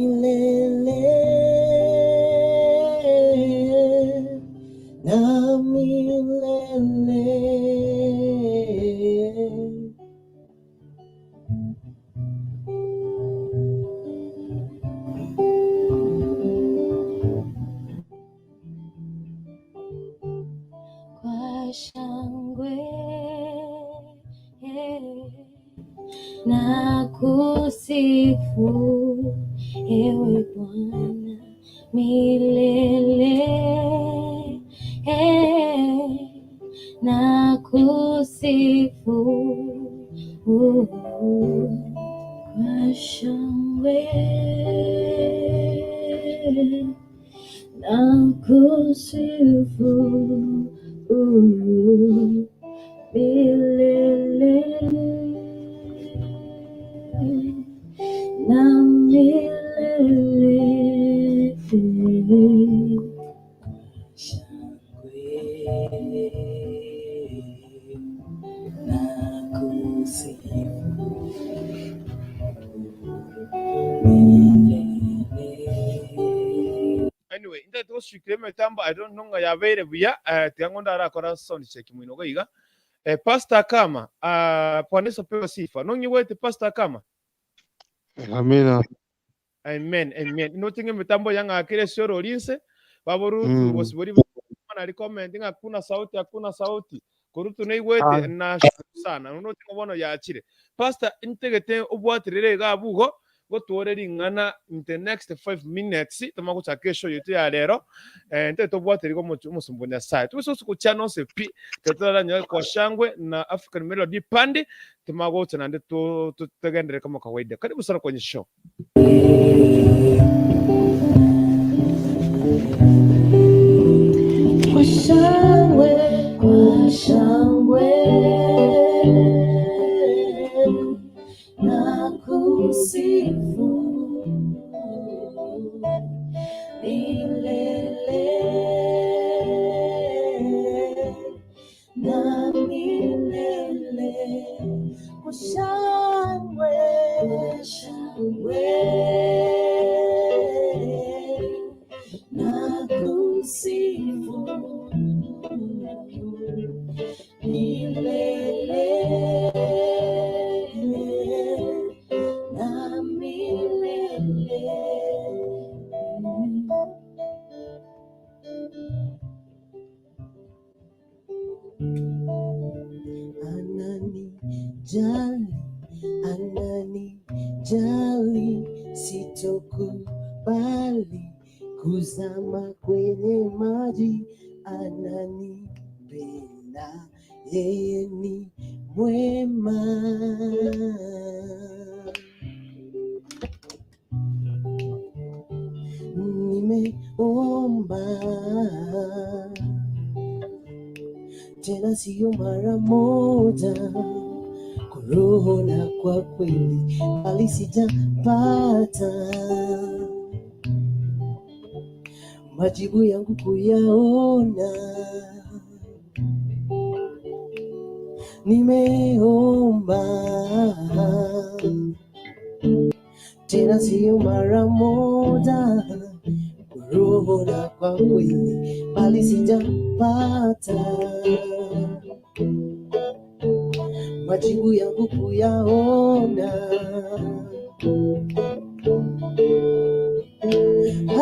Milele na milele. Kwa shangwe na kusifu ewe Bwana milele, na kusifu kwa shangwe na kusifu milele na milele. Shangwe na kusifu milele. Anyway, intagete gosuikera emetambo, I don't know ng'a yabeire buya, tiga ng'onde arakora sound check moino iga iga. Pastor Kama, Bwana Yesu apewe sifa. Nong'igwete Pastor Kama? Amina. Amen, amen. Inoche ng'a emitambo yang'akire ase orori inse, baboru bosibori nari comment ng'a hakuna sauti, hakuna sauti. Korutu naigwete na sana. Noche ng'a bono yachire. Pastor, integete obwaterere iga abwo igo, gotwore ring'ana in the next 5 minutes, toma gochaka eshow yetu ya rero. Ntete obwaterere igo omosomba o Nyasaye. Tobise gose gochia nonse pi, tetoranyore kwa shangwe na African Melody Pandi, toma gocha naende togenderere kama kawaida. Karibu sana kwenye show. Kwa shangwe, kwa shangwe na kusifu milele na milele. Kwa shangwe, kwa shangwe na kusifu milele na milele. Ananijali, ananijali, sitokubali kuzama kwenye maji. Ananipenda, yeye ni mwema. Nimeomba tena sio mara moja, kwa roho na kwa kweli, bali sijapata majibu yangu kuyaona. Nimeomba tena sio mara moja, kwa roho na kwa kweli, bali sijapata majibu yangu kuyaona.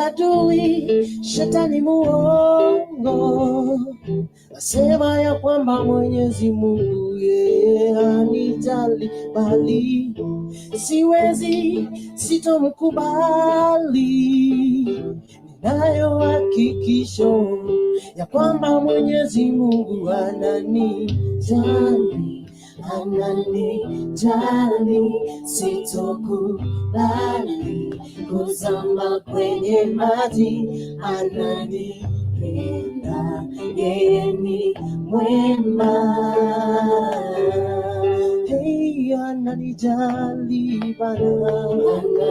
Adui shetani muongo asema ya kwamba Mwenyezi Mungu yeye hanijali, bali siwezi, sitomkubali. Ninayo hakikisho ya kwamba Mwenyezi Mungu ananijali, ananijali, sitokubali kuzama kwenye maji. Ananipenda, yeye ni mwema. Hey, ananijali Bwana,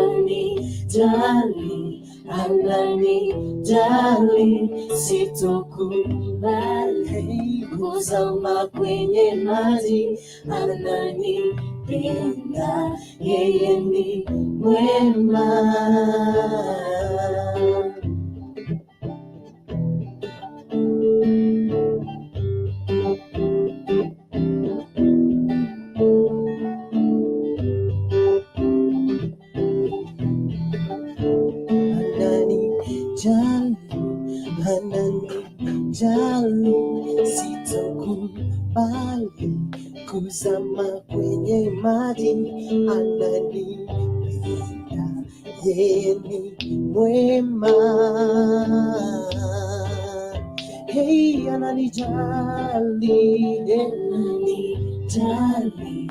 ananijali, ananijali, sitokubali kuzama kwenye maji. Ananipenda, Ananipenda, yeye ni mwema. Ananijali, ananijali, sitokubali kuzama kwenye maji. Ananipenda, yeye ni mwema. Hey, ananijali, Ananijali,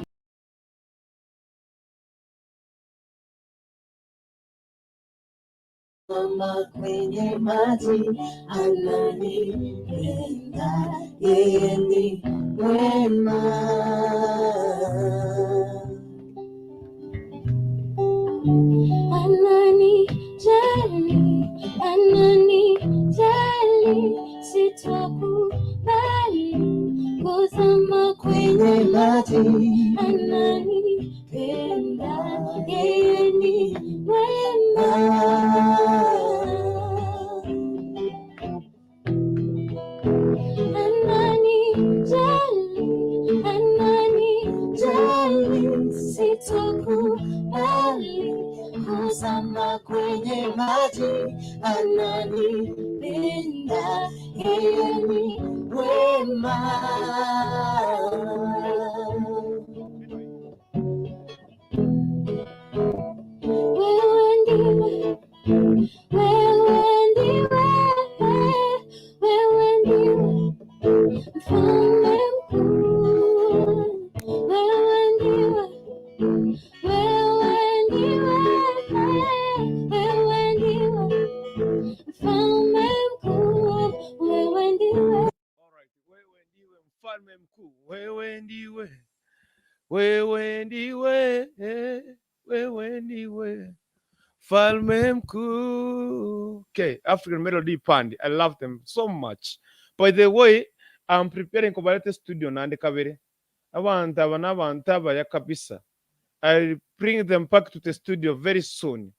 kuzama kwenye maji. Ananipenda, yeye ni mwema. Ananijali, ananijali, sitokubali kuzama kwenye Kwenye maji. maji. Ananipenda, yeye ni mwema. Ananijali, ananijali, sitokubali kuzama kwenye maji. Ananipenda, yeye ni mwema. Wewe ndiwe, wewe ndiwe, wewe ndiwe mfalme mkuu. Wewe ndiwe, wewe ndiwe, wewe ndiwe mfalme mkuu. Wewe ndiwe. Alright, wewe ndiwe mfalme mkuu, wewe ndiwe, wewe ndiwe, wewe ndiwe mfalme mkuu. Okay, African Melody Band, I love them so much. By the way, I'm preparing kubaleta studio nande kabere abantu aba n'abantu abaya kabisa. I'll bring them back to the studio very soon.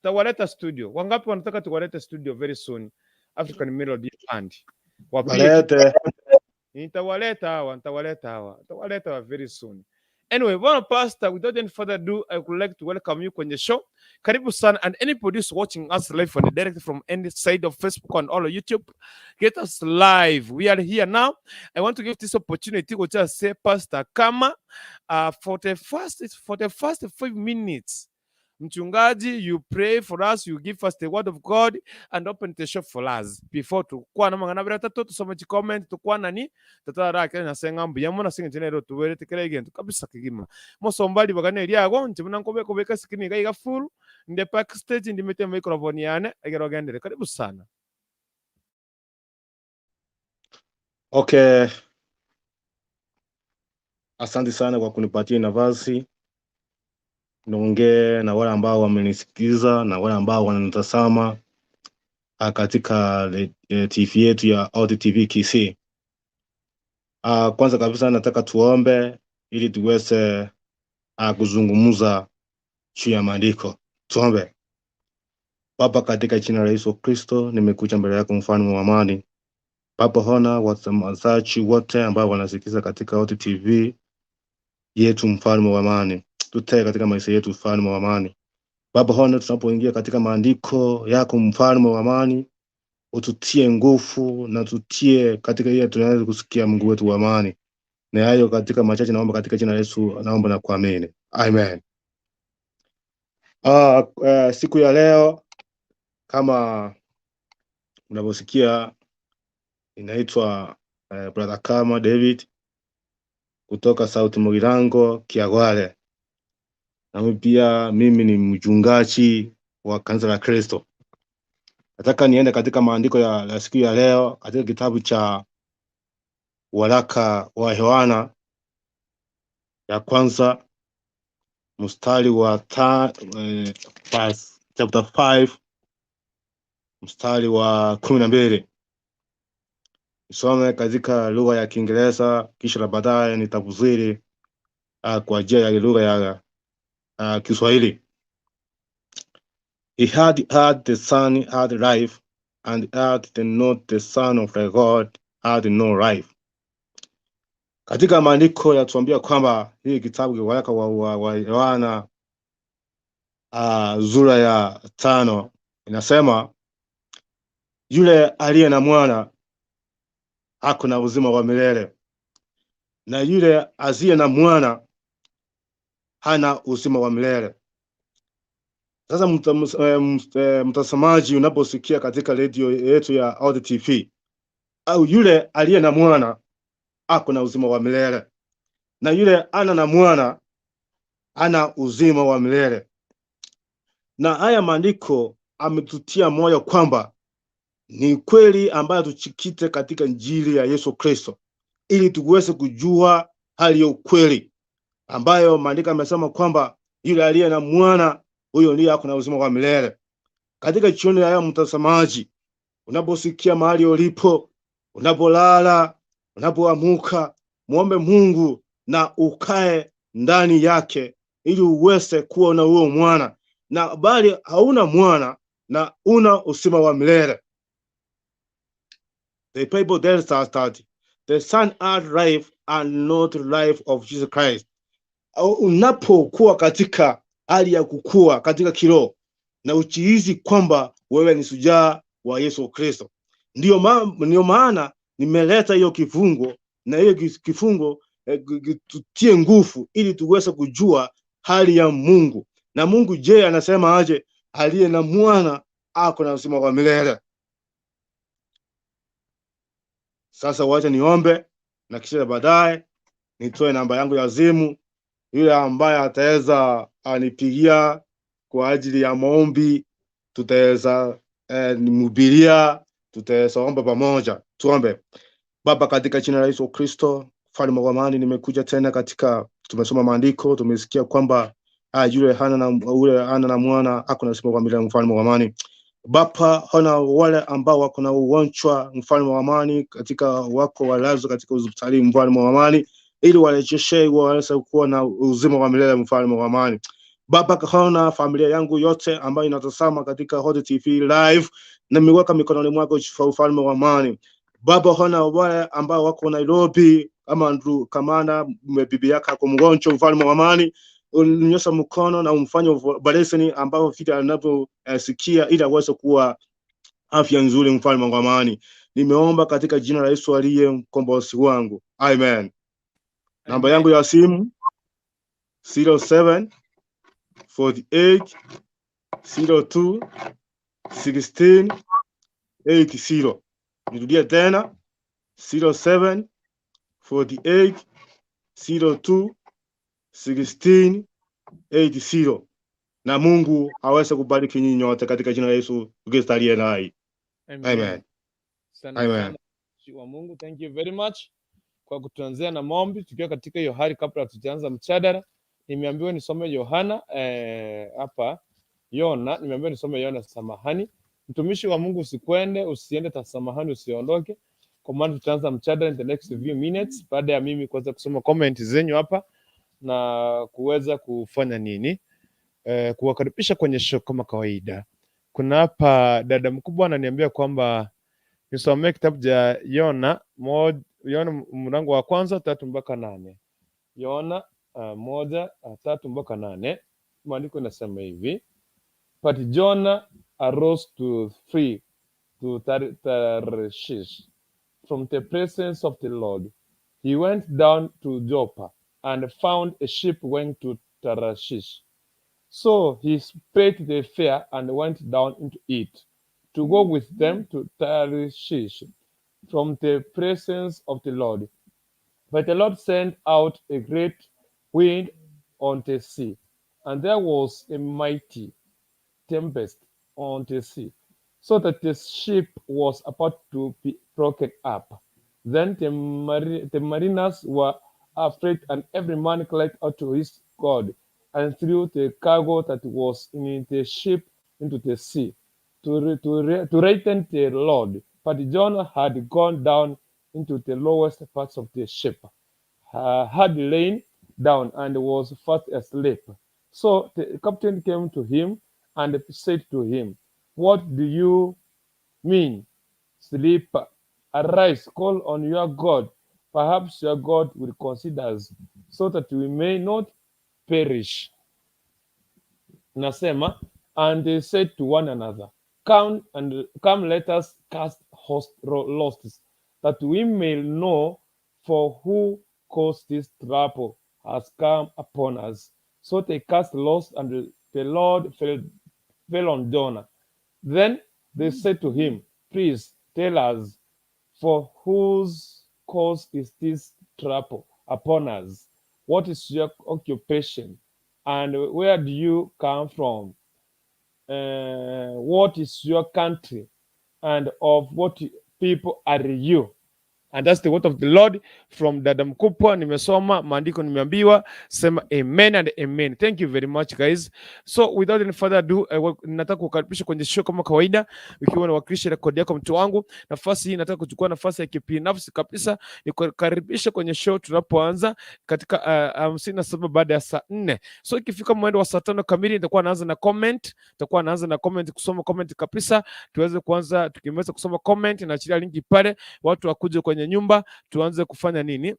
Tawaleta studio. Wangapi wanataka tuwalete studio very soon? African Melody Band. Wapige Walete. Nitawaleta hawa, nitawaleta hawa, nitawaleta hawa very soon. Anyway, bwana pastor, without any further ado, I would like to welcome you kwenye show. Karibu sana, and anybody who's watching us live and direct from any side of Facebook and all of YouTube, get us live. We are here now. I want to give this opportunity to just say, Pastor Kama, for the first 5 minutes, mchungaji, you pray for us, you give us the word of God and open the shop for us before tukwana mangana bira tatu tusome chi comment tukwana ni tatara kile nasenga mbu yamona singa chenero tuwere tekere gento kabisa kigima mosombali bagane lyago nti nkobe kubeka screen ga full nde backstage ndimete microphone yane egero gendere. Karibu sana. Okay, asante sana kwa kunipatia nafasi niongee na wale ambao wamenisikiza na wale ambao wananitazama katika TV yetu ya Audi TV Kisii. Kwanza kabisa nataka tuombe ili tuweze kuzungumza juu ya maandiko. Tuombe. Baba, katika jina la Yesu Kristo, nimekuja mbele yako mfalme wa amani. Baba, hona watazamaji wote ambao wanasikiza katika Audi TV yetu, mfalme wa amani. Tutee katika maisha yetu, mfalme wa amani. Baba, hona tunapoingia katika maandiko yako, mfalme wa amani, ututie nguvu na tutie katika ile tunaweza kusikia Mungu wetu wa amani. Na hayo katika machache naomba katika jina la Yesu naomba na kuamini. Amen. Siku ya leo kama unavyosikia inaitwa Brother Kama David kutoka South Mugirango Kiagwale. Na mimi pia mimi ni mchungaji wa kanisa la Kristo. Nataka niende katika maandiko ya siku ya leo katika kitabu cha waraka wa Yohana ya kwanza mstari wa chapter 5 mstari wa 12. Nisome katika lugha ya Kiingereza kisha na baadaye nitafsiri Kwa njia ya lugha ya Kiswahili. He had had the Son had life, and had the not the Son of the God had no life. Katika maandiko yatuambia kwamba hii kitabu waraka wa Yohana sura ya 5 inasema yule aliye na mwana ako na uzima wa milele, na yule asiye na mwana hana uzima wa milele. Sasa mtazamaji, unaposikia katika redio yetu ya Audi TV, au yule aliye na mwana ako na uzima wa milele, na yule ana na mwana ana uzima wa milele. Na haya maandiko ametutia moyo kwamba ni kweli ambayo tujikite katika Injili ya Yesu Kristo ili tuweze kujua hali ya ukweli ambayo maandiko amesema kwamba yule aliye na mwana huyo ndiye ako na uzima wa milele. Katika jioni haya, mtazamaji, unaposikia mahali ulipo, unapolala, unapoamuka, muombe Mungu na ukae ndani yake ili uweze kuwa na huo mwana, na bali hauna mwana na una uzima wa milele. The Bible tells us that the Son had life and not life of Jesus Christ. Unapokuwa katika hali ya kukua katika kiroho na ujihisi kwamba wewe ni shujaa wa Yesu Kristo, ndio maana nimeleta hiyo kifungo na hiyo kifungo tutie nguvu ili tuweze kujua hali ya Mungu. Na Mungu je, anasema aje? Aliye na mwana ako na uzima wa milele. Sasa wacha niombe na kisha baadaye nitoe namba yangu ya simu. Yule ambaye ataweza anipigia kwa ajili ya maombi, tutaweza nimhubiria, tutaweza omba pamoja. Tuombe. Baba, katika jina la Yesu Kristo, mfalme wa amani, nimekuja tena katika, tumesoma maandiko, tumesikia kwamba yule hana na yule hana na mwana ako na uzima wa milele, mfalme wa amani. Baba, hona wale ambao wako na ugonjwa, mfalme wa amani, katika wako walazwa katika hospitali, mfalme wa amani, ili warejeshe waweze kuwa na uzima wa milele, mfalme wa amani. Baba, kaona familia yangu yote ambayo inatazama katika Hot TV live, nimeweka mikononi mwako, mfalme wa amani. Baba, hona wale ambao wako Nairobi kama Andrew Kamanda, bibi yake ako mgonjwa, mfalme wa amani, unyosha mkono na umfanye operation ambao vile anavyosikia ili aweze kuwa afya nzuri, mfalme wa amani. Nimeomba katika jina la Yesu aliye mkombozi wangu, amen. Namba yangu ya simu 07 48 02 16 80. Nirudie tena 07 48 02 16 80. Na Mungu aweze kubariki nyinyi nyote katika jina la Yesu Kristo aliye hai. Amen. Amen. Sana Amen. sana wa Mungu, thank you very much kwa kutuanzia na maombi tukiwa katika hiyo hali. Kabla hatujaanza mjadala, nimeambiwa nisome Yohana hapa Yona, nimeambiwa nisome Yona. Samahani mtumishi wa Mungu, usikwende, usiende, tasamahani, usiondoke, kwa maana tutaanza mjadala in the next few minutes, baada ya mimi kuweza kusoma comment zenyu hapa na kuweza kufanya nini, kuwakaribisha kwenye show kama kawaida. Kuna hapa dada mkubwa ananiambia kwamba nisomee kitabu cha Yona Yona mlango wa kwanza 3 mpaka 8. Yona 1 3 mpaka 8. Maandiko inasema hivi: But Jonah arose to flee to Tarshish from the presence of the Lord. He went down to Joppa and found a ship going to Tarshish. So he paid the fare and went down into it to go with them to Tarshish from the presence of the Lord. But the Lord sent out a great wind on the sea, and there was a mighty tempest on the sea, so that the ship was about to be broken up. Then the mariners were afraid, and every man cried out to his God, and threw the cargo that was in the ship into the sea to lighten the load. But Jonah had gone down into the lowest parts of the ship, had lain down and was fast asleep. So the captain came to him and said to him, "What do you mean, sleep? Arise, call on your God. Perhaps your God will consider us, so that we may not perish." Nasema, and they said to one another, "Come and come, let us cast lots, that we may know for who cause this trouble has come upon us." So they cast lots, and the lot fell on Jonah. Then they said to him, "Please tell us, for whose cause is this trouble upon us? What is your occupation? And where do you come from? What is your country? And of what people are you?" And that's the word of the Lord from Dada Mkubwa. Nimesoma maandiko, nimeambiwa sema amen and amen. Thank you very much, guys. So without any further ado, nataka kukaribisha kwenye show kama kawaida, ukiwa unawakilisha rekodi yako, mtu wangu. Nafasi hii nataka kuchukua nafasi ya kibinafsi kabisa, nikukaribisha kwenye show tunapoanza katika 57 baada ya saa 4. So ikifika mwendo wa saa 5 kamili nitakuwa naanza na comment, nitakuwa naanza na comment, kusoma comment kabisa, tuweze kuanza. Tukimaliza kusoma comment, naachilia linki pale, watu wakuje kwenye nyumba, tuanze kufanya nini?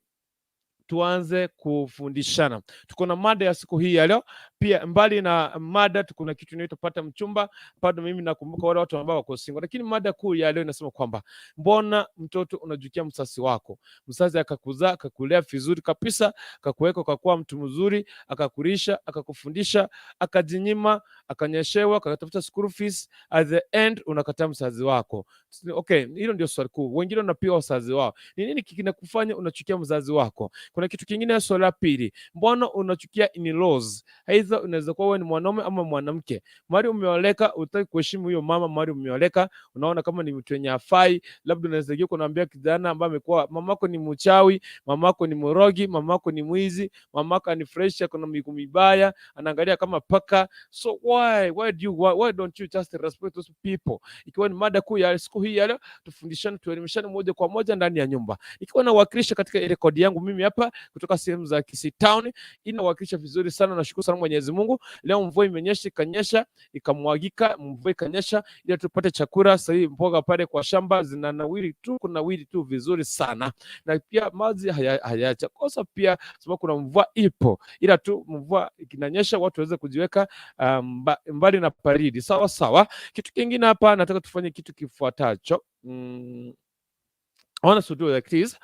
Tuanze kufundishana. Tuko na mada ya siku hii ya leo. Pia mbali na mada, tuko na kitu inaitwa pata mchumba. Bado mimi nakumbuka wale watu ambao wako single, lakini mada kuu ya leo inasema kwamba mbona mtoto unachukia mzazi wako? Mzazi akakuzaa, akakulea vizuri kabisa, akakuweka ukakuwa mtu mzuri, akakulisha, akakufundisha, akajinyima, akanyeshewa, akatafuta school fees, at the end unakataa mzazi wako. Okay, hilo ndio swali kuu. Wengine wanapiga wazazi wao. Ni nini kinakufanya unachukia mzazi wako? Kuna kitu kingine, swali la pili, mbona unachukia in-laws? Aidha unaweza kuwa wewe ni mwanaume ama mwanamke, mahali umeoleka, hutaki kuheshimu huyo mama, mahali umeoleka, unaona kama ni mtu mwenye hafai. Labda unaweza geuka unaambia kijana ambaye amekuwa, mamako ni mchawi, mamako ni mrogi, mamako ni mwizi, mamako ni fresh, kuna miguu mibaya, anaangalia kama paka. So why don't you just respect those people? Ikiwa ni mada kuu ya siku hii ya leo, tufundishane, tuelimishane moja kwa moja ndani ya nyumba. Ikiwa nawakilisha katika rekodi yangu mimi hapa kutoka sehemu za Kisii Town, inawakilisha vizuri sana. Nashukuru sana Mwenyezi Mungu. Leo mvua imenyesha, ikanyesha, ikamwagika, mvua ikanyesha ili tupate chakula. Sasa hii mboga pale kwa shamba zinanawiri tu, kunawiri tu vizuri sana, na pia maji hayajakosa pia, sababu kuna mvua ipo, ila tu mvua ikinanyesha watu waweze kujiweka mbali na baridi. Sawa sawa. Kitu kingine hapa nataka tufanye kitu kifuatacho. I want us to do like this.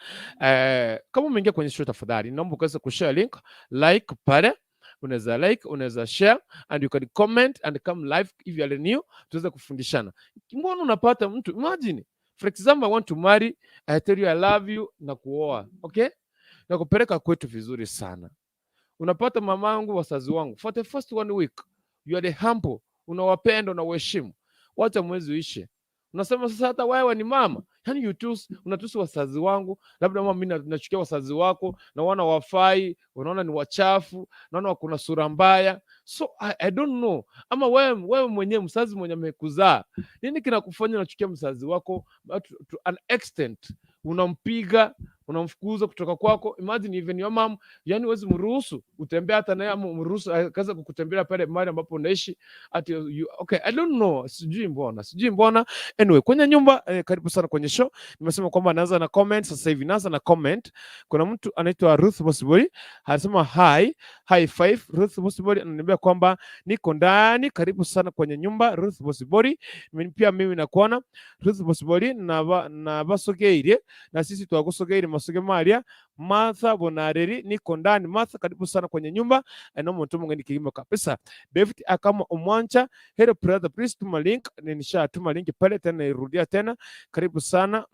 Kama umeingia kwenye show, tafadhali naomba ukaweza kushare link, like pale, unaweza like, unaweza share and you can comment and come live if you are new, tuweze kufundishana. Mbona unapata mtu, imagine, for example, I want to marry, I tell you I love you na kuoa, okay? Na kupeleka kwetu vizuri sana. Unapata mamangu, wazazi wangu, for the first one week you are the humble, unawapenda, unawaheshimu. Wacha mwezi uishe, unasema sasa hata wewe ni mama, yani you choose, unatusi wazazi wangu, labda mama, mimi nachukia wazazi wako, naona wafai, unaona ni wachafu, naona kuna sura mbaya. So I don't know, ama wewe mwenyewe mzazi mwenye amekuzaa, nini kinakufanya unachukia mzazi wako to an extent unampiga, unamfukuza kutoka kwako? Imagine even your mom, yani huwezi mruhusu utembea hata naye ama umruhusu akaanza kukutembelea pale mahali ambapo unaishi ati you, okay, I don't know, sijui mbona, sijui mbona. Anyway, kwenye nyumba, karibu sana kwenye show. Nimesema kwamba naanza na comment sasa hivi, naanza na comment. Kuna mtu anaitwa Ruth Bosibori anasema hi, high five. Ruth Bosibori ananiambia kwamba niko ndani, karibu sana kwenye nyumba, Ruth Bosibori. Mimi pia mimi nakuona, Ruth Bosibori, na basogeire na sisi twagusogeire masoge maria. Martha Bonareri, niko ndani. Martha, karibu sana kwenye nyumba no muntu mungeni kilimo kabisa. David akama Omwancha, hello brother, please tuma link. Nishatuma link pale tena, nairudia tena, karibu sana.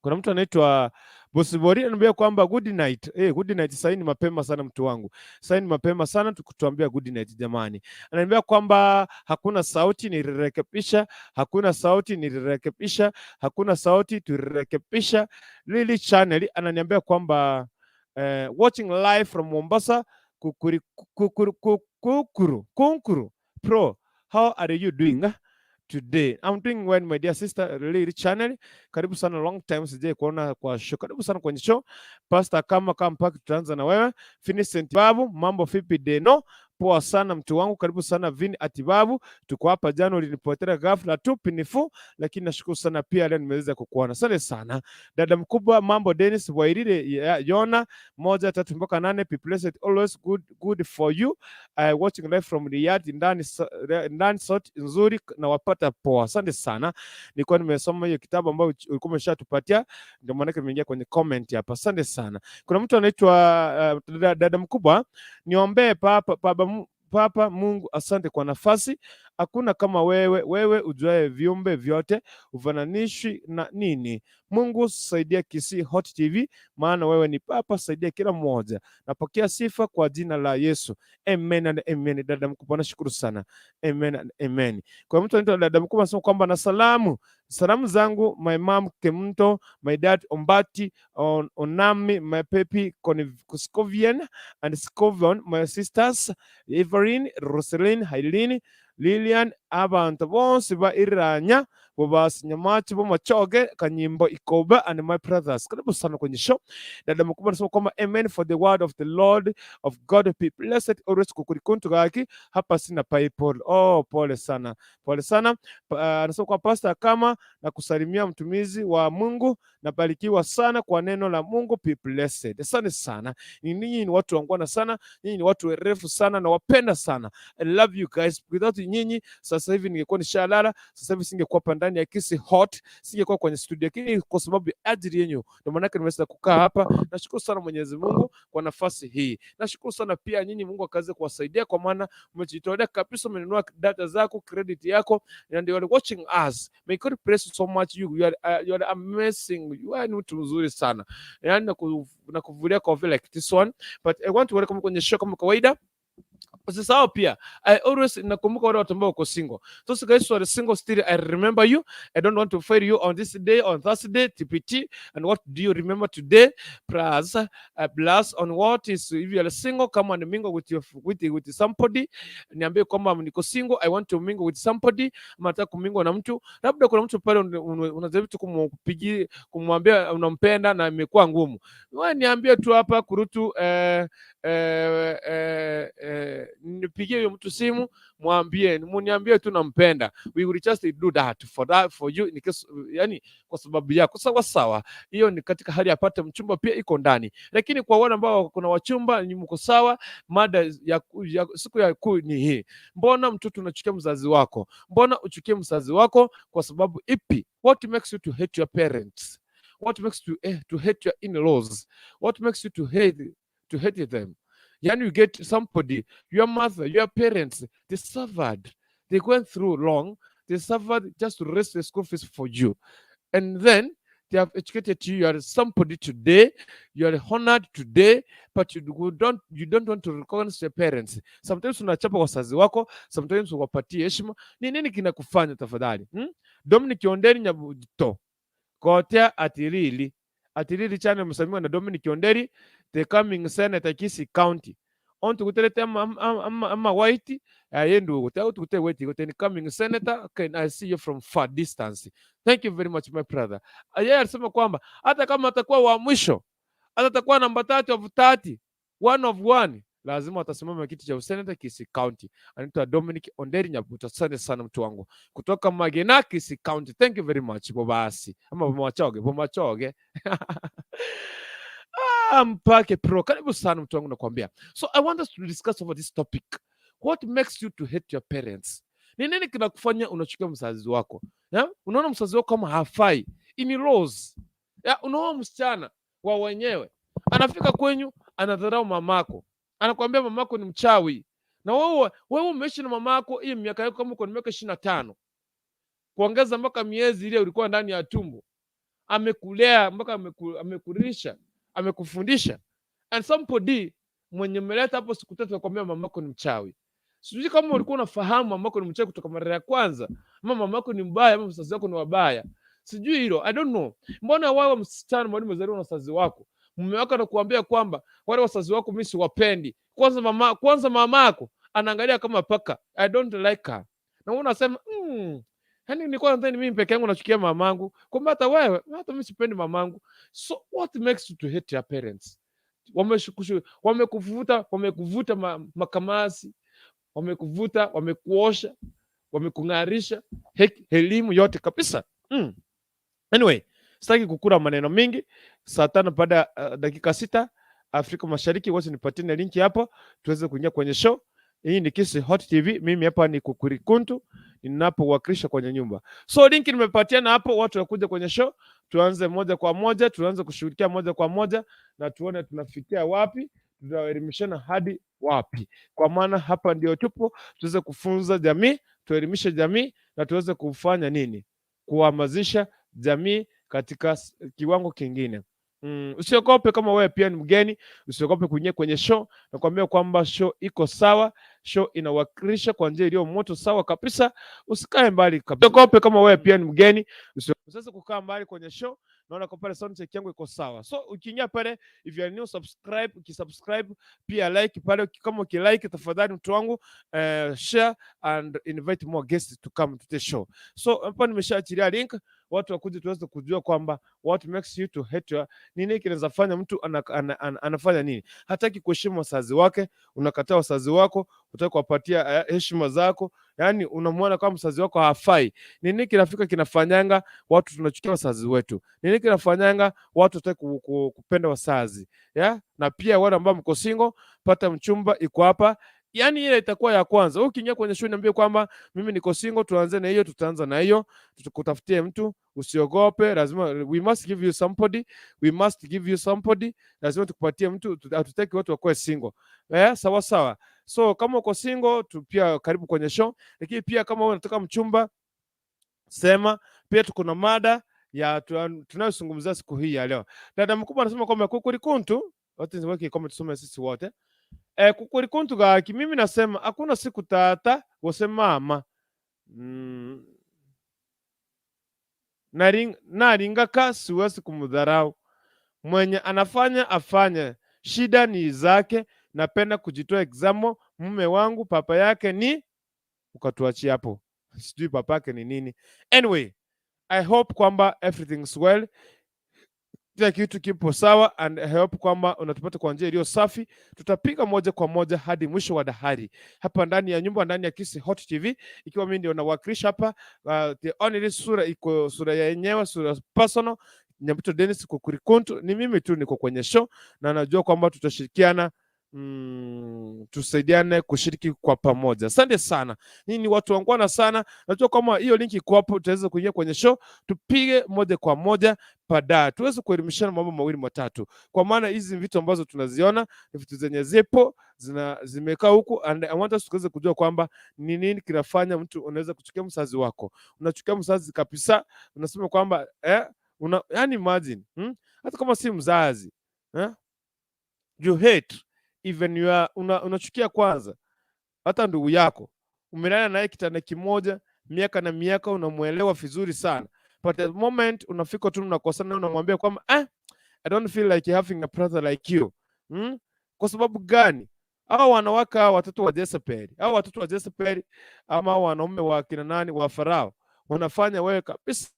Kuna mtu anaitwa Bosibori ananiambia kwamba good night. Good night. Sasa ni mapema sana, mtu wangu. Sasa ni mapema sana tukutuambia good night, jamani. Ananiambia kwamba hakuna sauti, nilirekebisha, hakuna sauti, nilirekebisha, hakuna sauti, tulirekebisha. Lily Channel ananiambia kwamba watching live from Mombasa, kukuri, kukuru, kukuru, kunkuru pro, how are you doing? Today I'm doing well, my dear sister Lily Channel. Karibu sana, long time sijai kuona kwa show. Karibu sana kwenye show. Pastor kama kama tutaanza na wewe. Vincent Babu, mambo vipi Deno? Poa sana mtu wangu, karibu sana Vini Atibabu. Tuko hapa, jana ulinipotelea ghafla tu pinifu, lakini nashukuru sana pia leo nimeweza kukuona. Asante sana. Dada mkubwa, mambo Dennis Wairire Yona 1 3 mpaka 8, be blessed always, good good for you. Watching live from Riyadh ndani ndani sauti nzuri na wapata poa. Asante sana. Nilikuwa nimesoma hiyo kitabu ambayo ulikuwa umeshatupatia, ndio maana nimeingia kwenye comment hapa. Asante sana. Kuna mtu anaitwa dada mkubwa, niombee papa, papa, Papa Mungu, asante kwa nafasi. Hakuna kama wewe, wewe ujuaye viumbe vyote, ufananishwi na nini? Mungu saidia Kisii Hot TV, maana wewe ni Papa, saidia kila mmoja. Napokea sifa kwa jina la Yesu. Amen and amen. Dada mkubwa, nashukuru sana. Amen and amen. Kwa mtu anaitwa dada mkubwa anasema kwamba na salamu salamu zangu my mom Kemto, my dad Ombati on, Onami, my pepi Koskovian and Scovion, my sisters Everine, Roselyn, Hailini, Lilian, abantu bonse ba Iranya bobasi Nyamachi bomachoge Kanyimbo Ikoba and my brothers. Karibu sana kwenye show. Dada mkubwa anasema kwamba amen for the word of the Lord of God be blessed always kukurikuntu gaki hapa sina PayPal. Oh, pole sana. Pole sana. Anasema kwa pastor kama na kusalimia mtumizi wa Mungu, nabarikiwa sana kwa neno la Mungu, be blessed. Asante sana. Ni ninyi ni watu wangwana sana, nyinyi ni watu werevu sana na wapenda sana. I love you guys. Without nyinyi sasa hivi ningekuwa nishalala, sasa hivi singekuwa hapa ndani ya Kisii Hot, singekuwa kwenye studio, lakini kwa sababu ya ajili yenu ndio maana nimeweza kukaa hapa. Nashukuru sana Mwenyezi Mungu kwa nafasi hii. Nashukuru sana pia nyinyi, Mungu akaweze kuwasaidia kwa maana mmejitolea kabisa, umenunua data zako, credit yako and you are watching us. May God bless you so much. You are amazing. You are mtu mzuri sana. Yaani nakuvulia kofia like this one. But I want to welcome kwenye show kama kawaida. Usisahau pia, I always nakumbuka wale watu ambao wako single. Those guys who are single still, I remember you. I don't want to fail you on this day, on Thursday, TPT. And what do you remember today? Plus, plus on what is if you are single, come and mingle with your with somebody. Niambie kwamba niko single, I want to mingle with somebody. Ama nataka kumingle na mtu. Labda kuna mtu pale unajaribu tu kumpigia kumwambia unampenda na imekuwa ngumu. Wewe niambie tu hapa kurutu nipigie huyo mtu simu, mwambie, muniambie tu nampenda. We will just do that for you in case, yani kwa sababu yako sawa sawa. Hiyo ni katika hali ya pate mchumba pia iko ndani, lakini kwa wale ambao kuna wachumba ni mko sawa. Mada ya siku ya kuu ni hii: mbona mtoto unachukia mzazi wako? Mbona uchukie mzazi wako kwa sababu ipi? What makes you to hate your parents? What makes you to hate your in-laws? What makes you to hate them? Yani you get somebody, your mother, your parents, they suffered. They went through long. They suffered just to raise the school fees for you. And then they have educated you. You are somebody today. You are honored today, but you don't want to recognize your parents. Sometimes unachapa wazazi wako, sometimes uwapatie heshima. Ni nini kinakufanya tafadhali? Dominic Onderi Nyabuto. Kotea Atirili. Atirili channel msamiwa na Dominic Onderi, the coming senator Kisii County. On tukutelete ama white ayendu tukute tukute white kote coming senator, can I see you from far distance. Thank you very much, my brother. Yeye alisema kwamba hata kama atakuwa wa mwisho, hata atakuwa namba 30 of 30, one of one, lazima atasimama kiti cha useneta Kisii County. Anaitwa Dominic Onderi Nyabuto. Asante sana mtu wangu kutoka Magena, Kisii County. Thank you very much bobasi ama bomachoge bomachoge. Ah, Mpake Pro, karibu sana mtu wangu, nakwambia. So I want us to discuss over this topic. What makes you to hate your parents? Ni nini kinakufanya unachukia mzazi wako? Ya? Unaona mzazi wako kama hafai. In-laws. Ya, unaona msichana wa wenyewe anafika kwenyu anadharau mamako, anakuambia mamako ni mchawi, na wewe umeishi na mamako hii miaka yako kama uko na miaka 25 kuongeza mpaka miezi ile ulikuwa ndani ya tumbo, amekulea mpaka amekulisha, amekufundisha, and somebody mwenye mmeleta hapo siku 3 akwambia mamako ni mchawi. Sijui kama ulikuwa unafahamu mamako ni mchawi kutoka mara ya kwanza, ama mamako ni mbaya, ama mzazi wako ni wabaya. Sijui hilo, I don't know. Mbona wewe msichana mwalimu umezaliwa na wazazi wako, mume wako anakuambia kwamba wale wazazi wako mimi siwapendi. Kwanza mamako anaangalia kama paka, I don't like her, na wewe unasema Yaani nilikuwa nadhani mimi peke yangu nachukia mamangu, kumbe hata wewe, hata mimi sipendi mamangu. So what makes you to hate your parents? Wamekuvuta makamasi, wamekuvuta, wamekuosha, wamekung'arisha, elimu yote kabisa. Anyway, sitaki kukula maneno mingi. Saa 5 baada ya dakika 6 Afrika Mashariki, wote nipatie link hapo tuweze kuingia kwenye show. Hii ni Kisii Hot TV. Mimi hapa ni Kukurikuntu ninapowakilisha kwenye nyumba. So link nimepatiana hapo, watu wakuja kwenye show, tuanze moja kwa moja, tuanze kushughulikia moja kwa moja na tuone tunafikia wapi, tutaelimishana hadi wapi, kwa maana hapa ndio tupo tuweze kufunza jamii, tuelimishe jamii na tuweze kufanya nini, kuhamasisha jamii katika kiwango kingine. Usiogope kama wewe pia ni mgeni, usiogope kuingia kwenye show. Nakwambia kwamba show iko sawa, show inawakilisha kwa njia iliyo moto sawa kabisa. Usikae mbali kabisa. Usiogope kama wewe pia ni mgeni, usiweze kukaa mbali kwenye show. Naona kwa pale sound check yangu iko sawa. So ukiingia pale, if you are new, subscribe, ukisubscribe pia like pale, kama ukilike tafadhali mtu wangu, share and invite more guests to come to the show. So hapa nimeshaachilia link, watu wakuje tuweze kujua kwamba what makes you to hate your, nini kinaweza fanya mtu anafanya nini, hataki kuheshimu wazazi wake, unakataa wazazi wako, hutaki kuwapatia heshima zako, yani unamwona kama mzazi wako hafai. Nini kinafika kinafanyanga watu tunachukia wazazi wetu? Nini kinafanyanga watu hataki kupenda wazazi, yeah? Na pia wale ambao mko single, pata mchumba, iko hapa. Yani ile itakuwa ya kwanza. Wewe ukiingia kwenye show niambie kwamba mimi niko single, tuanze na hiyo, tutaanza na hiyo, tukutafutie mtu, usiogope, lazima we must give you somebody, we must give you somebody, lazima tukupatie mtu, hatutaki watu wakuwe single. Eh, sawa sawa. So kama uko single tu pia karibu kwenye show, lakini pia kama wewe unataka mchumba sema. Pia tuko na mada ya tunayozungumzia siku hii ya leo. Dada mkubwa anasema kwamba kukurikuntu, wote niweke comment tusome sisi wote. Kukurikuntu gaki, mimi nasema hakuna siku tata gose mama naringaka siwezi kumdharau. Mwenye anafanya afanye, shida ni zake. Napenda kujitoa example, mume wangu papa yake ni ukatuachia hapo, sijui papa yake ni nini. Anyway, I hope kwamba everything's well, kila kitu kipo sawa, and I hope kwamba unatupata kwa njia iliyo safi. Tutapiga moja kwa moja hadi mwisho wa dahari hapa ndani ya nyumba, ndani ya Kisii Hot TV, ikiwa mimi ndio nawakilisha hapa. The only sura iko sura ya yenyewe, sura personal Nyabuto Dennis Kukurikuntu, ni mimi tu niko kwenye show na najua kwamba tutashirikiana tusaidiane kushiriki kwa pamoja. Asante sana, nyinyi ni watu wangwana sana. Najua kwamba hiyo link iko hapo, tutaweza kuingia kwenye show tupige moja kwa moja baadaye, tuweze kuelimishana mambo mawili matatu, kwa maana hizi vitu ambazo tunaziona ni vitu zenye zipo zimekaa huku, and I want us tuweze kujua kwamba ni nini kinafanya mtu unaweza kuchukia mzazi wako, unachukia mzazi kabisa, unasema kwamba yani imagine, Hata kama si mzazi, eh? You hate even you are, unachukia kwanza hata ndugu yako, umelala naye kitanda kimoja miaka na miaka, unamuelewa vizuri sana, but at the moment unafika tu mnakosana, unamwambia kwamba I don't feel like having a brother like you. Kwa sababu gani? Hao wanawake hao watoto wa Jezebel, hao watoto wa Jezebel ama hao wanaume wa kina nani wa Farao wanafanya wewe kabisa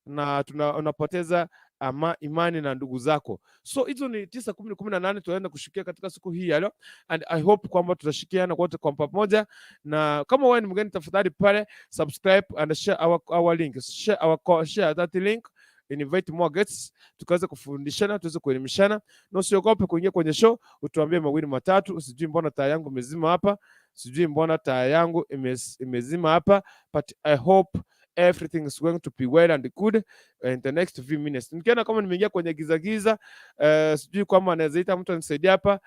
na unapoteza ama imani na ndugu zako. So hizo ni 9, 10, 18 tunaenda kushikia katika siku hii ya leo, and I hope kwamba tutashikiana wote kwa pamoja, na kama wewe ni mgeni, tafadhali pale subscribe and share our link, share that link, invite more guests, tukaweza kufundishana, tuweze kuelimishana, na usiogope kuingia kwenye show, utuambie mawili matatu. Sijui mbona taa yangu imezima hapa, sijui mbona taa yangu imezima hapa, but I hope everything is going to be well and good in the next few minutes. Nikiona kama nimeingia kwenye giza giza, sijui kwamba anaweza ita mtu anisaidie hapa,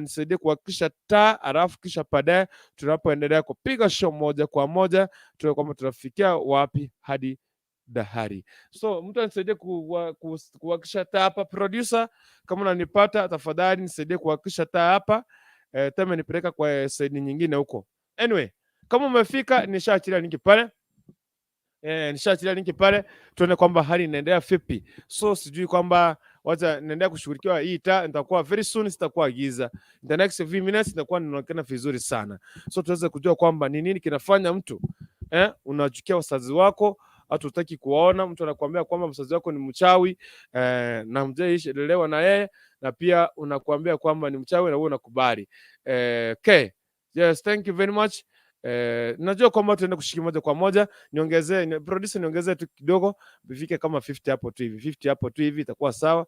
nisaidie kuhakikisha taa, alafu kisha baadaye tunapoendelea kupiga show moja kwa moja, tuone kwamba tunafikia wapi hadi dahari. So mtu anisaidie kuhakikisha taa hapa. Producer, kama unanipata tafadhali nisaidie kuhakikisha taa hapa. Taa imenipeleka kwa side nyingine huko. Anyway, kama umefika nishaachilia link pale. Nishaachilia link pale tuone kwamba hali inaendelea vipi. So sijui kwamba wacha naendelea kushughulikiwa hii taa, nitakuwa very soon sitakuwa giza. In the next few minutes nitakuwa ninaonekana vizuri sana. So tuweze kujua kwamba ni nini kinafanya mtu Eh, unachukia wazazi wako, hata hutaki kuwaona. Mtu anakuambia kwamba mzazi wako ni mchawi, na mjaishi lelewa na yeye, na pia unakuambia kwamba ni mchawi na wewe unakubali. Okay. Yes, thank you very much. Najua kwamba tuende kushiriki moja kwa moja. Niongezee ni, producer, niongezee tu kidogo ifike kama 50 hapo tu hivi, 50 hapo tu hivi itakuwa sawa.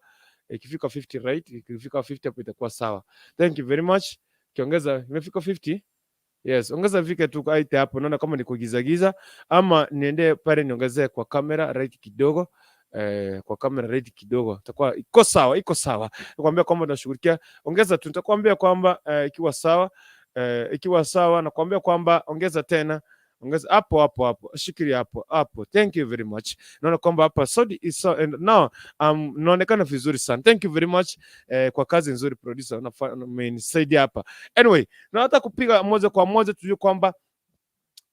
Ikifika 50, right, ikifika 50 hapo itakuwa sawa. Thank you very much. Kiongeza imefika 50. Yes, ongeza ifike tu aite hapo. Naona kama ni kugizagiza ama niende pale niongezee kwa camera right kidogo. Kwa camera right kidogo itakuwa iko sawa, iko sawa. Nakwambia kwamba tunashughulikia, ongeza tu, nitakwambia kwamba ikiwa sawa, ikiwa sawa nakwambia kwamba ongeza tena, ongeza hapo hapo hapo, shikilia hapo hapo. Thank you very much. Naona kwamba hapa so is so and now naonekana vizuri sana. Thank you very much kwa kazi nzuri, producer, umenisaidia hapa. Anyway, na hata kupiga moja kwa moja tujue kwamba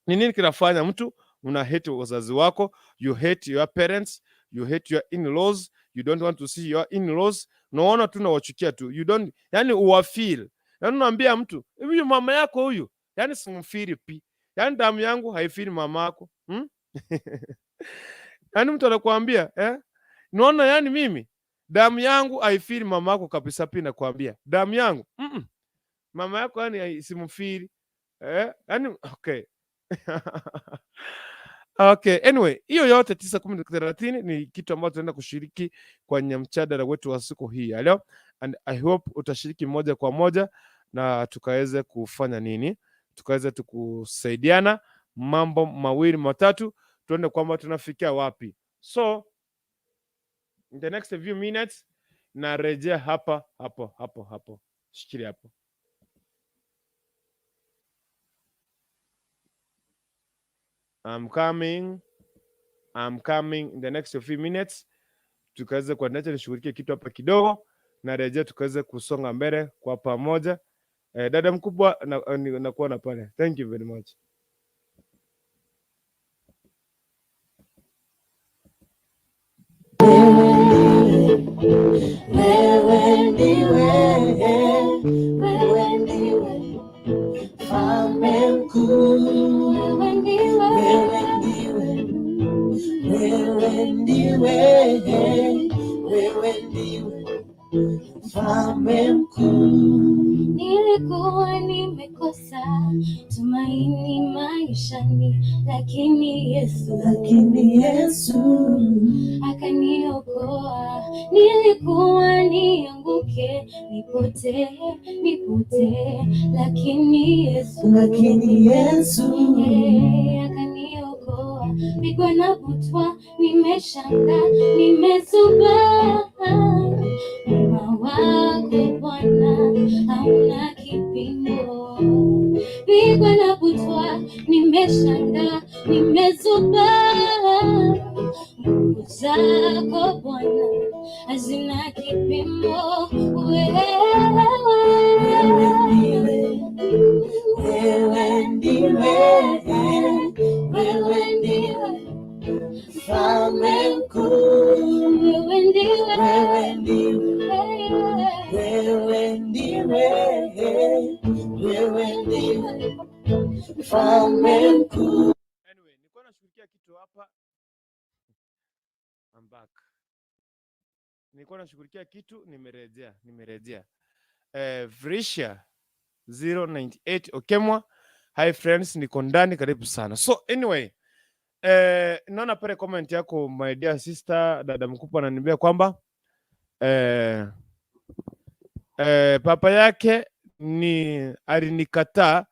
ni nini kinafanya mtu una hate wazazi wako, you hate your parents, you hate your in-laws, you don't want to see your in-laws, unaona tu unawachukia tu, you don't, yani uwafeel, yani unaambia mtu, "Huyu mama yako huyu, yani simfeel pi, yani damu yangu haifeel mama yako," Yani mtu anakuambia, eh, naona yani mimi damu yangu haifeel mama yako kabisa pi, nakwambia damu yangu Mama yako yani simfeel, eh, yani okay. Okay, anyway, hiyo yote 9, 10, 30 ni kitu ambacho tunaenda kushiriki kwenye mjadala wetu wa siku hii ya leo, and I hope utashiriki moja kwa moja na tukaweze kufanya nini, tukaweze tukusaidiana mambo mawili matatu, tuone kwamba tunafikia wapi. So in the next few minutes narejea hapa hapo hapo hapo, shikilia hapo. I'm coming. I'm coming in the next few minutes, tukaweze kuendelea, nishughulikie kitu hapa kidogo, na rejea tukaweze kusonga mbele kwa pamoja. Dada mkubwa, nakuona pale. Thank you very much. Wewe ndiwe, wewe ndiwe mfalme mkuu. Wewe ndiwe, Wewe ndiwe, wewe ndiwe, wewe ndiwe mfalme mkuu. Nilikuwa nimekosa tumaini maishani, lakini Yesu Lakini Yesu akaniokoa. Nilikuwa nianguke, nipotee, nipotee, lakini Yesu lakini Yesu akaniokoa. Pigwa na butwa, nimeshangaa, nimezubaa. Wema wako Bwana hauna kipimo. Pigwa na butwa, nimeshangaa, nimezubaa. Nguvu zako Bwana hazina kipimo. Wewe ndiwe, wewe ndiwe, wewe ndiwe mfalme mkuu. Wewe ndiwe, Wewe ndiwe, wewe ndiwe, wewe ndiwe mfalme mkuu. Anyway, nilikuwa nashughulikia kitu hapa. I'm back. Nilikuwa nashughulikia kitu, nimerejea, nimerejea. Vrisha 098 Okemwa. Hi friends, niko ndani, karibu sana. So anyway, naona pale comment yako, my dear sister, dada mkubwa ananiambia kwamba papa yake ni alinikataa,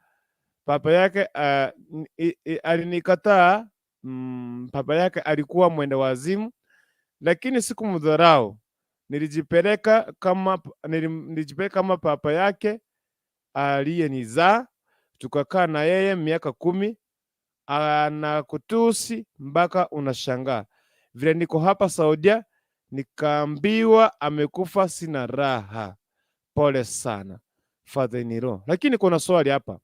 papa yake alinikataa. Papa yake alikuwa mwenda wazimu, lakini sikumdharau. Nilijipeleka kama papa yake aliyenizaa, tukakaa na yeye miaka 10, anakutusi mpaka unashangaa. Vile niko hapa Saudia, nikaambiwa amekufa, sina raha. Pole sana, Father Niro. Lakini kuna swali hapa.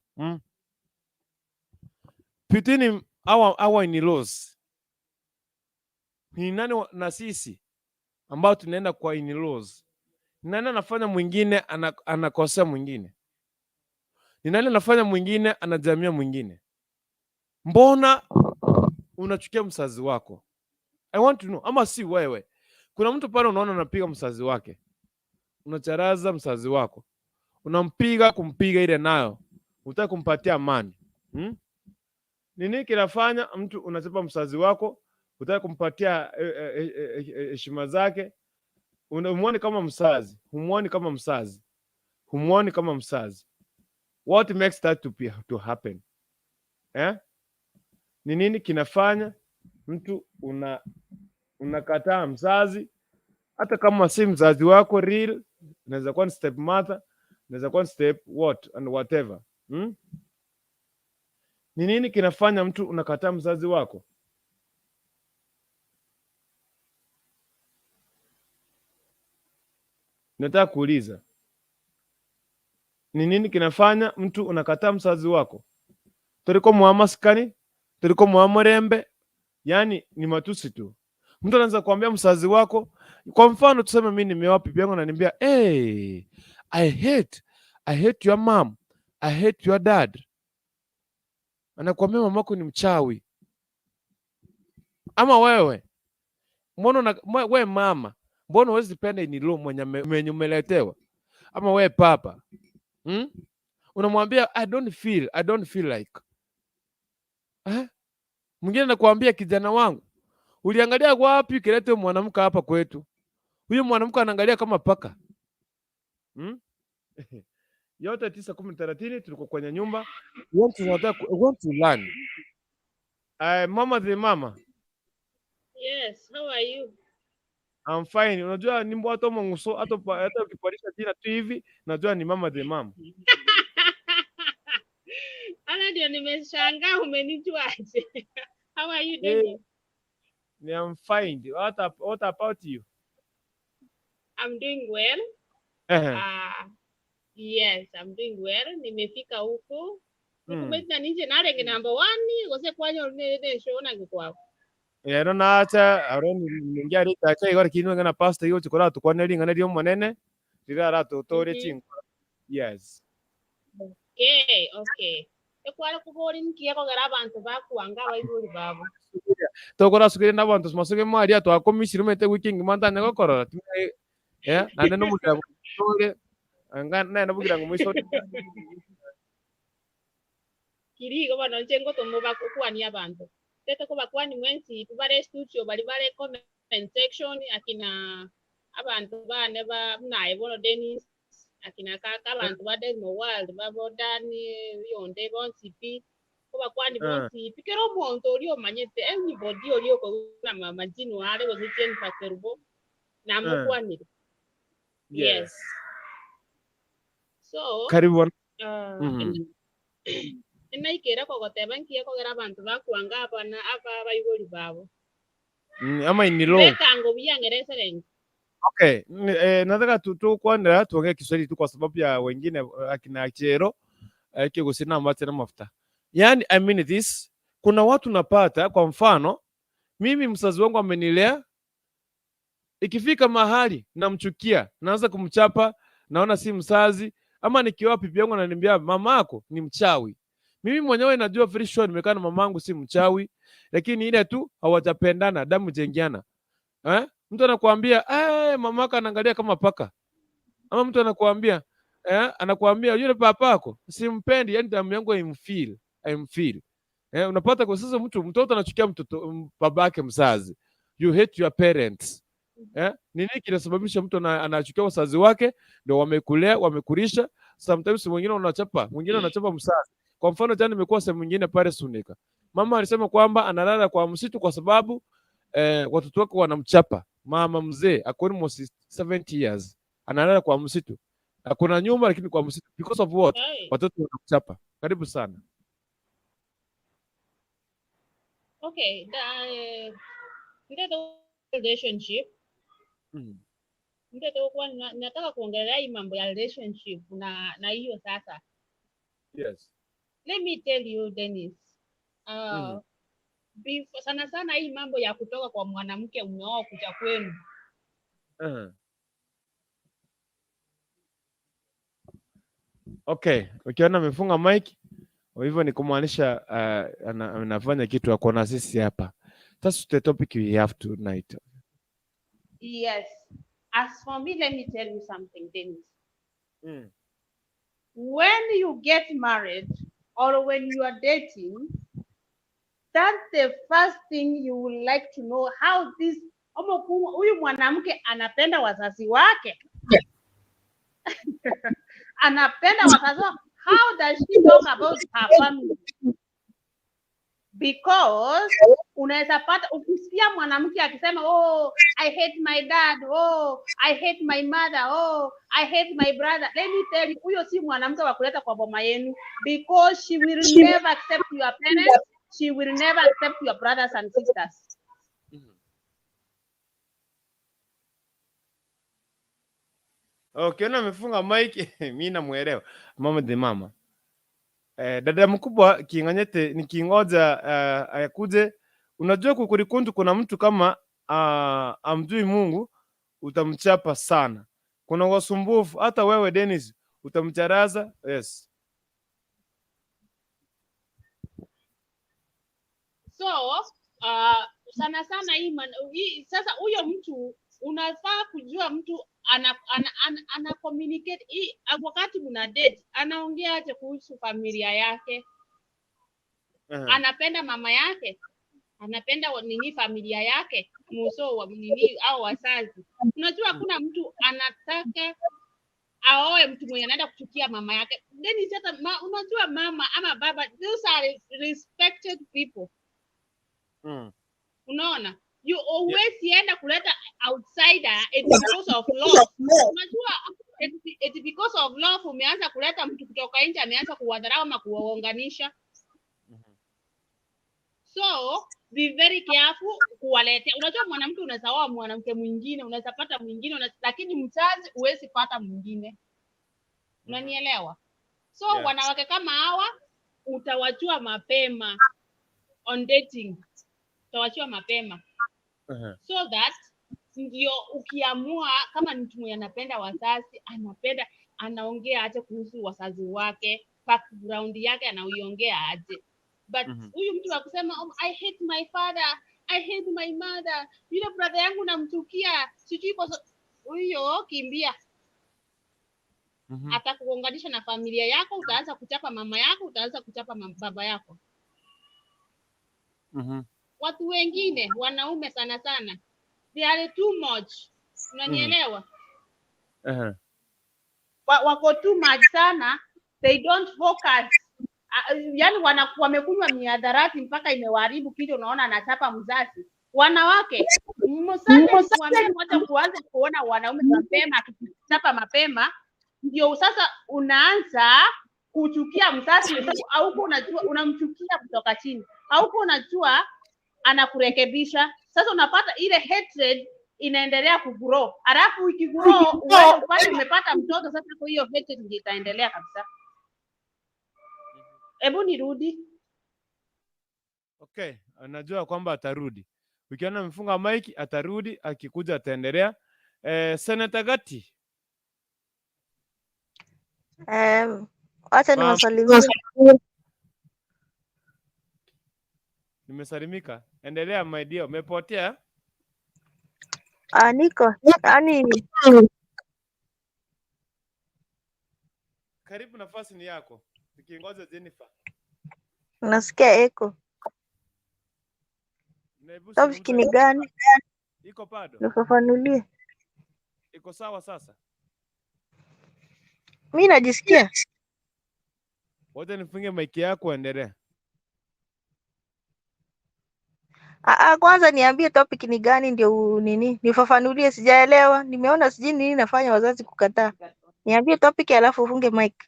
Pitini our in-laws ni nani na sisi ambao tunaenda kwa in-laws, ni nani anafanya mwingine anakosea mwingine? Ni nani anafanya mwingine anajamia mwingine? Mbona unachukia mzazi wako? I want to know, ama si wewe. Kuna mtu pale unaona anapiga mzazi wake, unacharaza mzazi wako, unampiga kumpiga ile nayo, unataka kumpatia amani, Nini kinafanya mtu unachapa mzazi wako, unataka kumpatia heshima zake, humuoni kama mzazi, humuoni kama mzazi, humuoni kama mzazi. What makes that to happen? Eh? Ni nini kinafanya mtu unakataa mzazi hata kama si mzazi wako real, inaweza kuwa ni step mother, inaweza kuwa ni step what and whatever. Ni nini kinafanya mtu unakataa mzazi wako? Nataka kuuliza, ni nini kinafanya mtu unakataa mzazi wako? Tuliko muamaskani, tuliko muamurembe, yani ni matusi tu. Mtu anaanza kuambia mzazi wako, kwa mfano tuseme mimi nimeoa, bibi yangu ananiambia, "Hey, I hate your mom, I hate your dad." Anakuambia mamako ni mchawi. Ama wewe mbona we mama, mbona huwezi penda in-law mwenye umeletewa? Ama we papa, Unamwambia I don't feel like. Eh? Mwingine anakuambia, "Kijana wangu, uliangalia wapi ukileta mwanamke hapa kwetu? Huyu mwanamke anaangalia kama paka." Yote 9, 10, 30 tuliko kwenye nyumba. We want to learn. Mama the mama. Yes, how are you? I'm fine. Unajua ni hata monguso hata ukipandisha jina tu hivi najua ni mama the mama. Ana ndio nimeshangaa umenijuaje? How are you, Eh, Dennis? Ni I'm fine. What about you? I'm doing well. Yes, I'm doing well. Nimefika huku. Nikumeza nije narenge number one gose kwanyo ne show nange kwao. Ero nacha aro ningia ritacha igoro kinwe ngana pastor igo chikora tukwane ringana rio monene rira ratutore chinkora. Yes. Okay. Ekwara kubori nkiye kogera abantu bakuanga abaibori babo. Tokora sukire n'abantu masuke mwaria twakomishire mete wiki ngima ntanya gokorora. Eh, nane no mutore anga nene bugira ngo mwiso. Kirigo bano nche ngotomo bakukwani abantu. Tete ko bakwani mwensi bare studio bari bare comment section, akina abantu bane ba naye bono Dennis, akina kaka abantu ba Desmo World babo Dani yonde bonsi pi ko bakwani bonsi pi kero omonto ori omanyete anybody ori okoguna mama jino are gose Jennifer Kerubo namokwanire. Yes. So Karibu. Enaikera kogoteba nkiye kogera abantu bakwanga abana aba baibori babo. Ama in-law. Bekango biyangereserenge. Okay, nataka tu kwanza tuongee Kiswahili tu kwa sababu ya wengine, akina Chero kigusina mate na mafuta. Yani, I mean this, kuna watu napata, kwa mfano mimi mzazi wangu amenilea, ikifika mahali namchukia, naanza kumchapa, naona si mzazi, ama nikiwa bibi yangu ananiambia mamako ni mchawi. Mimi mwenyewe najua very sure nimekaa na mamangu si mchawi, lakini ile tu hawajapendana, damu jengiana. Eh? Mtu anakuambia, "Mamako anaangalia kama paka." Ama mtu anakuambia, anakuambia yule papako simpendi, yani damu yangu haimfeel, haimfeel. Eh, unapata kwa sasa mtoto anachukia babake mzazi. You hate your parents. Eh, nini kinasababisha mtu anachukia wazazi wake? Ndio wamekulea, wamekulisha. Sometimes mwingine unachapa, mwingine anachapa mzazi. Kwa mfano jana nimekuwa sehemu nyingine pale Sunika. Mama alisema kwamba analala kwa msitu kwa sababu watoto wake wanamchapa. Mama mzee ako almost 70 years analala kwa msitu. Hakuna nyumba lakini kwa msitu. Because of what? Hey. Watoto wanamchapa. Karibu sana. Okay, the relationship ndio kwa nataka kuongelea hii mambo ya relationship na hiyo sasa. Let me tell you, Dennis. Before, sana sana hii mambo ya kutoka kwa mwanamke umeoa kuja kwenu. Okay, ukiona amefunga mic, Kwa hivyo ni kumaanisha anafanya kitu ako na sisi hapa. That's the topic we have tonight. Yes. As for me, let me tell you something, Dennis. When you get married or when you are dating, that's the first thing you would like to know, how this huyu mwanamke anapenda wazazi wake, anapenda wazazi wake. How does she talk about her family? Because unaweza pata ukisikia mwanamke akisema, "Oh, I hate my dad. Oh, I hate my mother. Oh, I hate my brother," let me tell you, huyo si mwanamke wa kuleta kwa boma yenu, because she will never accept your parents, she will never accept your brothers and sisters. Ukiona amefunga mic, mi namuelewa. Mama the mama. Dada mkubwa King'anyete nikingoja akuje. Unajua kukurikundu kuna mtu kama amjui Mungu utamchapa sana. Kuna wasumbufu hata wewe Dennis utamcharaza. Yes. So sana sana hii sasa huyo mtu unafaa kujua mtu ana communicate hii wakati mna date, anaongea aje kuhusu familia yake? Anapenda mama yake, anapenda nini familia yake, muso wa nini au wazazi. Unajua hakuna mtu anataka aoe mtu mwenye anaenda kuchukia mama yake. Then hata unajua mama ama baba, those are respected people. Unaona, you always enda kuleta outsider, it's because of love. Unajua it's because of love umeanza kuleta mtu kutoka nje, ameanza kuwadharau ama kuwaunganisha. So be very careful kuwaletea. Unajua mwanamke unaweza oa mwanamke mwingine, unaweza pata mwingine, lakini mzazi huwezi pata mwingine. Unanielewa? So wanawake kama hawa utawajua mapema on dating, utawajua mapema so that ndio ukiamua kama ni mtu mwenye anapenda wazazi, anapenda, anaongea aje kuhusu wazazi wake, background yake anaiongea aje. But huyu mtu wa kusema, "Oh, I hate my father, I hate my mother, yule brother yangu namchukia, sijui kwa huyo," kimbia. Atakuunganisha na familia yako, utaanza kuchapa mama yako, utaanza kuchapa baba yako. Watu wengine wanaume sana sana, they are too much. Unanielewa? Wako too much sana, they don't focus. Yani wamekunywa mihadarati mpaka imewaharibu kichwa, unaona anachapa mzazi. Wanawake, mzazi mwambie kwanza kuanza kuona wanaume mapema, akichapa mapema ndio sasa unaanza kuchukia mzazi, au unajua unamchukia kutoka chini, au unajua anakurekebisha. Sasa unapata ile hatred inaendelea kugrow, alafu ikigrow uende upate umepata mtoto sasa, kwa hiyo hatred ndio itaendelea kabisa. Hebu nirudi. Okay, anajua kwamba atarudi. Ukiona amefunga mic atarudi, akikuja ataendelea. Senator Gati. Wacha niwasalimie. Nimesalimika. Endelea my dear, umepotea? Niko yani. Karibu, nafasi ni yako. Tukingoja Jennifer. Nasikia echo. Topic ni gani? Iko bado? Nifafanulie. Iko sawa sasa? Mi najisikia. Wacha nifunge mic yako, endelea. Kwanza niambie topic ni gani ndio nini? Nifafanulie, sijaelewa. Nimeona sijui nini nafanya wazazi kukataa. Niambie topic alafu ufunge mic.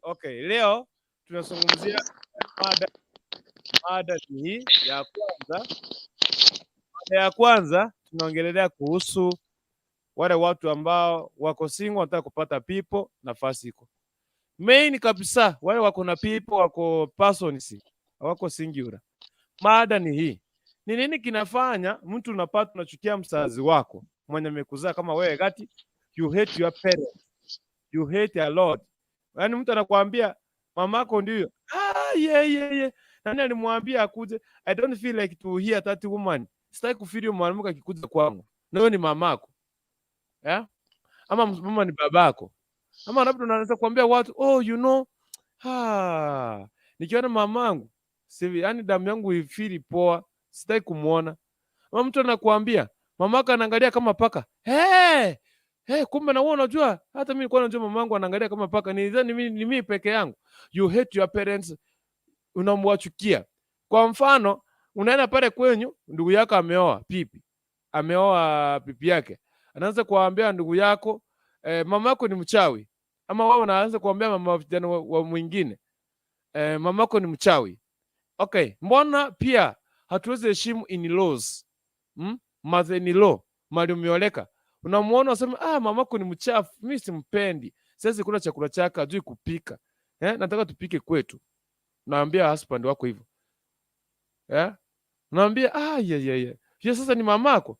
Okay. Leo tunazungumzia mada ni hii ya kwanza. Mada ya kwanza tunaongelelea kuhusu wale watu ambao wako single wanataka kupata people, nafasi iko. Main kabisa wale wako na people, wako persons, wako singular. Mada ni hii. Ni nini kinafanya mtu unapata unachukia mzazi wako mwenye amekuzaa kama wewe Gati, you hate your parents. You hate a lot. Yaani mtu anakuambia Mamako ndio. Ah, yeah, yeah, yeah. Nani alimwambia akuje? I don't feel like to hear that woman. Sitaki kufeel huyo mwanamke akikuja kwangu. Na huyo ni mamako. Yeah? Ama mama ni babako. Ama labda unaweza kuambia watu, oh, you know, ah, nikiona mamangu, sivi, yani damu yangu ifeel poa, sitaki kumuona. Ama mtu anakuambia mamako anaangalia kama paka. Hey! Hey, kumbe na wewe unajua, hata mimi nilikuwa najua mamangu anaangalia kama paka. Nilidhani ni mimi peke yangu. You hate your parents, unamwachukia. Kwa mfano, unaenda pale kwenyu, ndugu yako ameoa pipi, ameoa pipi yake, anaanza kuambia ndugu yako, mama yako ni mchawi, ama wewe unaanza kuambia mama wa vijana wa mwingine, mama yako ni mchawi. Okay, mbona pia hatuwezi heshimu in-laws? Mother in law, mali umeoleka, unamuona unasema, ah, mamako ni mchafu, mimi simpendi, siwezi kula chakula chake, hajui kupika, nataka tupike kwetu. Naambia husband wako hivyo, eh? Naambia, ah, yeah, yeah, yeah. Hiyo sasa ni mamako.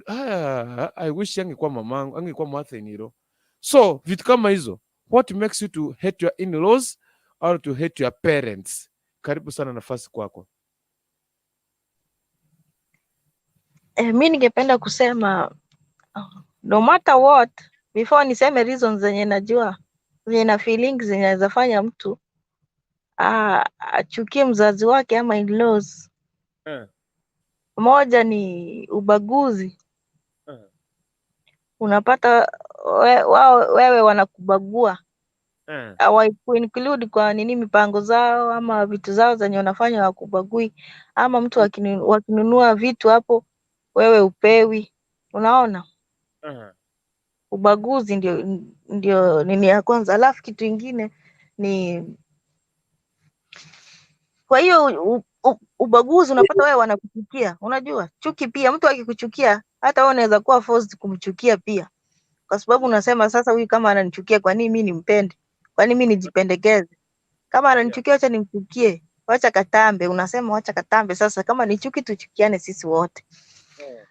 Ah, I wish angekuwa mamangu, angekuwa mother in law. So vitu kama hizo, what makes you to hate your in-laws or to hate your parents? Karibu sana, nafasi kwako. Mi ningependa kusema, no matter what, before niseme reasons zenye najua, zenye na feelings zenye zinaweza fanya mtu achukie mzazi wake ama in-laws. Moja ni ubaguzi. Unapata wao wewe wanakubagua, hawakuinclude kwa nini mipango zao ama vitu zao zenye wanafanya, wakubagui, ama mtu wakinunua vitu hapo wewe upewi. Unaona? Ubaguzi ndio nini ya kwanza. Alafu kitu ingine ni kwa hiyo ubaguzi, unapata wewe wanakuchukia. Unajua chuki pia, mtu akikuchukia hata wewe unaweza kuwa forced kumchukia pia, kwa sababu unasema sasa, huyu kama ananichukia, kwa nini mimi nimpende? Kwa nini mimi nijipendekeze? Kama ananichukia, wacha nimchukie, wacha katambe. Unasema wacha katambe. Sasa kama ni chuki, tuchukiane sisi wote.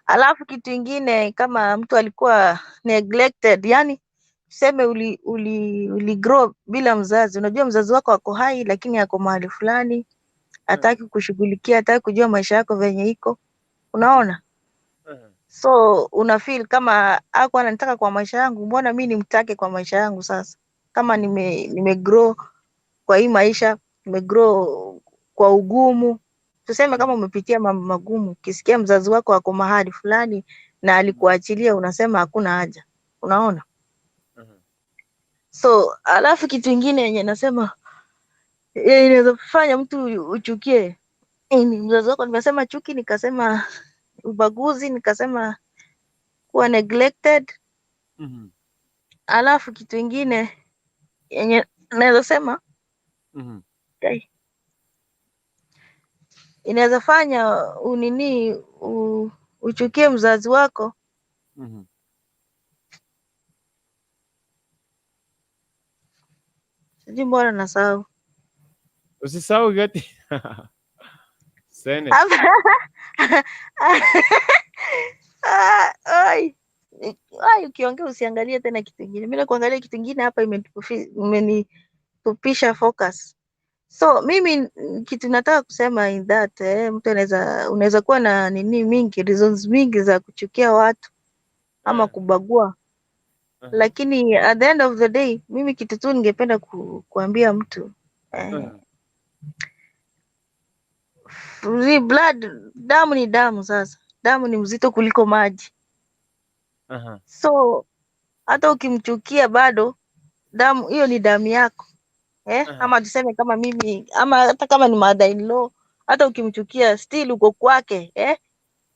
Alafu kitu ingine, kama mtu alikuwa neglected, yani tuseme uli grow bila mzazi. Unajua mzazi wako ako hai, lakini ako mahali fulani, hataki kushughulikia, hataki kujua maisha yako venye iko, unaona? So una feel kama hakuwa ananitaka kwa maisha yangu, mbona mi nimtake kwa maisha yangu? Sasa kama nime grow kwa hii maisha, nime grow kwa ugumu, tuseme kama umepitia mambo magumu, ukisikia mzazi wako ako mahali fulani na alikuachilia, unasema hakuna haja, unaona? So alafu kitu ingine yenye nasema inaweza fanya mtu uchukie ni mzazi wako, nimesema chuki, nikasema ubaguzi, nikasema kuwa neglected. Alafu kitu ingine yenye naweza sema inaweza fanya unini uchukie mzazi wako, sijui mbona nasahau. Usisahau gati. Sene. Ah, ai. Ai, ukiongea usiangalie tena kitu kingine. Mimi nakuangalia kitu kingine hapa imenitupisha focus. So mimi kitu nataka kusema in that, mtu anaweza, unaweza kuwa na nini mingi, reasons mingi za kuchukia watu ama kubagua, lakini at the end of the day mimi kitu tu ningependa kuambia mtu, ni blood, damu ni damu. Sasa damu ni mzito kuliko maji, so hata ukimchukia bado damu hiyo ni damu yako, eh? Ama tuseme kama mimi, ama hata kama ni mother in law, hata ukimchukia still uko kwake, eh?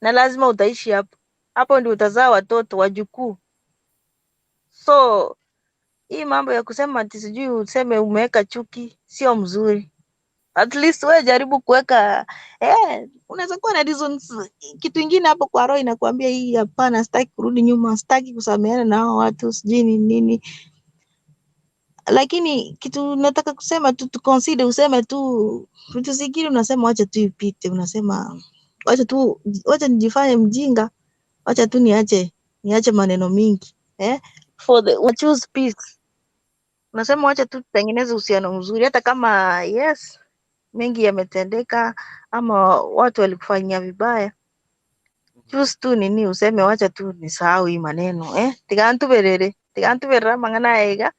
Na lazima utaishi hapo hapo, ndio utazaa watoto wajukuu. So hii mambo ya kusema ati sijui useme umeweka chuki sio mzuri. At least wewe jaribu kuweka, unaweza kuwa na reasons, kitu ingine hapo kwa roho inakuambia hii hapana, sitaki kurudi nyuma, sitaki kusameheana na hao watu, sijui ni nini. Lakini kitu nataka kusema tu consider, useme tu vitu zingine, unasema wacha tu ipite, unasema wacha tu, wacha nijifanye mjinga, wacha tu niache maneno mingi, eh? For the choose peace. Unasema wacha tu tutengeneze uhusiano mzuri, hata kama yes mengi yametendeka ama watu walikufanyia vibaya, choose tu nini useme wacha tu nisahau hii maneno eh, tigantuberere tigantuberere amang'ana aiga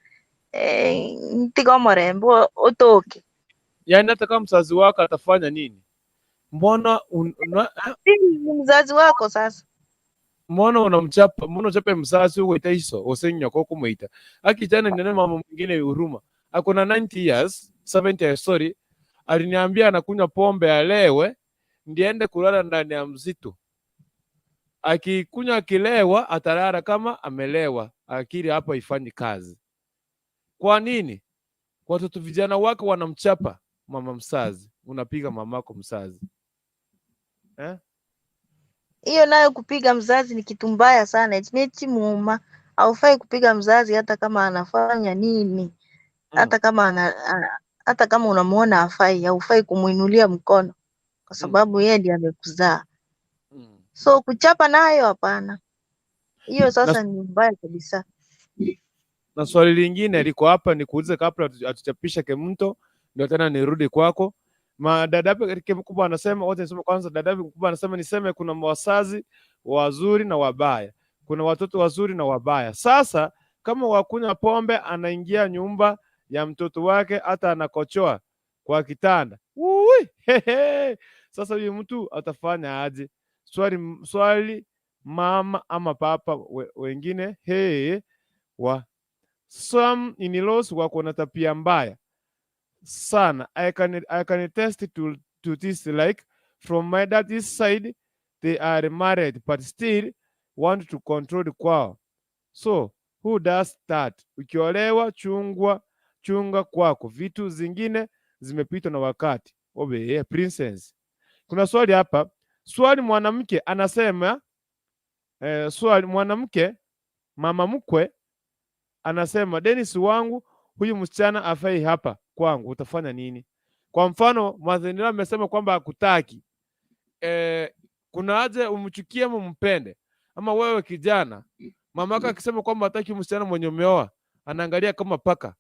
ntiga omorembe otoke. Yaani hata kama mzazi wako atafanya nini, mbona Si mzazi wako sasa. Mbona unamchapa, mbona uchape mzazi ugoita iso osenyoko kumuita akijana nene mama mwingine huruma ako na 90 years 70 years sorry, aliniambia anakunywa pombe alewe ndiende kulala ndani ya msitu. Akikunywa akilewa atalala kama amelewa, akili hapo haifanyi kazi. Kwa nini? Watoto vijana wake wanamchapa mama mzazi, unapiga mamako mzazi eh? Hiyo nayo kupiga mzazi ni kitu mbaya sana, nechimuuma. Haufai kupiga mzazi hata kama anafanya nini, hata kama hata kama unamuona hafai, haufai kumuinulia mkono kwa sababu yeye ndiye amekuzaa. So kuchapa nayo hapana, hiyo sasa ni mbaya kabisa. Na swali lingine liko hapa nikuulize kabla hatuchapisha Kemunto, ndio tena nirudi kwako. Dada mkubwa anasema, wote niseme kwanza, dada mkubwa anasema niseme kuna wazazi wazuri na wabaya, kuna watoto wazuri na wabaya. Sasa kama wakunywa pombe anaingia nyumba ya mtoto wake hata anakochoa kwa kitanda. Ui, hehe. Sasa huyu mtu atafanya aje? Swali mama ama papa wengine he wa some in-laws wako na tabia mbaya sana. I can attest to this, like from my daddy's side they are married but still want to control the kwao. So who does that? Ukiolewa chunga kwako, vitu zingine zimepitwa na wakati. Obe, yeah, princess. Kuna swali hapa. Swali mwanamke anasema swali mwanamke mama mkwe anasema Dennis wangu huyu msichana afai hapa kwangu, utafanya nini? Kwa mfano Mwazenera amesema kwamba hakutaki. Kuna haja umchukie ama umpende? Ama wewe kijana, mamako akisema kwamba hataki msichana mwenye umeoa, anaangalia kama paka,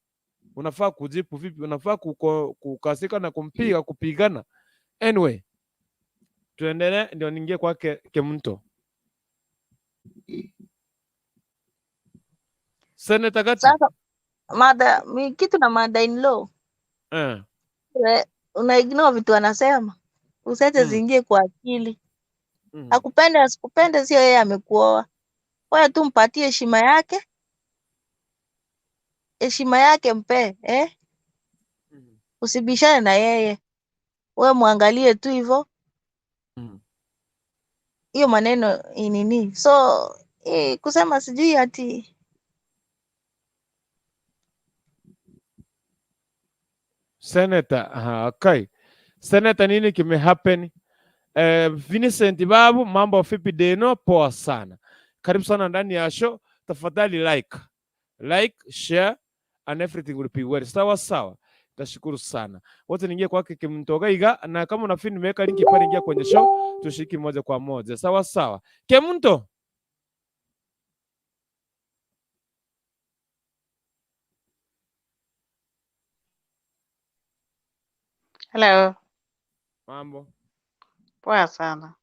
unafaa kujibu vipi? Unafaa kukasika na kumpiga, kupigana? Anyway, tuendelee ndio niingie kwake Kemunto. Senator Gati. Sasa mother, kitu na mother in law. Una ignore vitu anasema. Usiache ziingie kwa akili. Akupende asikupende sio yeye amekuoa. Wewe tu mpatie heshima yake. Heshima yake mpe, eh? Usibishane na yeye. Wewe muangalie tu hivyo. Hiyo maneno nini? So kusema sijui ati Senator, okay. Senator, nini kime happen? Vincent Babu, mambo vipi Deno? Poa sana. Karibu sana ndani ya show. Tafadhali like, share and everything will be well. Sawa sawa. Tashukuru sana. Wote niingie kwake Kemunto Gaiga, na kama unafeel nimeweka linki pale, ingia kwenye show tushiriki moja kwa moja. Sawa sawa. Kemunto. Hello. Mambo. Poa sana.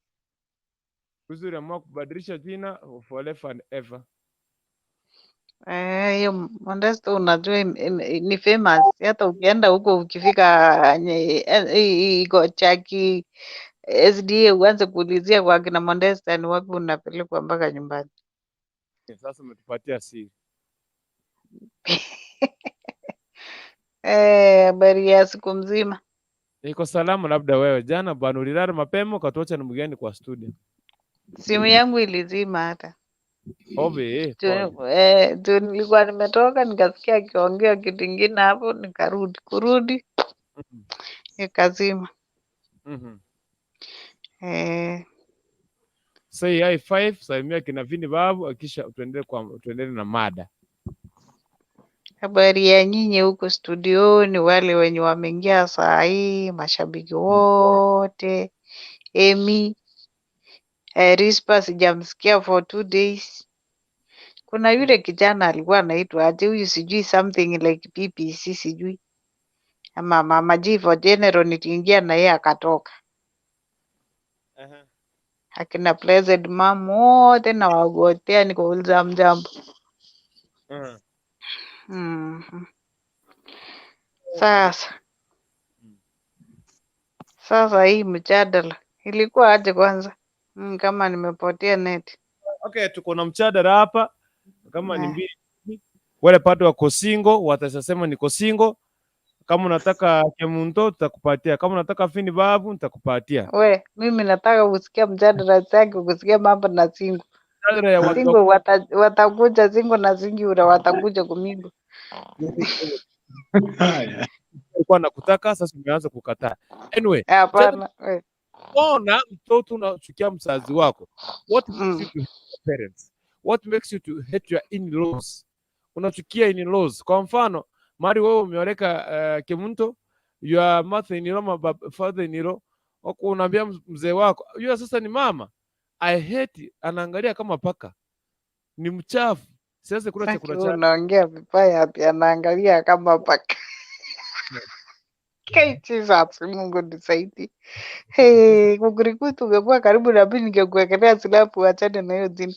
Uzuri amua kubadilisha jina forever and ever. Hiyo Modesto unajua ni famous. Hata ukienda huko ukifika iko Chaki SDA uanze kuulizia kwa kina Modesto ni wapi unapelekwa mpaka nyumbani. Sasa umetupatia siri. Habari ya siku mzima. Niko salama, labda wewe. Jana bwana ulilala mapema ukatuacha na mgeni kwa studio. Simu yangu ilizima hata. Obe, pole. Tu nilikuwa nimetoka nikasikia akiongea kitu kingine hapo nikarudi. Kurudi ikazima. Say hi 5, salimia kina Vini Babu akisha tuendelee na mada. Habari ya nyinyi huko studioni, wale wenye wameingia saa hii, mashabiki wote, Amy, Rispa sijamsikia for 2 days. Kuna yule kijana alikuwa anaitwa aje huyu, sijui something like PPC sijui ama Mama G for General, niliingia na yeye akatoka. Akina Blessed Mom wote na wagotea, nikauliza mjambo. Sasa sasa hii mjadala ilikuwa aje kwanza? Kama nimepotea net. Okay, tuko na mjadala hapa kama ni Eh. mbili. Wale patu wako single watasema niko single. Kama unataka Kemunto tutakupatia, kama unataka Fini Babu nitakupatia. We, mimi nataka kusikia mjadala zake, kusikia mambo na single. Mjadala ya watu Single watakuja single na single watakuja kumingle. Haya. Alikuwa nakutaka, sasa umeanza kukataa. Anyway, mjadala, Hapana. We. mbona mtoto unachukia mzazi wako? What makes you to hate your parents? What makes you to hate your in-laws? Unachukia in-laws. Kwa mfano, mari wewe umeoleka Kemunto, your mother in law, father in law, wako unaambia mzee wako, yule sasa ni mama. I hate, anaangalia kama paka. Ni mchafu. Siwezi kula Saki chakula wewe chake. unaongea vibaya ati anaangalia kama paka. Kai Jesus, Mungu nisaidie. Hey, kukurikutu ungekuwa karibu na mimi ningekuwekelea silabu, achane na hiyo jina.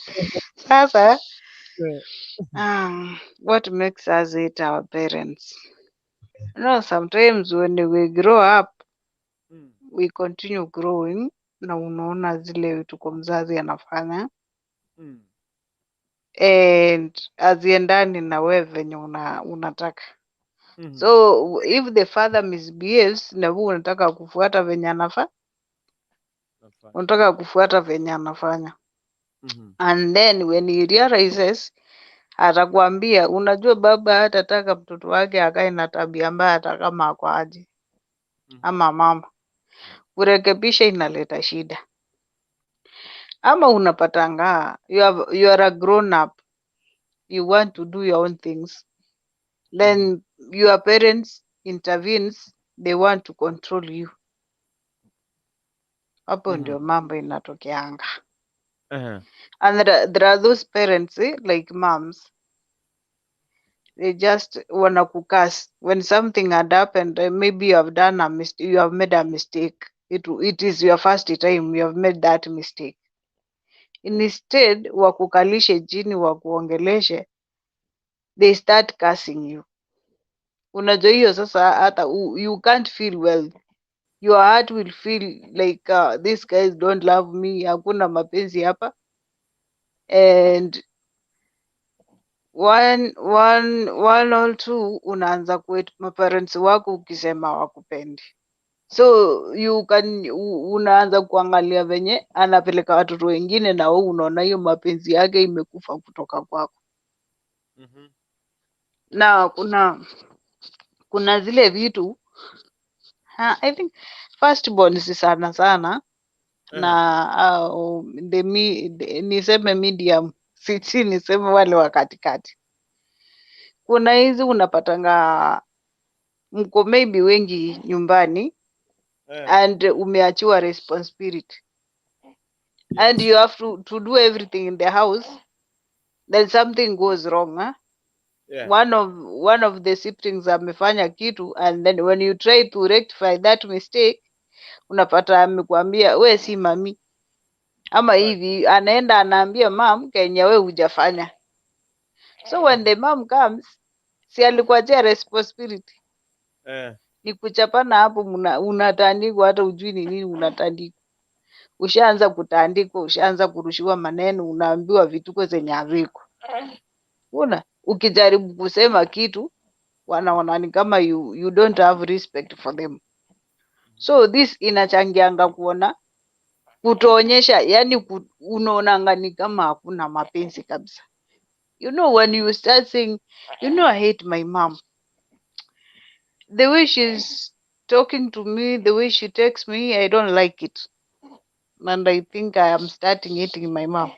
Sasa what makes us hate our parents? You know, sometimes when we grow up, we continue growing na unaona zile vitu kwa mzazi anafanya and haziendani na wewe venye unataka. So if the father misbehaves na wewe unataka kufuata venye anafaa, Nafanya. Unataka kufuata venye anafanya. And then when he realizes atakwambia, unajua baba hatataka mtoto wake akae na tabia mbaya hata kama ako aje ama mama. Kurekebisha inaleta shida. Ama unapatanga you are a grown up, you want to do your own things. Then your parents intervenes, they want to control you. Hapo ndio mambo inatokeanga. And there are those parents like moms, they just wanakucurse when something had happened. Maybe you have done a mistake, you have made a mistake. It is your first time you have made that mistake. Instead wakukalishe chini wakuongeleshe, they start cursing you. Unajua hiyo sasa hata you can't feel well. Your heart will feel like these guys don't love me, hakuna mapenzi hapa. And one, one, one or two unaanza kuhate maparents wako ukisema wakupendi. So you can unaanza kuangalia venye anapeleka watoto wengine na wewe unaona hiyo mapenzi yake imekufa kutoka kwako. Na kuna zile vitu ha, I think firstborn si sana sana na niseme medium, si niseme wale wa katikati. Kuna hizi unapatanga mko maybe wengi nyumbani and umeachiwa responsibility and you have to do everything in the house, then something goes wrong, huh? One of the siblings amefanya kitu and then when you try to rectify that mistake unapata amekwambia we si mami ama hivi, anaenda anaambia mam kenye we hujafanya. So when the mom comes, si alikuachia responsibility? Ni kuchapana hapo, unatandikwa hata ujui ni nini unatandikwa. Ushaanza kutandikwa, ushaanza kurushiwa maneno, unaambiwa vituko zenye haviko. Una ukijaribu kusema kitu wanaona ni kama you don't have respect for them. So this inachangianga kuona kutoonyesha, yani unaonanga ni kama hakuna mapenzi kabisa. You know when you start saying, you know, I hate my mom. The way she's talking to me, the way she takes me, I don't like it. And I think I am starting hating my mom.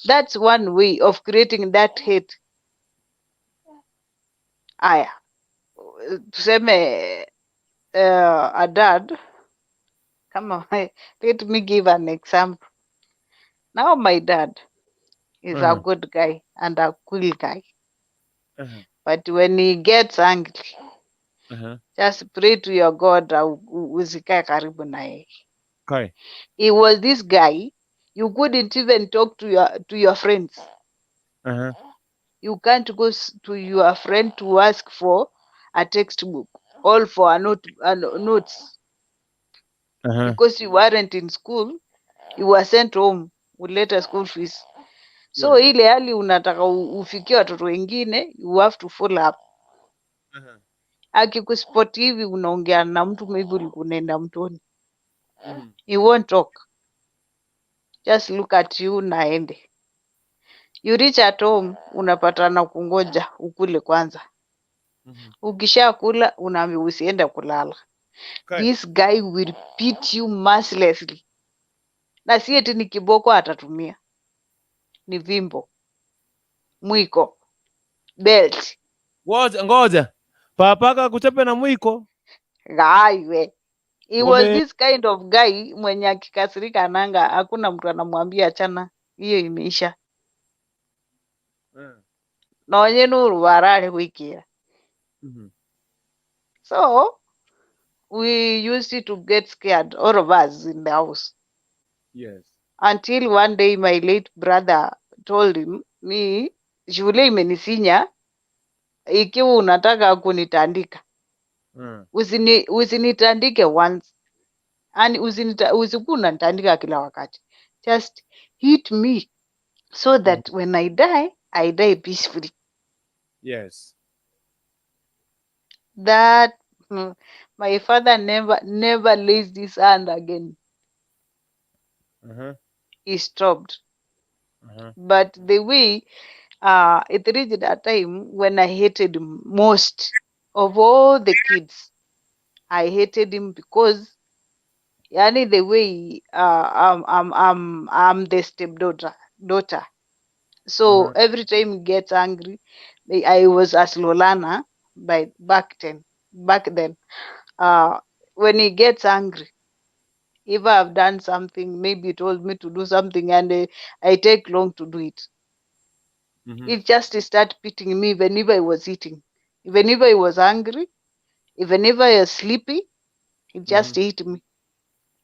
That's one way of creating that hate. Aya, tuseme a dad, kama let me give an example. Now my dad, He's a good guy and a cool guy. But when he gets angry, just pray to your God usikae karibu na yeye. Okay. He was this guy, you couldn't even talk to your friends. You can't go to your friend to ask for a textbook or for a note, notes because you weren't in school, you were sent home ulete school fees. So ile hali unataka ufikie watoto wengine, you have to follow up. Akikuspot hivi unaongea na mtu maybe ulikuwa unaenda mtoni, he won't talk, just look at you na aende. You reach at home unapata na kungoja ukule kwanza. Ukishakula unaambiwa usiende kulala. Okay. This guy will beat you mercilessly, na si eti ni kiboko atatumia, ni fimbo, mwiko, belt. Ngoja ngoja. Papaka kuchape na mwiko. Gaiwe. He was Wame this kind of guy mwenye akikasirika ananga, hakuna mtu anamwambia achana, hiyo imeisha. Na wenye nuru warare wikira. So we used to get scared, all of us in the house. Yes. Until one day my late brother told him, mi shule imenisinya, ikiwa unataka kunitandika usinitandike once and usikuwa unanitandika kila wakati, just hit me so that when I die, I die peacefully. Yes. That my father never raised his hand again. He stopped. But the way it reached a time when I hated him most of all the kids. I hated him because yani the way I'm the stepdaughter daughter. So every time he gets angry, I was as Lolana by back then. Back then, when he gets angry, if I've done something, maybe he told me to do something, and I take long to do it. He just start beating me even if I was eating, even if I was angry, even if I was sleepy. He just hit me.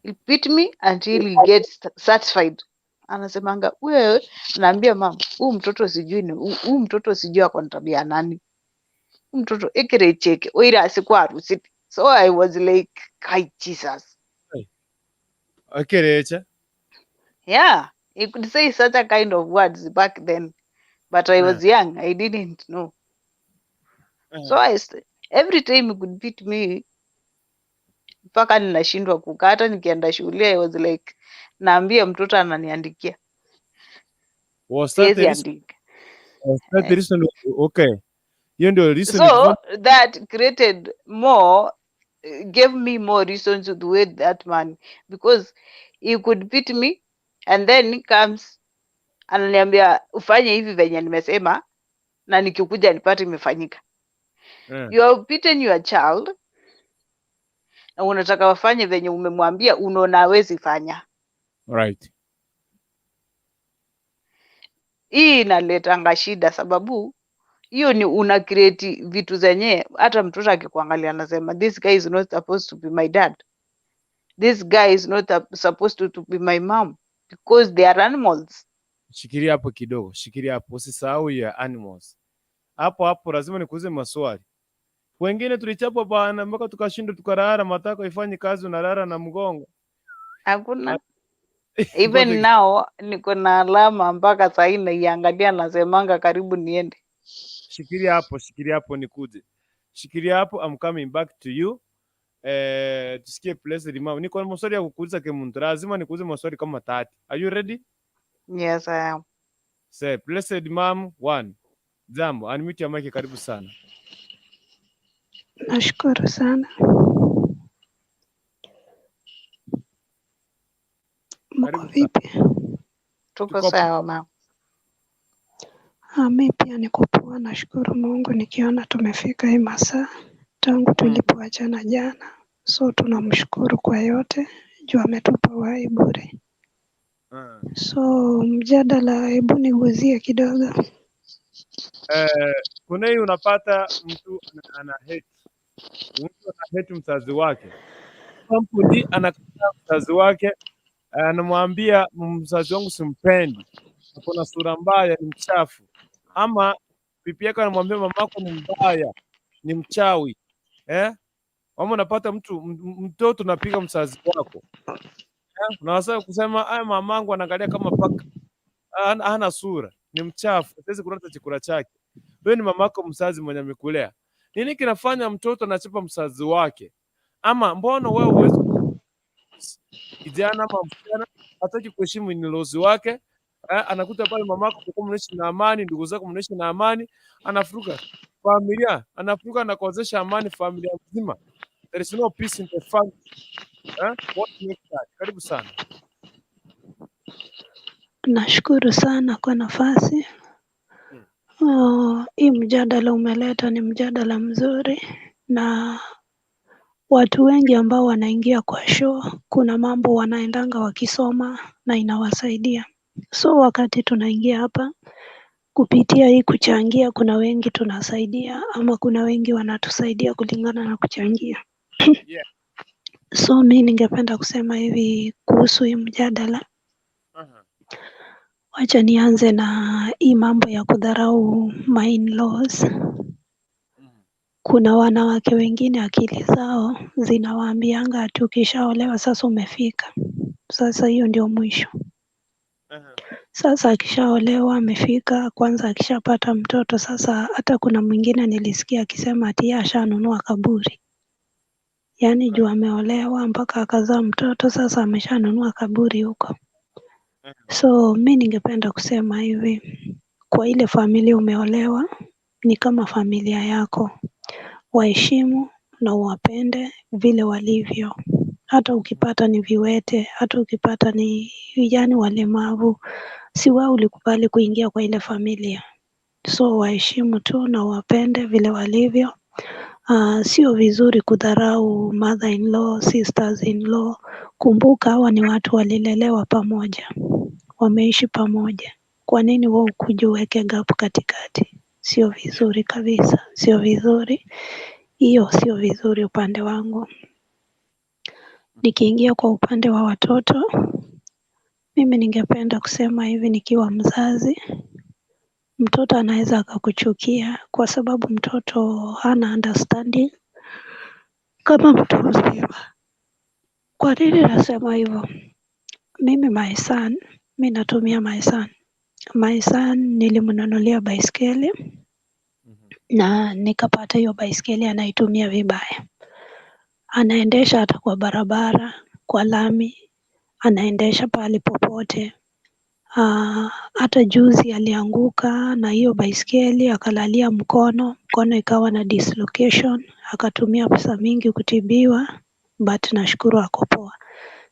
He beat me until he gets satisfied. Anasemanga wewe, naambia mama, huu mtoto sijui ni huu mtoto sijui ako na tabia nani, huu mtoto ekerecheke oira asikwarusiti. So I was like, kai Jesus. Akerecha. Yeah, he could say such a kind of words back then, but I was young, I didn't know. So every time he could beat me mpaka ninashindwa kukaa. Hata nikienda shule I was like, naambia mtoto ananiandikia, Was that the siwezi reason? andika. Was that the reason? Okay. Hiyo ndio reason So ilifanya. that created more, gave me more reasons to hate that man, because he could beat me and then he comes ananiambia ufanye hivi venye nimesema, na nikikuja nipate imefanyika. You have beaten your child na unataka wafanye venye umemwambia, unaona hawezi fanya. Right. Hii inaletanga shida, sababu hiyo ni una create vitu zenye hata mtoto akikuangalia anasema this guy is not supposed to be my dad, this guy is not supposed to be my mom, because they are animals. Shikilia hapo kidogo, shikilia hapo, usisahau ya animals. Hapo hapo lazima nikuulize maswali. Wengine tulichapwa bana mpaka tukashindwa tukalala, matako ifanye kazi, unalala na mgongo. Hakuna even Ngoja now niko na alama mpaka sahii naiangalia nasemanga karibu niende. Shikilia hapo, shikilia hapo nikuje. Shikilia hapo, I'm coming back to you. Tusikie Blessed Mama. Niko na maswali ya kukuuliza kemuntu. Lazima nikuulize maswali kama tatu. Are you ready? Yes, I am. Say, Blessed Mom one. Jambo, unmute your mic, karibu sana. Nashukuru sana. Mko Karibu sana. vipi? Tuko Tuko sawa mama. Mi pia niko poa, nashukuru Mungu nikiona tumefika hii masaa tangu tulipoachana jana, so tunamshukuru kwa yote juu ametupa uhai bure. So mjadala, hebu niguzie kidogo. Kuna hii unapata mtu ana hate, mtu ana hate mzazi wake, Kampuni anakataa mzazi wake, anamwambia mzazi wangu simpendi, ako na sura mbaya, ni mchafu. Ama bibi yako anamwambia mamako ni mbaya, ni mchawi, eh? Ama unapata mtu mtoto unapiga mzazi wako, eh? Unaweza kusema aya, mamangu anaangalia kama paka, hana sura, ni mchafu, siwezi kula hata chakula chake. Wewe ni mamako mzazi mwenye amekulea. Nini kinafanya mtoto anachapa mzazi wake? Ama mbona wewe huwezi, kijana ama msichana hataki kuheshimu in-laws wake, anakuta pale mamako kwa mnaishi na amani, ndugu zako mnaishi na amani, anafuruka familia, anafuruka na kuozesha amani familia mzima. There is no peace in the family. Eh? What makes that? Karibu sana. Nashukuru sana kwa nafasi. Hii mjadala umeleta ni mjadala mzuri, na watu wengi ambao wanaingia kwa show, kuna mambo wanaendanga wakisoma na inawasaidia. So wakati tunaingia hapa kupitia hii kuchangia, kuna wengi tunasaidia ama kuna wengi wanatusaidia kulingana na kuchangia. So mi ningependa kusema hivi kuhusu hii mjadala. Wacha nianze na hii mambo ya kudharau my in-laws. Kuna wanawake wengine akili zao zinawaambianga ati ukishaolewa sasa umefika, sasa hiyo ndio mwisho. Sasa akishaolewa amefika, kwanza akishapata mtoto sasa. Hata kuna mwingine nilisikia akisema ati yeye ashanunua kaburi, yaani juu ameolewa mpaka akazaa mtoto, sasa ameshanunua kaburi huko. So mi ningependa kusema hivi, kwa ile familia umeolewa ni kama familia yako, waheshimu na uwapende vile walivyo. Hata ukipata ni viwete, hata ukipata ni yaani walemavu, si wao ulikubali kuingia kwa ile familia. So waheshimu tu na uwapende vile walivyo. Sio vizuri kudharau mother in law, sisters in law. Kumbuka hawa ni watu walilelewa pamoja, wameishi pamoja. Kwa nini wewe ukuje uweke gap katikati? Sio vizuri kabisa, sio vizuri. Hiyo sio vizuri upande wangu. Nikiingia kwa upande wa watoto, mimi ningependa kusema hivi nikiwa mzazi, mtoto anaweza akakuchukia kwa sababu mtoto hana understanding kama mtu mzima. Kwa nini nasema hivyo? Mimi my son, mi natumia my son. My son nilimnunulia baiskeli na nikapata hiyo baiskeli anaitumia vibaya. Anaendesha hata kwa barabara, kwa lami, anaendesha pahali popote. Hata juzi alianguka na hiyo baiskeli akalalia mkono, mkono ikawa na dislocation, akatumia pesa mingi kutibiwa, but nashukuru ako poa.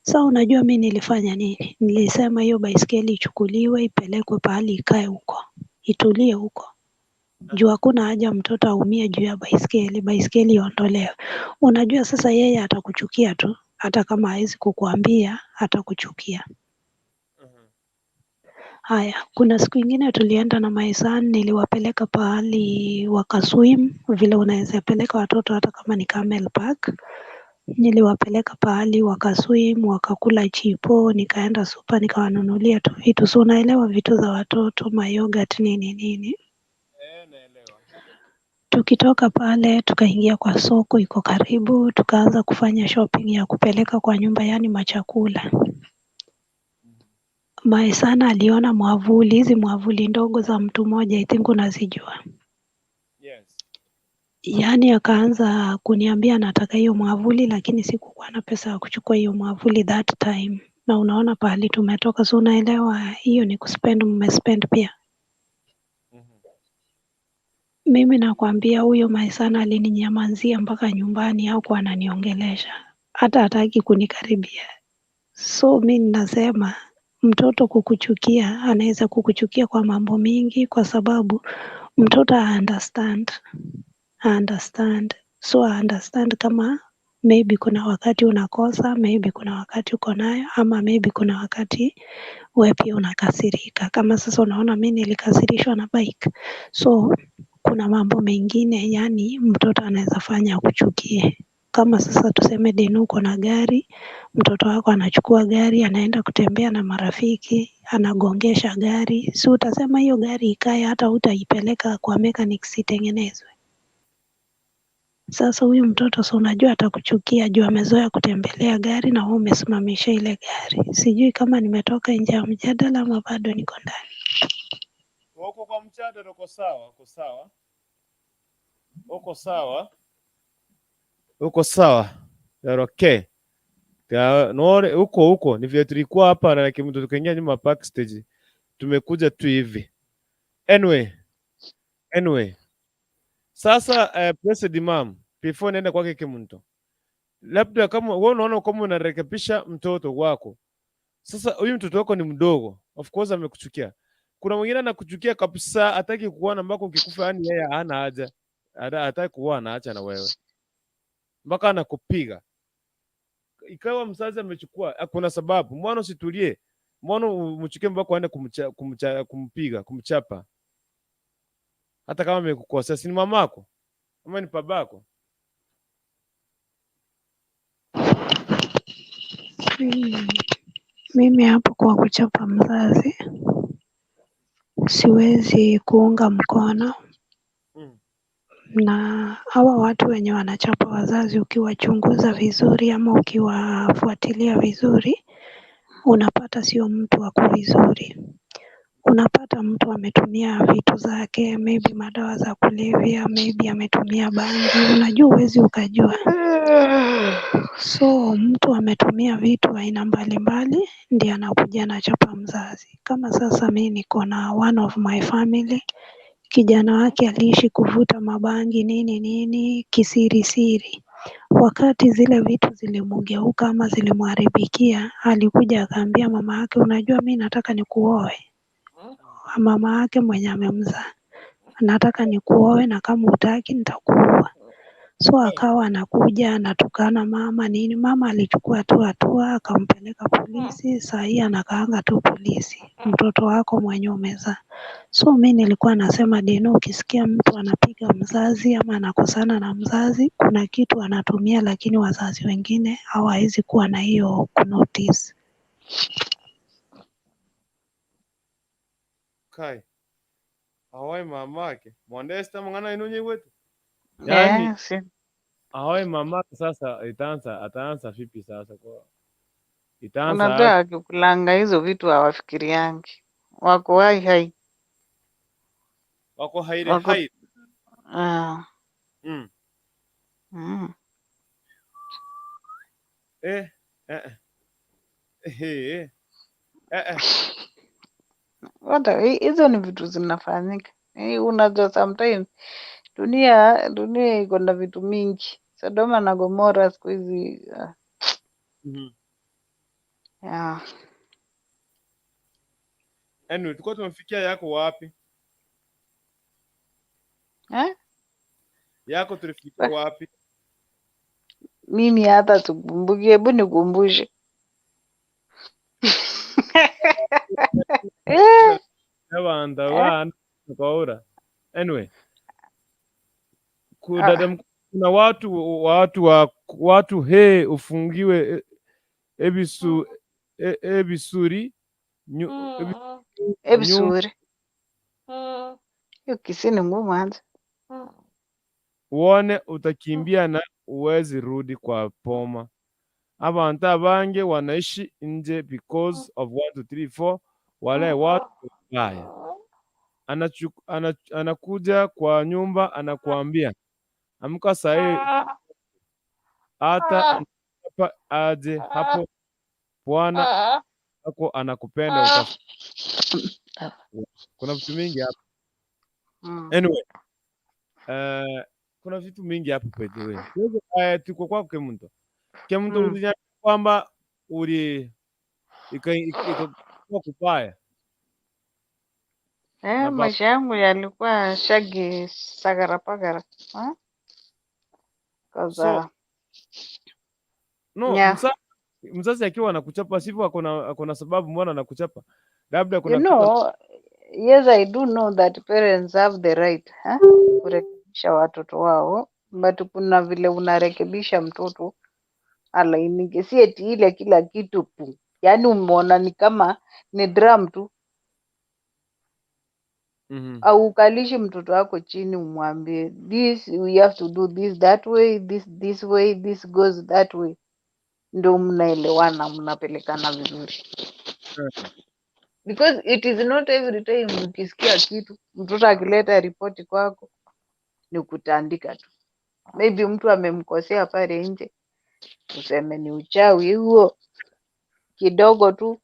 So unajua mi nilifanya nini? Nilisema hiyo baiskeli ichukuliwe ipelekwe pahali ikae huko, itulie huko. Juu hakuna haja mtoto aumie juu ya baiskeli, baiskeli iondolewe. Unajua sasa yeye atakuchukia tu, hata kama hawezi kukuambia atakuchukia. Haya, kuna siku ingine tulienda na my son, niliwapeleka pahali wakaswim, vile unaweza peleka watoto hata kama ni Camel Park. Niliwapeleka pahali wakaswim, wakakula chipo, nikaenda super nikawanunulia tu vitu, so unaelewa vitu za watoto, mayoghurt nini nini. Naelewa. Tukitoka pale tukaingia kwa soko iko karibu, tukaanza kufanya shopping ya kupeleka kwa nyumba, yaani machakula. My son aliona mwavuli, hizi mwavuli ndogo za mtu mmoja, I think unazijua. Yes. Yaani akaanza kuniambia nataka hiyo mwavuli, lakini sikukuwa na pesa ya kuchukua hiyo mwavuli that time. Na unaona pahali tumetoka, so unaelewa hiyo ni kuspend, mmespend pia. Mimi nakwambia huyo my son alininyamazia mpaka nyumbani, hakuwa ananiongelesha, hata hataki kunikaribia. So mi ninasema mtoto kukuchukia, anaweza kukuchukia kwa mambo mingi, kwa sababu mtoto understand, understand. So understand kama Maybe kuna wakati unakosa, maybe kuna wakati uko nayo, ama maybe kuna wakati wewe pia unakasirika. Kama sasa unaona mi nilikasirishwa na bike, so kuna mambo mengine yani mtoto anaweza fanya akuchukie. Kama sasa tuseme Denu uko na gari, mtoto wako anachukua gari anaenda kutembea na marafiki, anagongesha gari, si utasema hiyo gari ikae, hata utaipeleka kwa mechanics itengenezwe? Sasa huyu mtoto si unajua atakuchukia juu amezoea kutembelea gari na wewe umesimamisha ile gari. Sijui kama nimetoka nje ya mjadala ama bado niko ndani. Uko kwa mjadala, uko sawa, uko sawa, uko sawa, uko sawa. You're okay. Nore huko huko ni vile tulikuwa hapa na kimtu tukaingia nyuma backstage, tumekuja tu hivi. Anyway, sasa President Mam, before niende kwake Kimuntu, labda kama wewe unaona kama unarekebisha mtoto wako, sasa huyu mtoto wako ni mdogo, of course amekuchukia. Kuna mwingine anakuchukia kabisa, hataki kuona mpaka ukikufa, yani yeye hana haja, hataki kuona, acha na wewe mpaka anakupiga. Ikawa mzazi amechukua, kuna sababu, mbona usitulie? Mbona umchukie mpaka uende kumpiga, kumchapa, hata kama amekukosea? Si ni mamako ama ni babako? Mimi hapo kwa kuchapa mzazi siwezi kuunga mkono. Na hawa watu wenye wanachapa wazazi ukiwachunguza vizuri ama ukiwafuatilia vizuri, unapata sio mtu ako vizuri. Unapata mtu ametumia vitu zake, maybe madawa za kulevya, maybe ametumia bangi, unajua huwezi ukajua. So mtu ametumia vitu aina mbalimbali ndiye anakuja anachapa mzazi. Kama sasa mi niko na one of my family, kijana wake aliishi kuvuta mabangi nini nini kisirisiri. Wakati zile vitu zilimgeuka ama zilimharibikia, alikuja akaambia mama yake, unajua mi nataka nikuoe. Mama yake mwenye amemzaa, nataka nikuoe na kama hutaki nitakuua. So akawa anakuja anatukana mama nini. Mama alichukua tu hatua akampeleka polisi. Saa hii anakaanga tu polisi, mtoto wako mwenye umezaa. So mi nilikuwa nasema Deno, ukisikia mtu anapiga mzazi ama anakosana na mzazi, kuna kitu anatumia, lakini wazazi wengine hawawezi kuwa na hiyo kunotice. Kai awai mamake mwandesta mangana inunye wetu yani Yeah, si. awai mamake sasa itaanza ataanza vipi sasa kwa itaanza Unajua aje? wakikulanga hizo vitu hawafikiriangi, wako hai hai, Wako haire wako haire. Eh, eh, eh, eh, eh, eh. Hata hizo ni vitu zinafanyika. Unajua sometimes dunia iko na vitu mingi. Sodoma na Gomora siku hizi yeah. Anyway, tulikuwa tumefikia yako wapi? Eh? Yako tulifikia wapi? Mimi hata sikumbuki, hebu nikumbushe. Eh, Abanda eh, bana tukaura. Anyway, ah, kuna watu he ufungiwe ebisu ebisuri nyu, nyumba ebisuri hiyo Kisii ni ngumu aje. uone utakimbia na uwezi rudi kwa poma. Abantu abange wanaishi nje because of 1 2 3 4 wale watu wabaya. Anakuja kwa nyumba anakuambia amka sahi, hata hapa aje hapo, bwana wako anakupenda Kuna vitu mingi hapa. Anyway, kuna vitu mingi hapo by the way. Tuko kwako Kemunto. Kemunto, uliniambia kwamba uli ika kubaya Eh, na baba. maisha yangu yalikuwa shagi sagara pagara. So Cause No, Yeah. mzazi akiwa anakuchapa sivyo, akona sababu mbona anakuchapa. Labda You kuna kitu know, yes, I do know that parents have the right, eh, kurekebisha watoto wao, but kuna vile unarekebisha mtoto alainike, si eti ile kila kitu pu, yaani umeona ni kama ni drum tu. Au ukalishi mtoto wako chini umwambie, this we have to do this that way, this this way, this goes that way, ndo mnaelewana, mnapelekana vizuri, because it is not every time ukisikia kitu mtoto akileta ripoti kwako ni kutandika tu. Maybe mtu amemkosea pale nje, useme ni uchawi huo kidogo tu.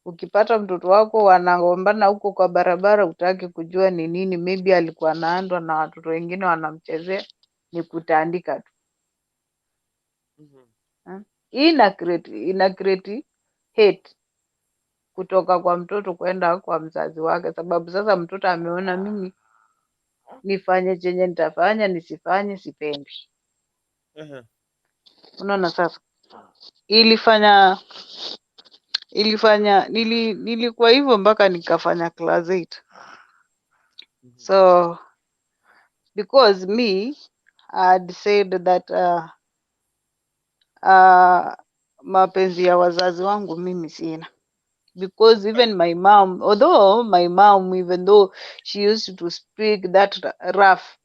Ukipata mtoto wako wanagombana huko kwa barabara, utaki kujua ni nini, maybe alikuwa anaandwa na watoto wengine wanamchezea, ni kutandika tu. Eh? Hii ina create hate kutoka kwa mtoto kwenda kwa mzazi wake, sababu sasa mtoto ameona mimi nifanye chenye nitafanya, nisifanye sipendi. Unaona sasa, ilifanya nilikuwa hivyo mpaka nikafanya class 8. So because me I had said that mapenzi ya wazazi wangu mimi sina, because even my mom, although my mom, even though she used to speak that rough,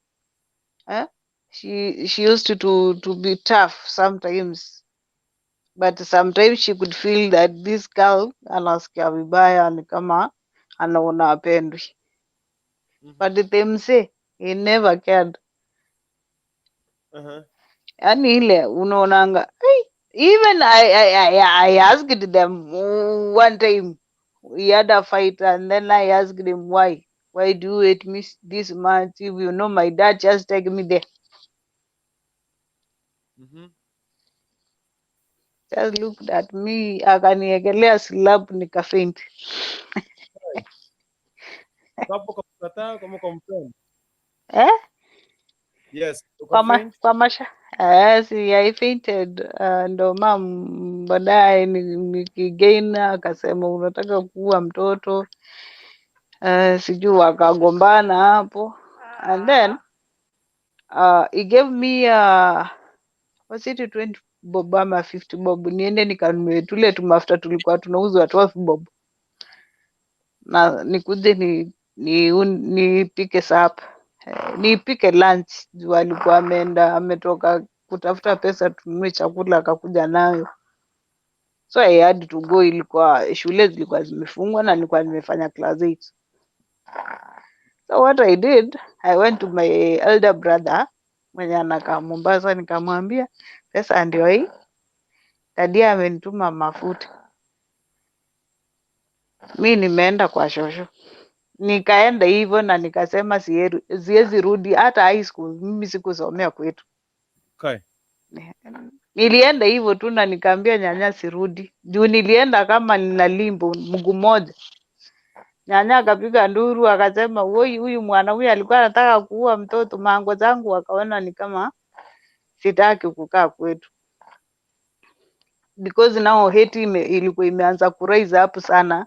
eh? She used to be tough sometimes, but sometimes she could feel that this girl anasikia vibaya, ni kama anaona apendwi, but the mzee, he never cared. Yani ile unaonanga, hey, even I asked them one time we had a fight and then I asked him, Why do you hate me this much? If you know my dad, just take me there." Just looked at me, akaniekelea slap, nikafaint. Hapo ukamkataa kama ukampenda? Eh? Yes, Kwa ma, ukafaint. kwa masha, eh, si I fainted. Ndo mam baadaye nikigain akasema unataka kuua mtoto, sijui wakagombana hapo, and then he gave me, was it 20 bob ama 50 bob, niende nikanunue tule tumafuta tulikuwa tunauzwa 12 bob na nikuje nipike supper, nipike lunch, juu alikuwa ameenda, ametoka kutafuta pesa tununue chakula, akakuja nayo, so I had to go. Ilikuwa shule zilikuwa zimefungwa na nilikuwa nimefanya class 8. So what I did, I went to my elder brother mwenye anakaa Mombasa, nikamwambia pesa ndio hii, daddy amenituma mafuta, mi nimeenda kwa shosho. Nikaenda hivyo na nikasema siwezi rudi hata high school, mimi sikusomea kwetu. Nilienda hivyo tu na nikaambia nyanya sirudi, juu nilienda kama nina limp mguu moja. Nyanya akapiga nduru akasema, woi, huyu mwana huyu alikuwa anataka kuua mtoto. Maango zangu wakaona ni kama sitaki kukaa kwetu, because now hate ilikuwa imeanza kurise up sana.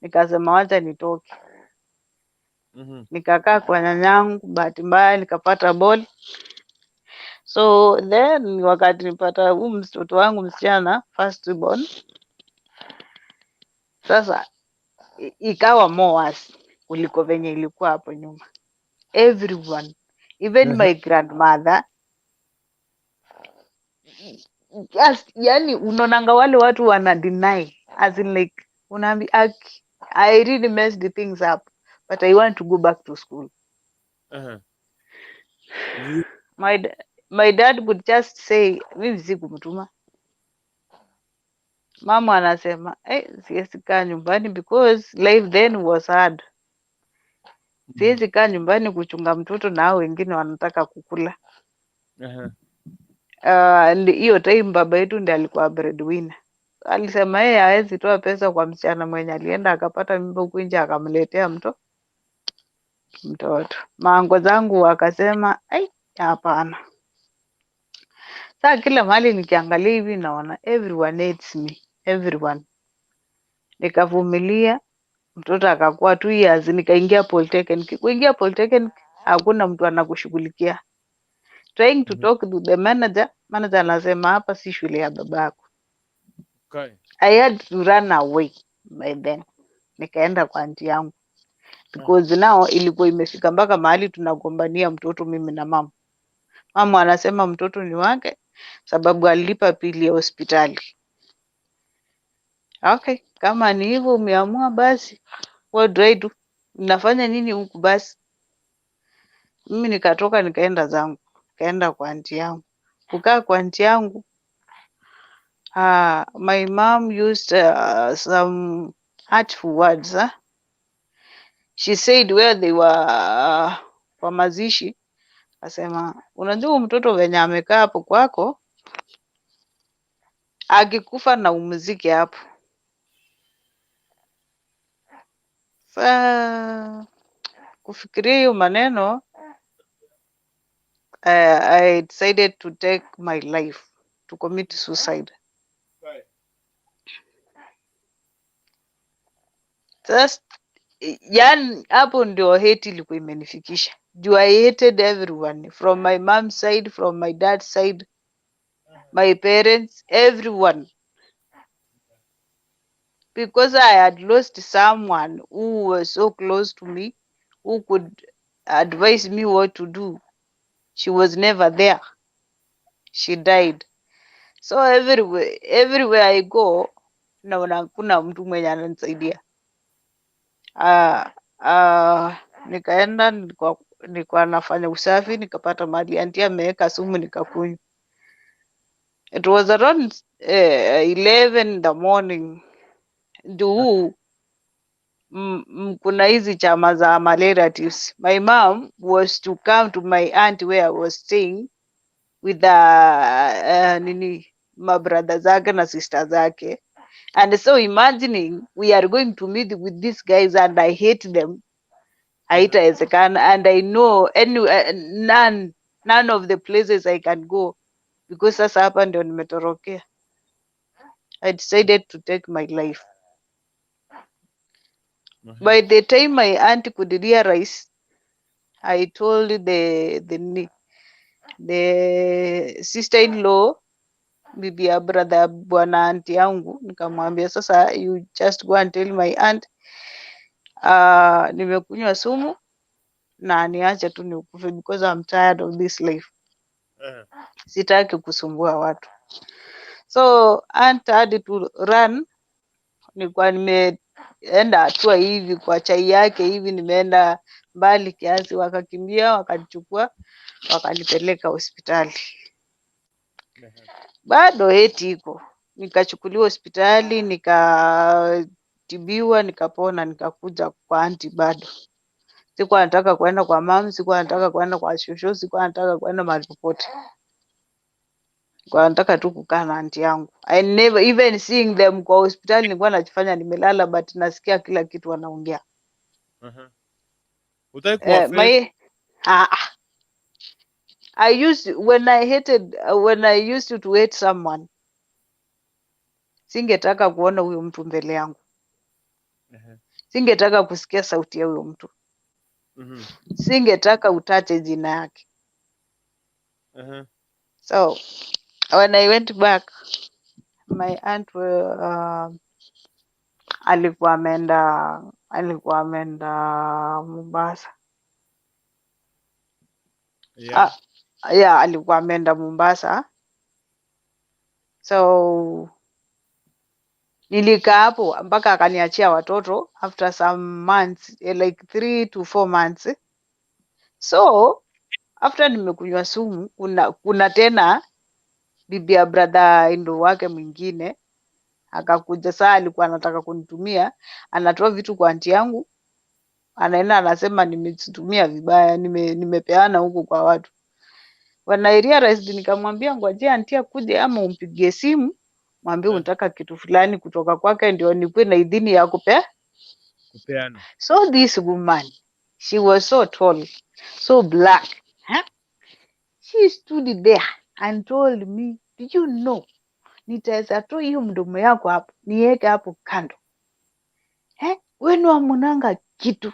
Nikasema wacha nitoke. Nikakaa kwa nyanyangu, bahati mbaya nikapata ball. So then wakati nipata huu mtoto wangu msichana, first born, sasa ikawa more worse kuliko venye ilikuwa hapo nyuma. Everyone, even my grandmother, just yani unaonanga wale watu wana deny, as in like unaambi, "Aki, I really messed things up, but I want to go back to school." My dad would just say, mimi sikumtuma. Mama anasema, hey, siwezi kaa nyumbani because life then was hard. Siwezi kaa nyumbani kuchunga mtoto na hao wengine wanataka kukula. And hiyo time baba yetu ndiye alikuwa breadwinner. Alisema yeye hawezi toa pesa kwa msichana mwenye alienda akapata mimba huku nje akamletea mtoto. Maango zangu wakasema, ai, hapana. Saa kila mahali nikiangalia hivi naona everyone hates me, everyone. Nikavumilia, mtoto akakuwa 2 years, nikaingia polytechnic. Kuingia polytechnic hakuna mtu anakushughulikia. Trying to talk to the manager, manager anasema hapa si shule ya babako. I had to run away by then. Nikaenda kwa aunty yangu because now ilikuwa imefika mpaka mahali tunagombania mtoto, mimi na mama. Mama anasema mtoto ni wake sababu alilipa bili ya hospitali. Okay, kama ni hivyo umeamua basi, what do I do? Nafanya nini huku basi? Mimi nikatoka nikaenda zangu, nikaenda kwa aunty yangu. Kukaa kwa aunty yangu, my mom used some hurtful words. Huh? She said where they were kwa mazishi, akasema unajua huyu mtoto venye amekaa hapo kwako, akikufa na umzike hapo. Sa kufikiria hiyo maneno, I decided to take my life, to commit suicide. Just yani hapo ndio hate ilikuwa imenifikisha. Juu I hated everyone from my mom's side, from my dad's side, my parents, everyone. Because I had lost someone who was so close to me, who could advise me what to do. She was never there. She died. So everywhere I go, naona hakuna mtu mwenye ananisaidia. Nikaenda nilikuwa nafanya usafi, nikapata mahali aunty ameweka sumu nikakunywa. It was around 11 in the morning. Juu kuna hizi chama za ma relatives. My mom was to come to my aunt where I was staying with the nini, mabrother zake na sister zake. And so imagining we are going to meet with these guys and I hate them, haitawezekana. And I know none of the places I can go because sasa hapa ndio nimetorokea. I decided to take my life. By the time my aunt could realize, I told the sister-in-law, bibi ya brother bwana aunty yangu, nikamwambia sasa, you just go and tell my aunt nimekunywa sumu na niache tu nikufe because I'm tired of this life. Sitaki kusumbua watu. So aunt had to run. Nilikuwa nimeenda hatua hivi kwa chai yake hivi, nimeenda mbali kiasi, wakakimbia wakanichukua wakanipeleka hospitali. Bado hate iko, nikachukuliwa hospitali nikatibiwa, nikapona, nikakuja kwa aunty. Bado sikuwa nataka kuenda kwa mum, sikuwa nataka kuenda kwa shosho, sikuwa nataka kuenda mahali popote. Nilikuwa nataka tu kukaa na aunty yangu. I never even seeing them kwa hospitali, nilikuwa najifanya nimelala, but nasikia kila kitu wanaongea. Hutaki kuwa Eh, face? My ah, ah. I used when I hated when I used to hate someone, singetaka kuona huyo mtu mbele yangu, singetaka kusikia sauti ya huyo mtu, singetaka utache jina yake. So when I went back, my aunt alikuwa ameenda Mombasa. Ah, yeah, alikuwa ameenda Mombasa. So nilikaa hapo mpaka akaniachia watoto after some months, like 3 to 4 months. So after nimekunywa sumu, kuna tena bibi ya brother in-law wake mwingine akakuja. Saa alikuwa anataka kunitumia, anatoa vitu kwa aunty yangu, anaenda anasema nimezitumia vibaya, nimepeana huku kwa watu. When I realized, nikamwambia ngojea aunty akuje ama umpigie simu mwambie unataka kitu fulani kutoka kwake ndio nikuwe na idhini ya kupea. Kupeana. So this woman, she was so tall, so black. Huh? She stood there. and told me, "Do you know, nitaweza toa hiyo mdomo yako hapo niweke hapo kando. Eh? Wenu hamunanga kitu.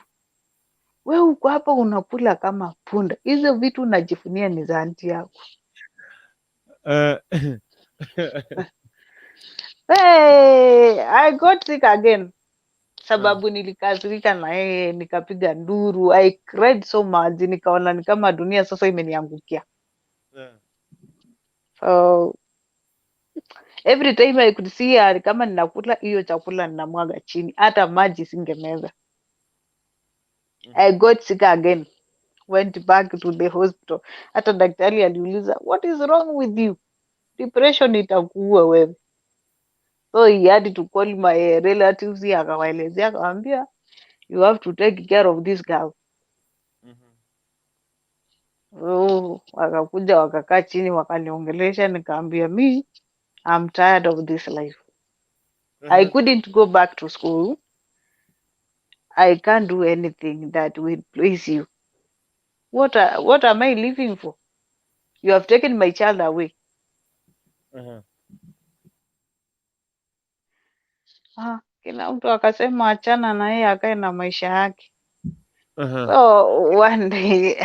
We uko hapa unakula kama punda. Hizo vitu unajifunia ni za auntie yako." Hey, I got sick again. Sababu nilikasirika na yeye, nikapiga nduru. I cried so much, nikaona ni kama dunia sasa imeniangukia. So every time I could see her, kama ninakula hiyo chakula ninamwaga chini, hata maji singemeza. I got sick again, went back to the hospital. Hata daktari aliuliza, "What is wrong with you? Depression itakuua wewe." So he had to call my relatives, akawaelezea, akawaambia, "You have to take care of this girl." Oh, wakakuja wakakaa chini wakaniongelesha, nikaambia, "Me, I'm tired of this life. I couldn't go back to school. I can't do anything that will please you. What am I living for? You have taken my child away." Ah, kila mtu akasema achana na yeye akae na maisha yake. So one day,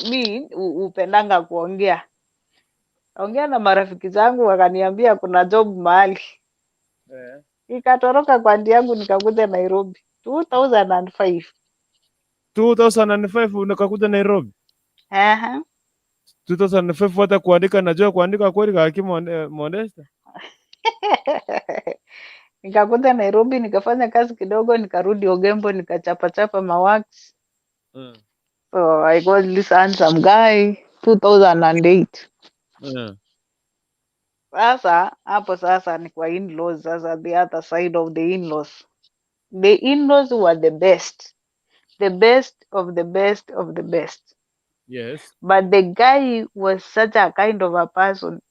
me upendanga kuongea ongea na marafiki zangu, wakaniambia kuna job mahali. Nikatoroka kwa auntie yangu nikakuja Nairobi 2005. 2005 ukakuja Nairobi? Aha. 2005 hata kuandika najua kuandika kweli kaki Modesta? Nikakuja Nairobi, nikafanya kazi kidogo, nikarudi Ogembo, nikachapachapa maworks. So I got this handsome guy 2008. Sasa hapo sasa ni kwa in-laws, sasa the other side of the in-laws. The in-laws were the best. The best of the best of the best. But the guy was such a kind of a person.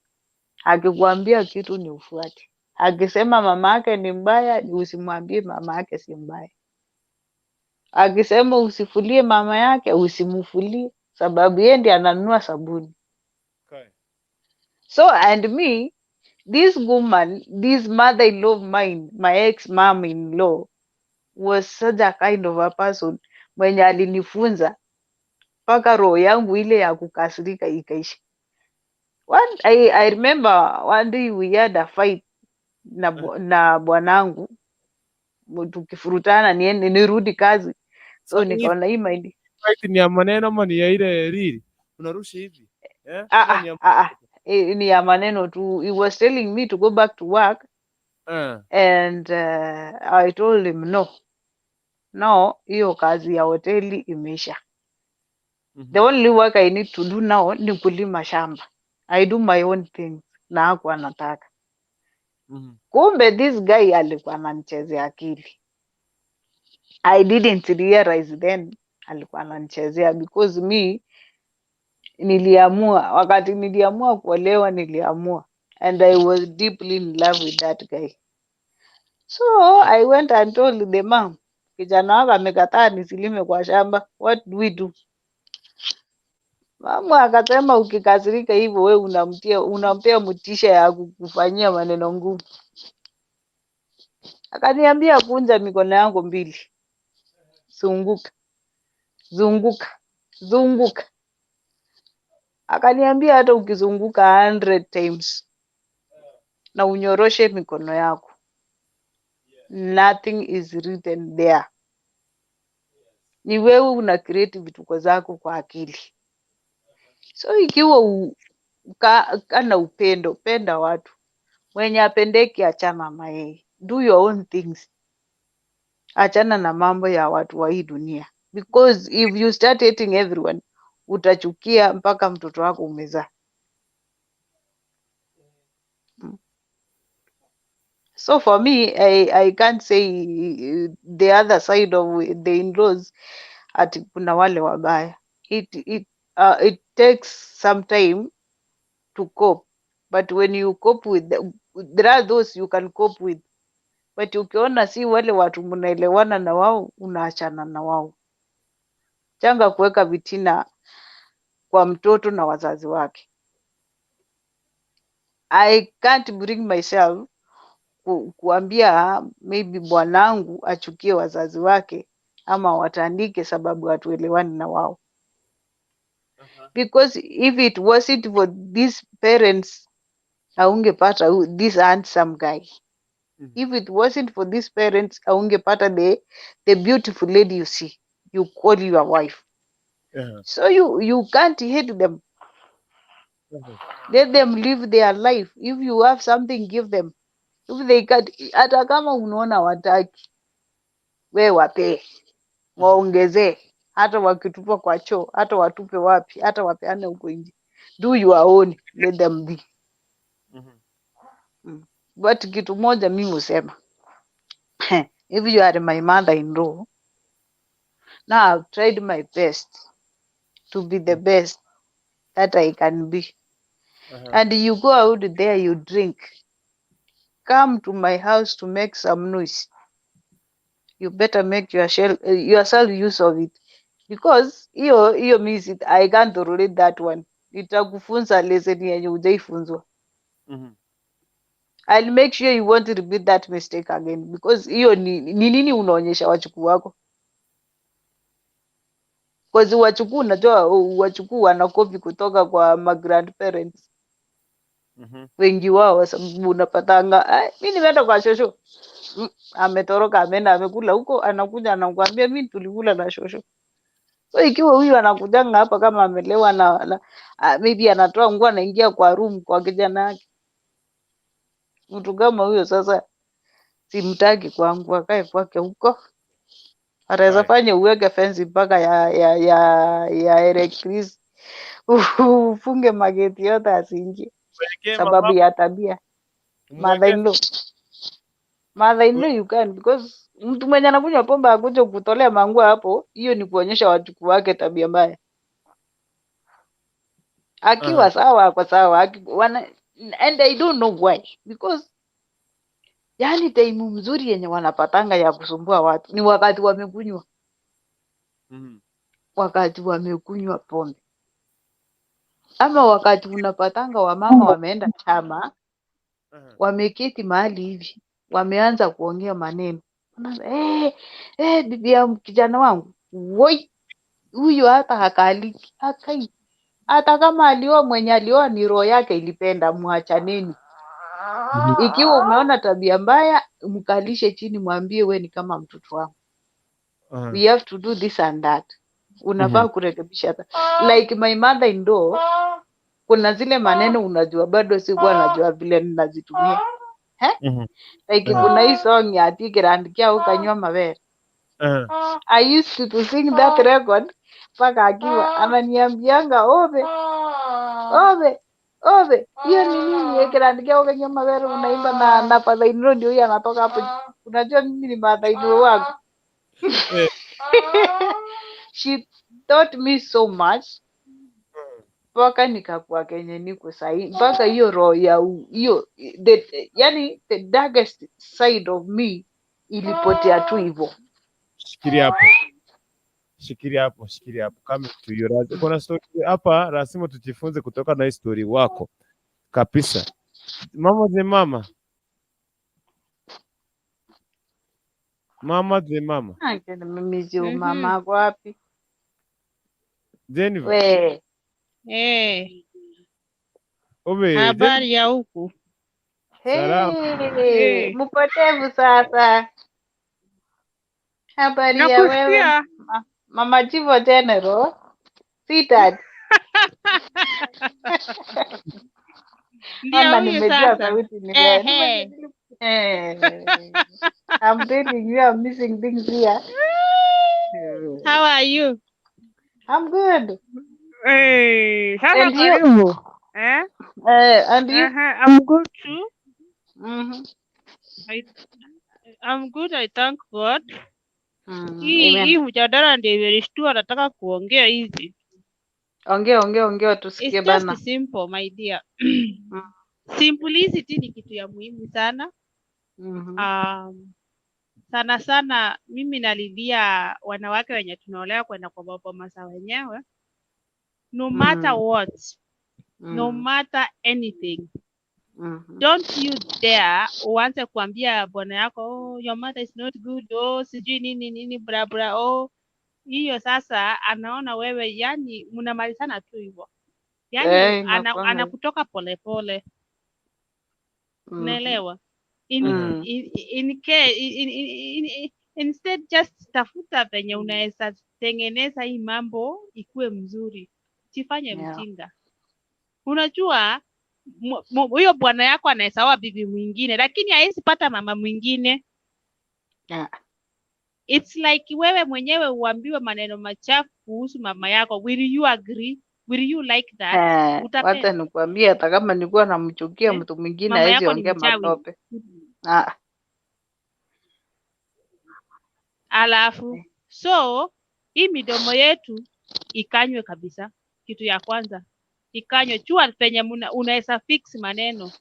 Akikwambia kitu ni ufuate. Akisema mama yake ni mbaya, usimwambie mama yake si mbaya. Akisema usifulie mama yake, usimfulie, sababu yeye ndiye ananunua sabuni. So and me, this woman, this mother-in-law of mine, my ex-mom-in-law, was such a kind of a person mwenye alinifunza mpaka roho yangu ile ya kukasirika ikaisha. I remember one day we had a fight na bwanangu, tukifurutana niende nirudi kazi, so Sasa hii nikaona hii mind fight ni ya maneno ama ni ya ile rili unarusha hivi, eh? Ah, Ama ah, ni ya ah, ah. Ni ya maneno tu. He was telling me to go back to work and I told him no, hiyo kazi ya hoteli imeisha. The only work I need to do now ni kulima shamba. I do my own things. Na hakuwa anataka. Kumbe this guy alikuwa ananichezea akili. I didn't realize then alikuwa ananichezea, because me niliamua, wakati niliamua kuolewa, niliamua and I was deeply in love with that guy. So I went and told the mom, "Kijana wako amekataa nisilime kwa shamba, what do we do?" Mama akasema, "Ukikasirika hivyo we unampea mtisha ya kukufanyia maneno ngumu." Akaniambia, "Kunja mikono yangu mbili, zunguka, zunguka, zunguka." Akaniambia, "Hata ukizunguka 100 times na unyoroshe mikono yako, nothing is written there. Ni wewe una create vituko zako kwa akili. So ikiwa kana upendo, penda watu. Mwenye apendeki, achana na yeye. Do your own things. Achana na mambo ya watu wa hii dunia. Because if you start hating everyone, utachukia mpaka mtoto wako umezaa." So for me, I can't say the other side of the in-laws ati kuna wale wabaya. It takes some time to cope, but when you cope with them, there are those you can cope with, but ukiona si wale watu mnaelewana na wao, unaachana na wao. Changa kuweka vitina kwa mtoto na wazazi wake. I can't bring myself kuambia maybe bwanangu achukie wazazi wake ama watandike sababu hatuelewani na wao. Because if it wasn't for these parents, haungepata this handsome guy. If it wasn't for these parents, haungepata the beautiful lady you see, you call your wife. So you can't hate them. Let them live their life. If you have something, give them. If they can't, hata kama unaona wataki, we wapee, waongezee. Hata wakitupa kwa choo, hata watupe wapi, hata wapeane huko nje. Do your own, let them be. But kitu moja mimi husema, if you are my mother-in-law, now I've tried my best to be the best that I can be. And you go out there, you drink, come to my house to make some noise. You better make yourself use of it. Because hiyo hiyo mi I can't tolerate that one. Itakufunza lesson yenye hujaifunzwa. I'll make sure you won't repeat that mistake again, because hiyo ni nini unaonyesha wajukuu wako? Because wajukuu, unajua wajukuu wanakopi kutoka kwa ma grandparents wengi wao, sababu unapatanga, "Ah, mi nimeenda kwa shosho." Ametoroka, ameenda, amekula huko, anakuja anakuambia, "Mi tulikula na shosho." So ikiwa huyu anakujanga hapa kama amelewa na maybe anatoa nguo, anaingia kwa room kwa kijana yake, mtu kama huyo sasa simtaki kwangu, akae kwake huko. Ataweza fanya uweke fence mpaka ya electricity, ufunge mageti yote asiingie, Mwekee sababu mama ya tabia. Mwekee Mother in law, mother in law, you can, because mtu mwenye anakunywa pombe akuja kutolea manguo hapo, hiyo ni kuonyesha wajukuu wake tabia mbaya. Akiwa sawa ako sawa, and I don't know why, because yani time mzuri yenye wanapatanga ya kusumbua watu ni wakati wamekunywa, wakati wamekunywa pombe, ama wakati unapatanga wamama wameenda chama, wameketi mahali hivi, wameanza kuongea maneno. "Bibi ya kijana wangu, woi, huyo hata hakaliki hakai. Hata kama alioa, mwenye alioa ni roho yake ilipenda, mwachaneni. Ikiwa umeona tabia mbaya, mkalishe chini, mwambie we ni kama mtoto wangu, we have to do this and that, unafaa kurekebisha." Like my mother in law, kuna zile maneno unajua bado sikuwa najua vile ninazitumia, eh? Like kuna hii song ya tikirandikia ukanywa mabere. I used to sing that record mpaka akiwa ananiambianga, "Ove, ove, ove, hiyo ni nini? Ekirandikia ukanywa mabere unaimba na father in law ndio huyo anatoka hapo. Unajua mimi ni mother in law wangu." She taught me so much mpaka nikakuwa kenye niko sahi, mpaka hiyo roho ya hiyo the, yani the darkest side of me ilipotea tu hivyo. Shikilia hapo, shikilia hapo, shikilia hapo. Kama to you. Kuna story hapa lazima tujifunze kutoka na hii story wako kabisa. Mama the mama, mama the mama. Ake, mimi sio mama, ako wapi? Jennifer. We. Eh, Ube Jennifer. Habari ya huku? Salama. Hey, Eh, mpotevu sasa. Habari ya wewe, nakusikia. Mama Chivo General. Sweetheart. Ndio Ona huyu nimejua sasa. sauti ni wewe. Ehe. I'm telling you, I'm missing things here. How are you? I'm good. Eh, sasa And you? karibu. Eh? And you? I'm good too. I'm good, I thank God. Hii Amen. hii mjadala ndio imenishtua, nataka kuongea hivi. Ongea, ongea, ongea It's tusikie just bana. simple, my dear. Simplicity ni kitu ya muhimu sana. Sana sana mimi nalilia wanawake wenye tunaolewa kwenda kwa maboma za wenyewe. No matter what, no matter anything, Don't you dare uanze kuambia bwana yako, oh, your mother is not good, oh, sijui nini nini bla bla, oh. Hiyo sasa anaona wewe, yani mnamalizana tu hivyo, yani Eh, inakuanga hivyo. anakutoka polepole, unaelewa? In, in, in, in, in, in, instead just tafuta venye unaweza tengeneza hii mambo ikuwe mzuri, sifanye mjinga. Unajua huyo bwana yako anaweza oa bibi mwingine, lakini hawezi pata mama mwingine. It's like wewe mwenyewe uambiwe maneno machafu kuhusu mama yako. Will you agree? Will you like that? Eh, wacha Utapenda nikwambie, hata kama nilikuwa namchukia eh? mtu mwingine Mama hawezi yako ni ongea mchawi. matope. Ah. Alafu so hii midomo yetu ikanywe kabisa. Kitu ya kwanza ikanywe, jua penye unaweza fix maneno.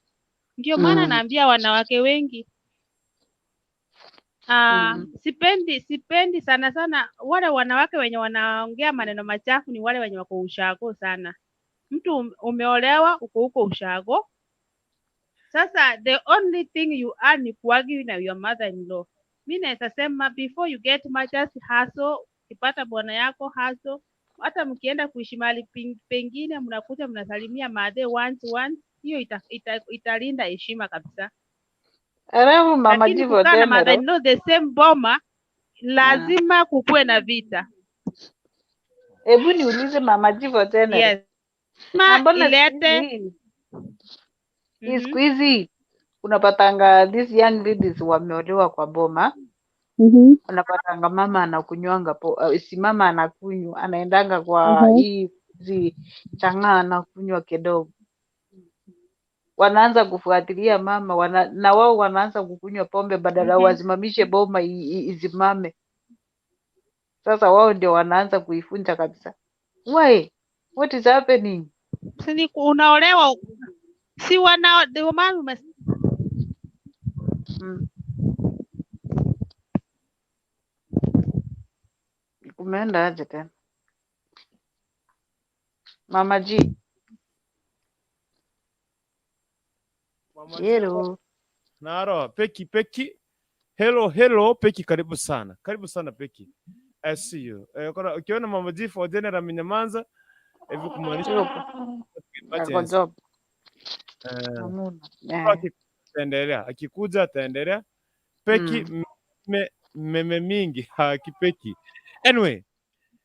Ndio maana naambia wanawake wengi sipendi sana sana wale wanawake wenye wanaongea maneno machafu, ni wale wenye wako ushago sana. Mtu umeolewa uko huko ushago, sasa the only thing you are ni kuargue na your mother in law. Mi naweza sema before you get married, just hustle. Ukipata bwana yako hustle, hata mkienda kuishi mahali pengine, mnakuja mnasalimia madhe once once, hiyo italinda heshima kabisa. Alafu mama Lakini Jivo kukaa na mother General, in law the same boma, lazima kukuwe na vita. Hebu niulize mama Jivo General. Yes. Na Ma mbona siku ilete hizi hii siku hizi unapatanga these young ladies wameolewa kwa boma, unapatanga mama anakunywanga si mama anakunywa, anaendanga kwa hii hizi chang'aa anakunywa kidogo, wanaanza kufuatilia mama na wao wanaanza kukunywa pombe badala wasimamishe boma izimame. Sasa wao ndio wanaanza kuifunja kabisa. Why? What is happening? Si ni unaolewa si wana ndio maana Kumeenda aje tena? Mama G. Mama G. Hello. Naro, Peki Peki. Hello hello Peki, karibu sana. Karibu sana Peki. I see you. Ukiona Mama G for General amenyamaza, hivi kumaanisha Yupo. Ako emergency. job. Hamuna. Ataendelea. Akikuja ataendelea. Peki meme mingi hakipeki. Anyway,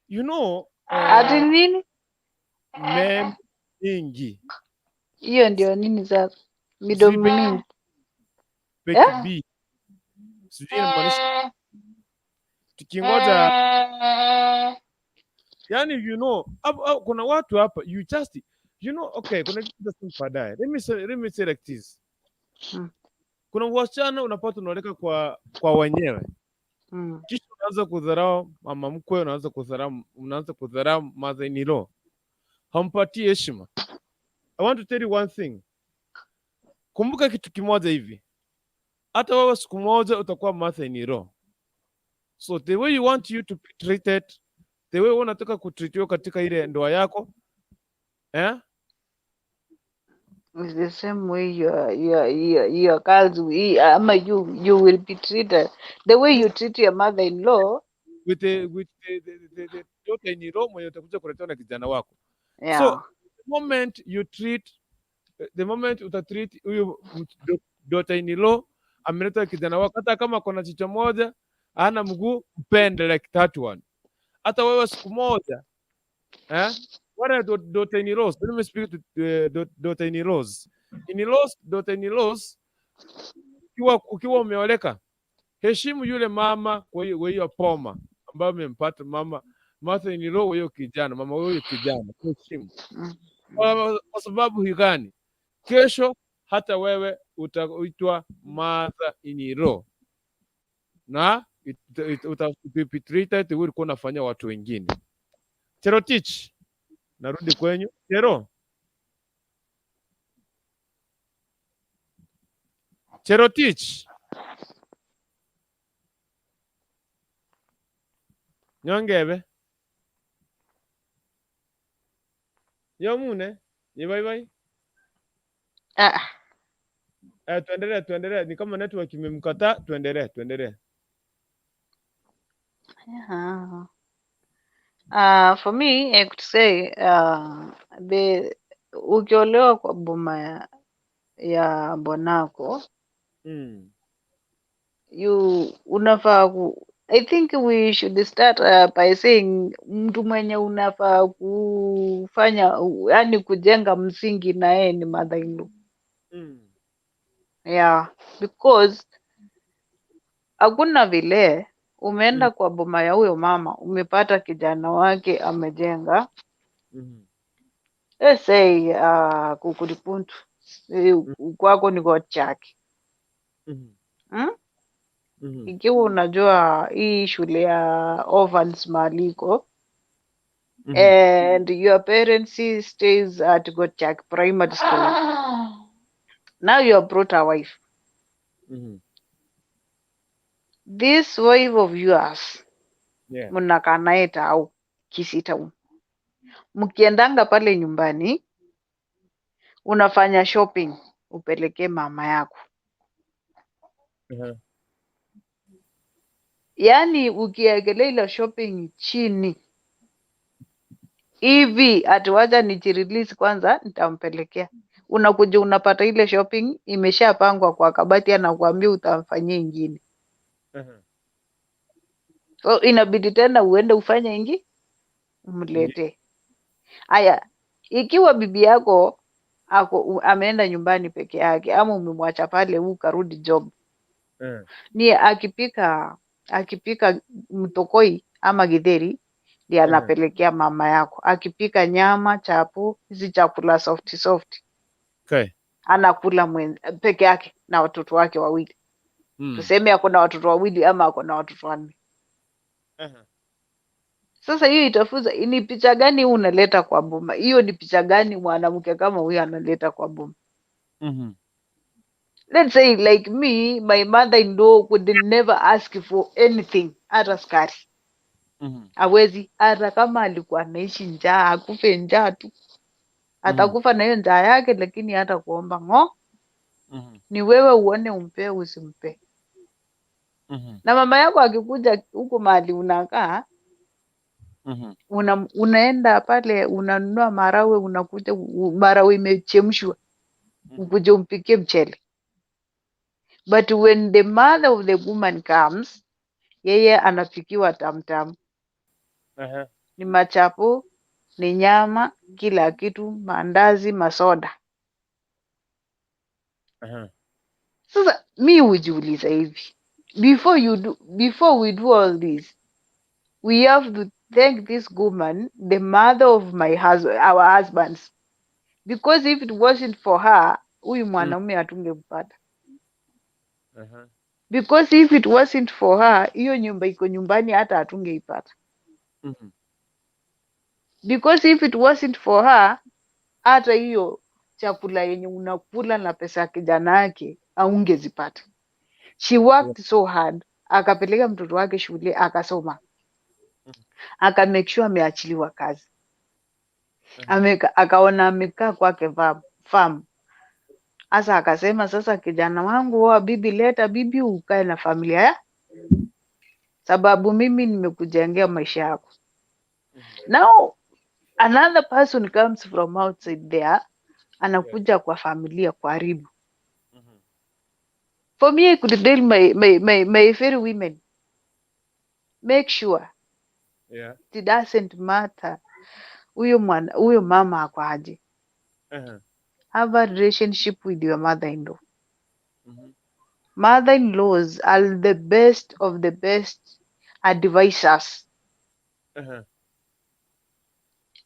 you know, Ati nini? Meme mingi. Hiyo ndio nini sasa? Midomo Sijui mingi. Peki Eh? B. Sijui inamaanisha tukingoja, yani you know, hapo kuna watu hapa you just you know, okay, kuna kitu nitasema baadaye. Let me say like this. Kuna wasichana unapata unaoleka kwa wenyewe. Kisha unaanza kudharau mama mkwe, unaanza kudharau mother in law. Hampatii heshima. I want to tell you one thing. Kumbuka kitu kimoja hivi. Hata wewe siku moja utakuwa mother in law. So the way you want you to be treated, the way unataka kutreatiwa katika ile ndoa yako, eh? It's the same way your girls will, ama you will be treated the way you treat your mother-in-law With the daughter in law mwenye utakuja kuletewa na kijana wako. So the moment utatreat huyu daughter in law ameleta kijana wako, hata kama kuna jicho moja hana mguu, mpende like that one. Hata wewe siku moja, eh? What are daughter in laws? Let me speak to daughter in laws. In laws, daughter in laws, ukiwa umeoleka, heshimu yule mama kwa hiyo poma ambayo umempata mama mother in law, huyo kijana, mama huyo kijana, heshimu. Kwa sababu hii gani? Kesho hata wewe utaitwa mother in law na be treated the way ulikuwa unafanyia watu wengine. Cherotich, narudi kwenyu. Chero, Cherotich, nyongebe yomune yebaibai. Ah. Tuendelee, tuendelee. Ni kama network imemkataa, tuendelee, tuendelee. Yeah. For me, I could say the ukiolewa kwa boma ya bwanako, you unafaa ku, I think we should start by saying mtu mwenye unafaa kufanya, yani kujenga msingi na yeye ni mother in law. Yeah, because hakuna vile umeenda kwa boma ya huyo mama, umepata kijana wake amejenga, let's say Kukulipuntu, kwako ni kwa chake, Ikiwa unajua hii shule ya orphans mahali iko, and your parents stays at Gochak Primary School. Now you have brought a wife. This wife of yours, mnakaa naye tao Kisii town. Mkiendanga pale nyumbani, unafanya shopping upelekee mama yako. Yaani ukiekelea ile shopping chini hivi, ati wacha nijirelease kwanza, nitampelekea. Unakuja unapata ile shopping imeshapangwa kwa kabati, anakuambia utamfanyia ingine. So inabidi tena uende ufanye ingi umletee. Aya, ikiwa bibi yako ako ameenda nyumbani peke yake ama umemwacha pale ukarudi job, ni akipika mtokoi ama githeri ndiye anapelekea mama yako. Akipika nyama, chapo, hizi chakula soft soft anakula peke yake na watoto wake wawili. Tuseme ako na watoto wawili ama ako na watoto wanne. Sasa hiyo itafuza, ni picha gani unaleta kwa boma? Hiyo ni picha gani mwanamke kama huyo analeta kwa boma? Let's say like me, my mother-in-law could never ask for anything, hata sukari hawezi. Hata kama alikuwa anaishi njaa, akufe njaa tu, atakufa na hiyo njaa yake, lakini hata kuomba ng'o, ni wewe uone umpe usimpe. Na mama yako akikuja huku mahali unakaa, unaenda pale unanunua marawe, unakuja marawe imechemshwa, ukuje umpikie mchele. But when the mother of the woman comes, yeye anapikiwa tamtam, ni machapo, ni nyama, kila kitu, maandazi, masoda. Sasa mi hujiuliza hivi, before we do all this, we have to thank this woman, the mother of my husband, our husbands, because if it wasn't for her, huyu mwanaume hatungempata. Because if it wasn't for her, hiyo nyumba iko nyumbani hata hatungeipata. Because if it wasn't for her, hata hiyo chakula yenye unakula na pesa ya kijana yake haungezipata. She worked so hard, akapeleka mtoto wake shule akasoma, aka make sure ameachiliwa kazi, akaona amekaa kwake farm. Sasa akasema, sasa kijana wangu, oa bibi, leta bibi ukae na familia ya sababu mimi nimekujengea maisha yako. Now another person comes from outside there, anakuja kwa familia kuharibu. For me, I could tell my fellow women, make sure it doesn't matter huyo mwana huyo mama ako aje, have a relationship with your mother-in-law. Mother-in-laws are the best of the best advisors.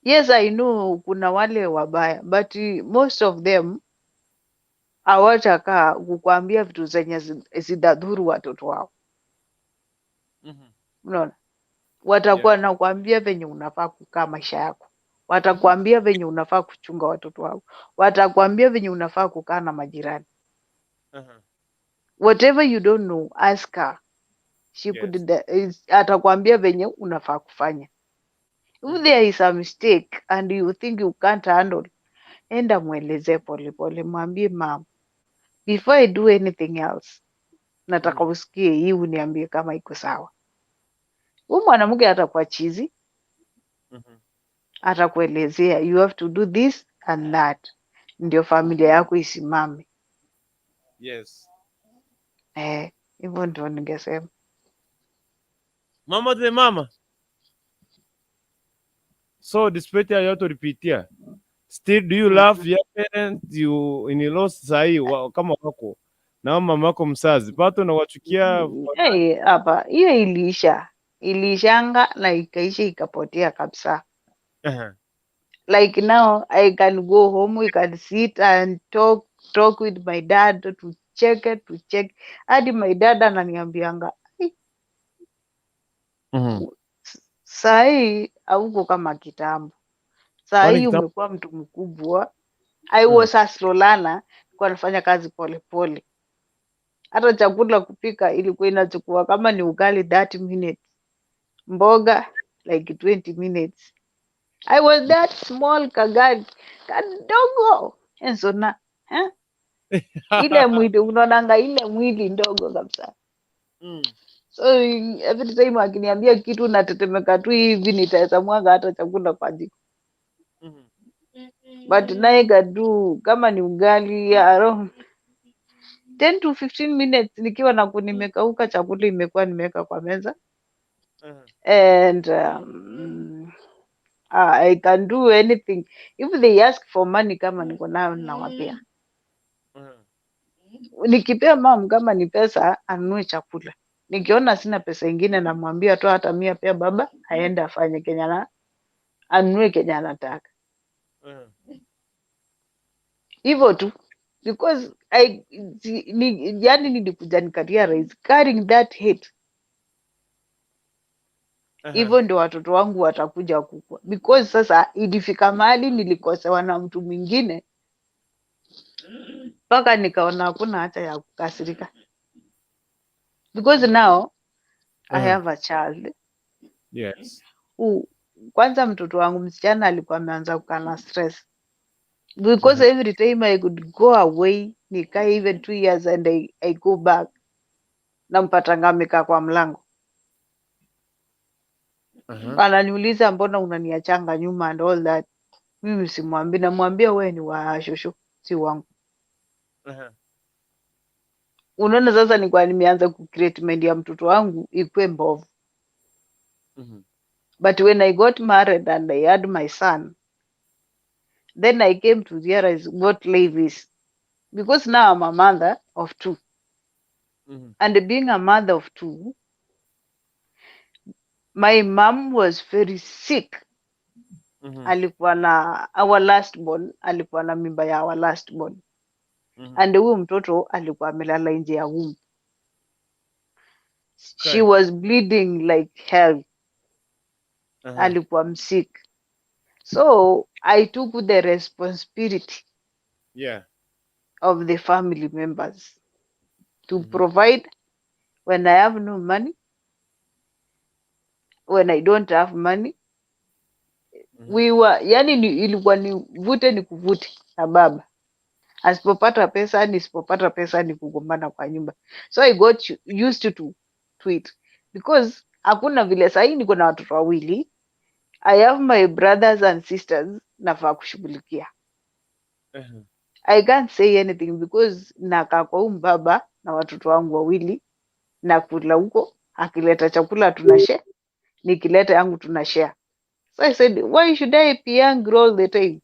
Yes, I know kuna wale wabaya, but most of them hawatakaa kukwambia vitu zenye zitadhuru watoto wao. Unaona, watakuwa nakwambia venye unafaa kukaa maisha yako, watakwambia venye unafaa kuchunga watoto wako, watakwambia venye unafaa kukaa na majirani. Whatever you don't know, ask her. She could atakwambia venye unafaa kufanya. If there is a mistake and you think you can't handle, enda mwelezee polepole, mwambie, "Mum, Before I do anything else, nataka usikie hii uniambie kama iko sawa. Huyu mwanamke atakuwa chizi, atakuelezea you have to do this and that ndio familia yako isimame. Eh, hivyo ndio ningesema. Mama the mama. So despite ya yote ulipitia, still do you love your parents you in laws sahi kama wako na mama yako mzazi bado unawachukia? Hey, hapa hiyo iliisha, iliishanga na ikaisha ikapotea kabisa. Like now I can go home, we can sit and talk with my dad, tucheke tucheke hadi my dad ananiambianga, "Ai, sahii hauko kama kitambo, Kwani sahii kitambo? Umekuwa mtu mkubwa." I was a slow learner, nilikuwa nafanya kazi polepole. Hata chakula kupika ilikuwa inachukua, kama ni ugali, 30 minutes, mboga like 20 minutes. I was that small, kagari kadogo ensona, eh? Ile mwili unaonanga, ile mwili ndogo kabisa. So every time akiniambia kitu natetemeka tu hivi, nitaweza mwaga hata chakula kwa jiko. But naye kadu kama ni ugali, around 10 to 15 minutes nikiwa na nimekauka, chakula imekuwa nimeweka kwa meza. And I can do anything. If they ask for money, kama niko nayo nawapea. Nikipea mum kama ni pesa anunue chakula, nikiona sina pesa ingine namwambia tu hata mia, pea baba aende afanye Kenya na anunue Kenya anataka. Hivyo tu, because yani nilikuja nikarealize carrying that hate, hivyo ndio watoto wangu watakuja kukua, because sasa ilifika mahali nilikosewa na mtu mwingine mpaka nikaona hakuna haja ya kukasirika, because now I have a child who, kwanza mtoto wangu msichana alikuwa ameanza kukaa na stress because every time I could go away, nikae even 2 years and I go back, nampatanga amekaa kwa mlango, ananiuliza, "Mbona unaniachanga nyuma?" and all that. Mimi simwambi, namwambia, "Wewe ni wa shosho, si wangu." Unaona, sasa nilikuwa nimeanza kucreate mind ya mtoto wangu ikuwe mbovu. But when I got married and I had my son, then I came to realize what life is, because now I'm a mother of two. And being a mother of two, my mom was very sick. Alikuwa na our last born, alikuwa na mimba ya our last born. And huyu mtoto alikuwa amelala nje ya womb. She was bleeding like hell. Alikuwa msick. So I took the responsibility of the family members to provide when I have no money, when I don't have money. We were, yani ni, ilikuwa ni vute ni kuvute na baba. Asipopata pesa, nisipopata pesa, ni kugombana kwa nyumba. So I got used to it because hakuna vile sahii niko na watoto wawili, I have my brothers and sisters nafaa kushughulikia. I can't say anything because nakaa kwa huyu mbaba na watoto wangu wawili, nakula huko, akileta chakula tunashare, nikileta yangu tunashare. So I said, why should I be angry all the time?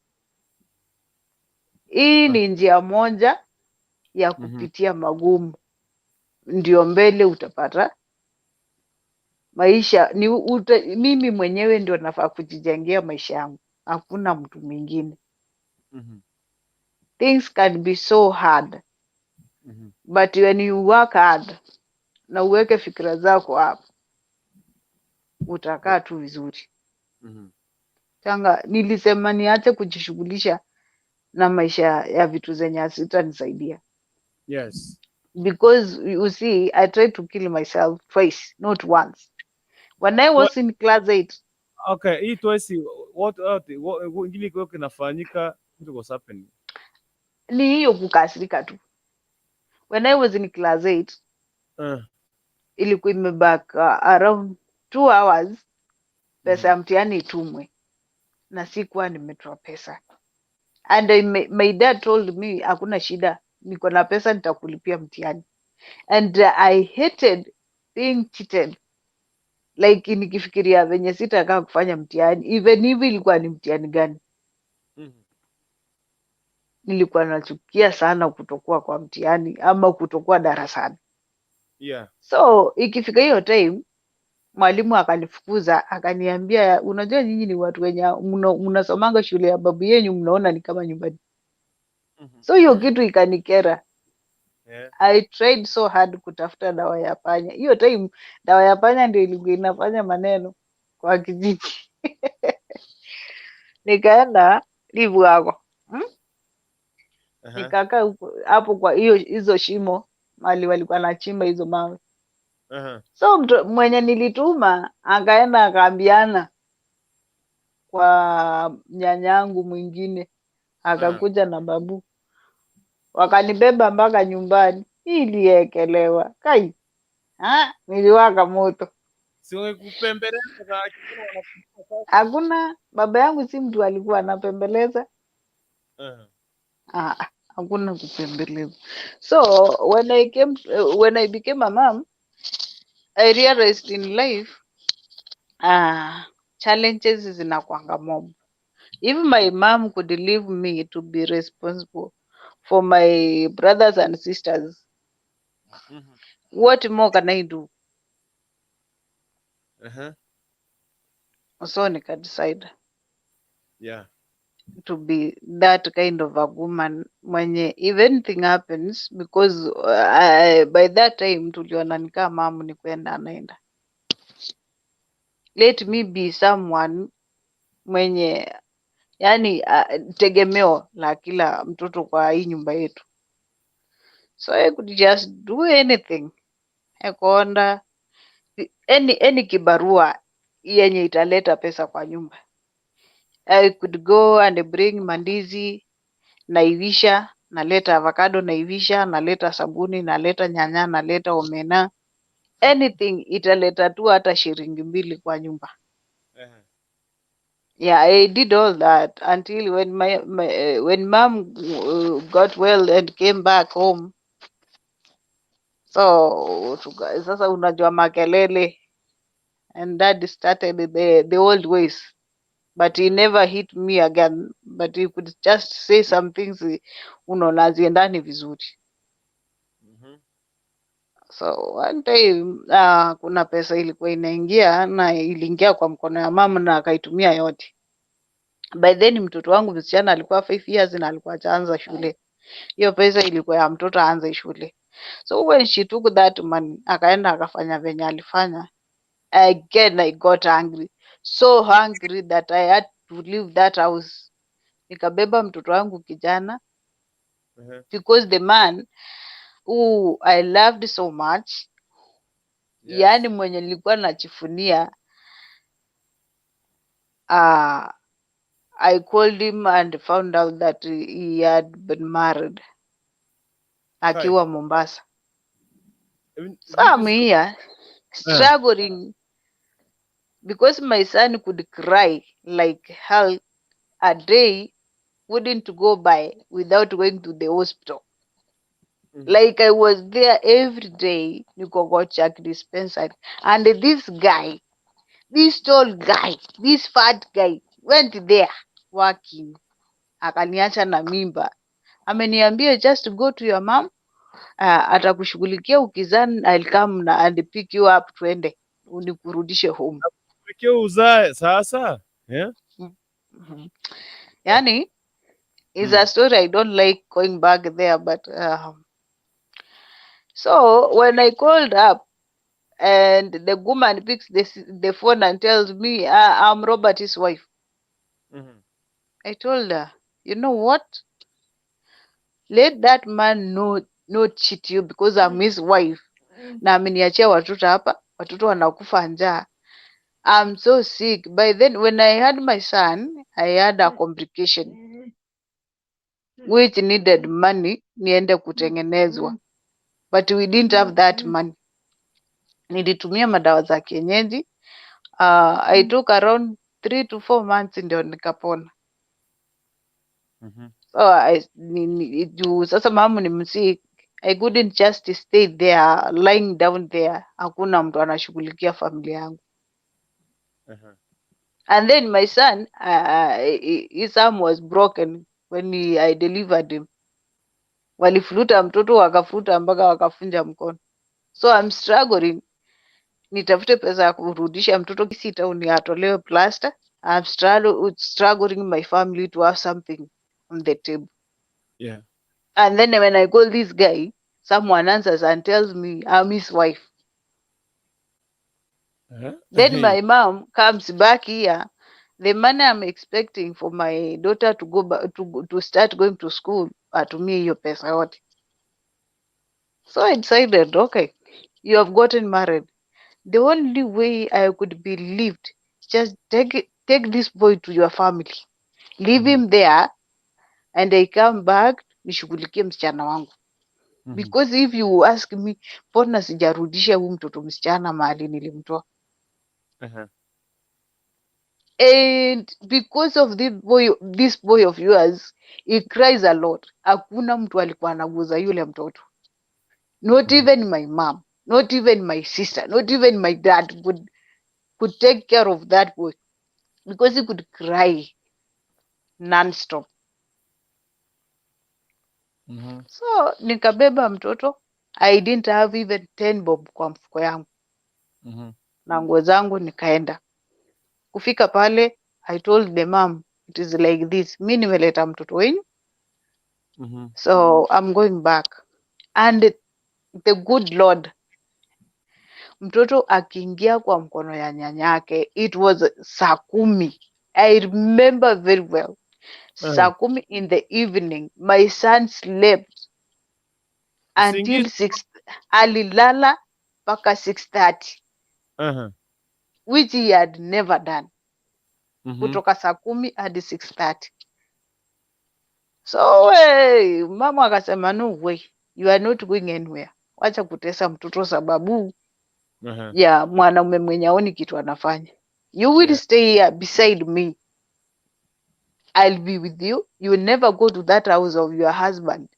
Hii ni njia moja ya kupitia magumu, ndio mbele utapata maisha ni mimi mwenyewe ndio nafaa kujijengea maisha yangu, hakuna mtu mwingine. Things can be so hard, but when you work hard na uweke fikira zako hapo, utakaa tu vizuri. Tanga nilisema niache kujishughulisha na maisha ya vitu zenye hazitanisaidia, because you see, I tried to kill myself twice, not once. When I was in class 8. Okay, hii twice, what ingine kwa kinafanyika, what was happening? Ni hiyo kukasirika tu. When I was in class 8, ilikuwa imebaki around 2 hours pesa ya mtihani itumwe, na sikuwa nimetoa pesa. And my dad told me, "Hakuna shida, niko na pesa, nitakulipia mtihani." And I hated being cheated. Like, nikifikiria venye sitakaa kufanya mtihani, even hivi ilikuwa ni mtihani gani, nilikuwa nachukia sana kutokuwa kwa mtihani ama kutokuwa darasani. So ikifika hiyo time, mwalimu akanifukuza, akaniambia, "Unajua nyinyi ni watu wenye mnasomanga shule ya babu yenyu, mnaona ni kama nyumbani." So hiyo kitu ikanikera. I tried so hard kutafuta dawa ya panya. Hiyo time dawa ya panya ndio ilikuwa inafanya maneno kwa kijiji. Nikaenda Livuago, Nikakaa hapo kwa hiyo hizo shimo mali walikuwa nachimba hizo mawe. So mtu mwenye nilituma akaenda akaambiana kwa nyanyangu mwingine, akakuja na babu, wakanibeba mpaka nyumbani. Iliekelewa kai, ha, niliwaka moto. Si wangekupembeleza lakini wanakupa sasa. Hakuna, baba yangu si mtu alikuwa anapembeleza. Ah, hakuna kupembeleza. So when I became a mom, I realized in life challenges zinakwanga mob. If my mom could leave me to be responsible for my brothers and sisters, what more can I do? So nika decide to be that kind of a woman mwenye if anything happens, because by that time tuliona ni kama mum ni kwenda anaenda, let me be someone mwenye yani tegemeo la kila mtoto kwa hii nyumba yetu. So I could just do anything, ekonda any kibarua yenye italeta pesa kwa nyumba. I could go and bring mandizi, naivisha, naleta avocado, naivisha, naleta sabuni, naleta nyanya, naleta omena, anything italeta tu hata shilingi 2 kwa nyumba. Yeah, I did all that until when my when mom got well and came back home. So sasa unajua makelele, and dad started the old ways, but he never hit me again, but he could just say some things, unaona haziendani vizuri. So one time kuna pesa ilikuwa inaingia na iliingia kwa mkono ya mama na akaitumia yote. By then mtoto wangu msichana alikuwa 5 years na alikuwa hajaanza shule. Hiyo pesa ilikuwa ya mtoto aanze shule. So when she took that money, akaenda akafanya venye alifanya, again I got angry, so angry that I had to leave that house. Nikabeba mtoto wangu kijana, because the man who I loved so much, yaani mwenye nilikuwa najivunia, I called him and found out that he had been married Kai. akiwa Mombasa. So I'm Vipi here struggling because my son could cry like hell. A day wouldn't go by without going to the hospital. Like, I was there every day, niko kwa Chak dispensary. And this guy, this tall guy, this fat guy went there working. Akaniacha na mimba. Ameniambia, "Just go to your mom, atakushughulikia ukizaa, I'll come na and pick you up, twende unikurudishe home." Pekee uzae sasa, yeah? Yani, is a story I don't like going back there, but so when I called up and the woman picks the phone and tells me, "I'm Robert's wife." I told her, "You know what? Let that man not cheat you because I'm his wife. Na ameniachia watoto hapa, watoto wanakufa njaa. I'm so sick." By then, when I had my son, I had a complication which needed money niende kutengenezwa. But we didn't have that money. Nilitumia madawa za kienyeji. I took around 3 to 4 months ndio nikapona. So juu sasa mama ni msick, I couldn't just stay there lying down there, hakuna mtu anashughulikia familia yangu. And then my son, his arm was broken when I delivered him. Walifuruta mtoto, wakafuruta mpaka wakavunja mkono. So I'm struggling nitafute pesa ya kurudisha mtoto Kisii town atolewe plaster. I'm struggling my family to have something on the table. And then when I call this guy, someone answers and tells me I'm his wife. Then my mom comes back here. The money I'm expecting for my daughter to go back to start going to school, atumie hiyo pesa yote. So I decided, okay, you have gotten married. The only way I could be believed, just take this boy to your family, leave him there, and I come back nishughulikie msichana wangu. Because if you ask me, mbona sijarudisha huyu mtoto msichana mahali nilimtoa? And because of this boy of yours, he cries a lot. Hakuna mtu alikuwa anaguza yule mtoto. Not even my mom, not even my sister, not even my dad could take care of that boy because he could cry non-stop. So nikabeba mtoto. I didn't have even 10 bob kwa mfuko yangu na nguo zangu, nikaenda. Kufika pale, I told the mom, "It is like this, mi nimeleta mtoto wenyu, so I'm going back." And the good Lord, mtoto akiingia kwa mkono ya nyanyake, it was saa 10, I remember very well, saa 10 in the evening, my son slept until Usingizi. 6. Alilala mpaka 6:30, which he had never done, kutoka saa 10 hadi 6:30. So hey, mama akasema, "No way, you are not going anywhere. Wacha kutesa mtoto sababu ya mwanaume mwenye aoni kitu anafanya. You will stay here beside me. I'll be with you. You will never go to that house of your husband."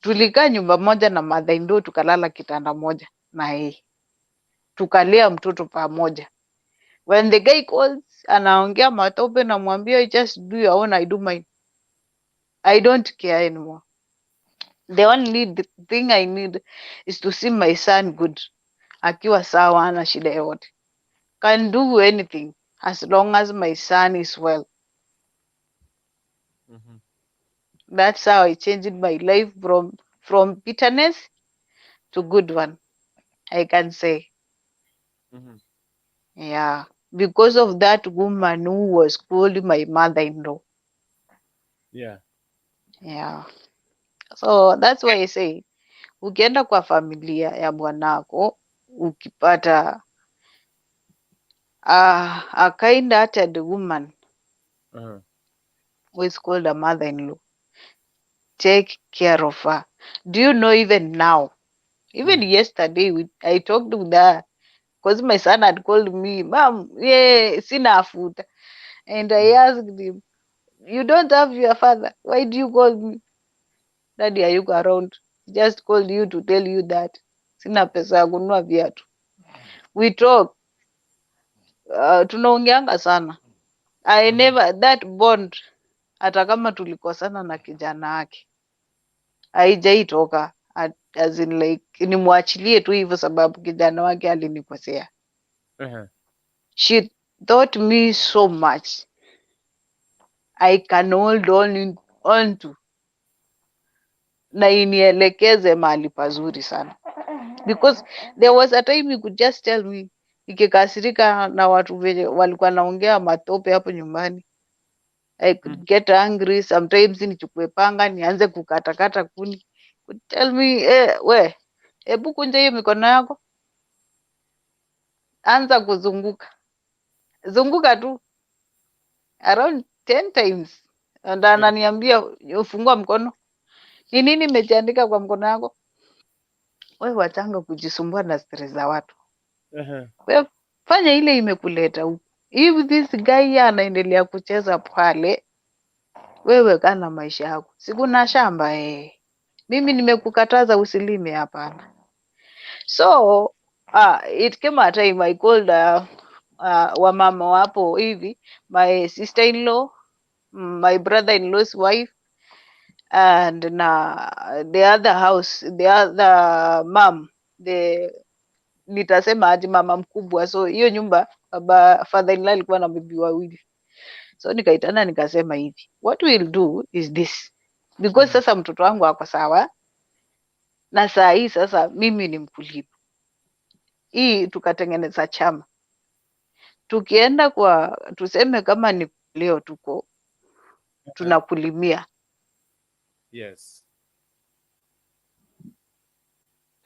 Tulikaa nyumba moja na mother in law, tukalala kitanda moja na yeye, tukalea mtoto pamoja. When the guy calls, anaongea matope, namwambia, "Just do your own, I do mine. I don't care anymore. The only thing I need is to see my son good, akiwa sawa, ana shida yoyote. Can do anything as long as my son is well." That's how I changed my life from bitterness to good one, I can say. Yeah, because of that woman who was called my mother-in-law. Yeah, so that's why I say ukienda kwa familia ya bwanako, ukipata a kind-hearted woman who is called a mother-in-law, take care of her. Do you know, even now, even yesterday, I talked with her because my son had called me, "Mom, yeah, sina afuta." And I asked him, "You don't have your father? Why do you call me?" "Daddy hayuko around. Just called you to tell you that sina pesa ya kununua viatu." We talk. Tunaongeanga sana. I never, that bond, hata kama tulikosana na kijana wake, haijaitoka, as in like nimwachilie tu hivyo sababu kijana wake alinikosea. She taught me so much I can hold on to na inielekeze mahali pazuri sana, because there was a time you could just tell me, nikikasirika na watu venye walikuwa naongea matope hapo nyumbani, I could get angry sometimes, nichukue panga nianze kukatakata kuni. Could tell me, "Eh, we hebu kunja hiyo mikono yako, anza kuzunguka zunguka tu around 10 times," and ananiambia, "Fungua mkono, ni nini imejiandika kwa mkono yako?" Wewe wachanga kujisumbua na stress za watu. Wewe fanya ile imekuleta huku. If this guy anaendelea kucheza pale, wewe kana maisha yako. Sikuna shamba eh. Mimi nimekukataza usilime, hapana. So it came a time I called wamama wapo hivi, my sister-in-law, my brother-in-law's wife, and na the other house, the other mom, the nitasema aje, mama mkubwa. So hiyo nyumba baba father-in-law alikuwa na bibi wawili. So nikaitana nikasema hivi, what we'll do is this, because sasa mtoto wangu ako sawa na saa hii sasa mimi ni mkulima. Hii tukatengeneza chama, tukienda kwa tuseme kama ni leo tuko tunakulimia.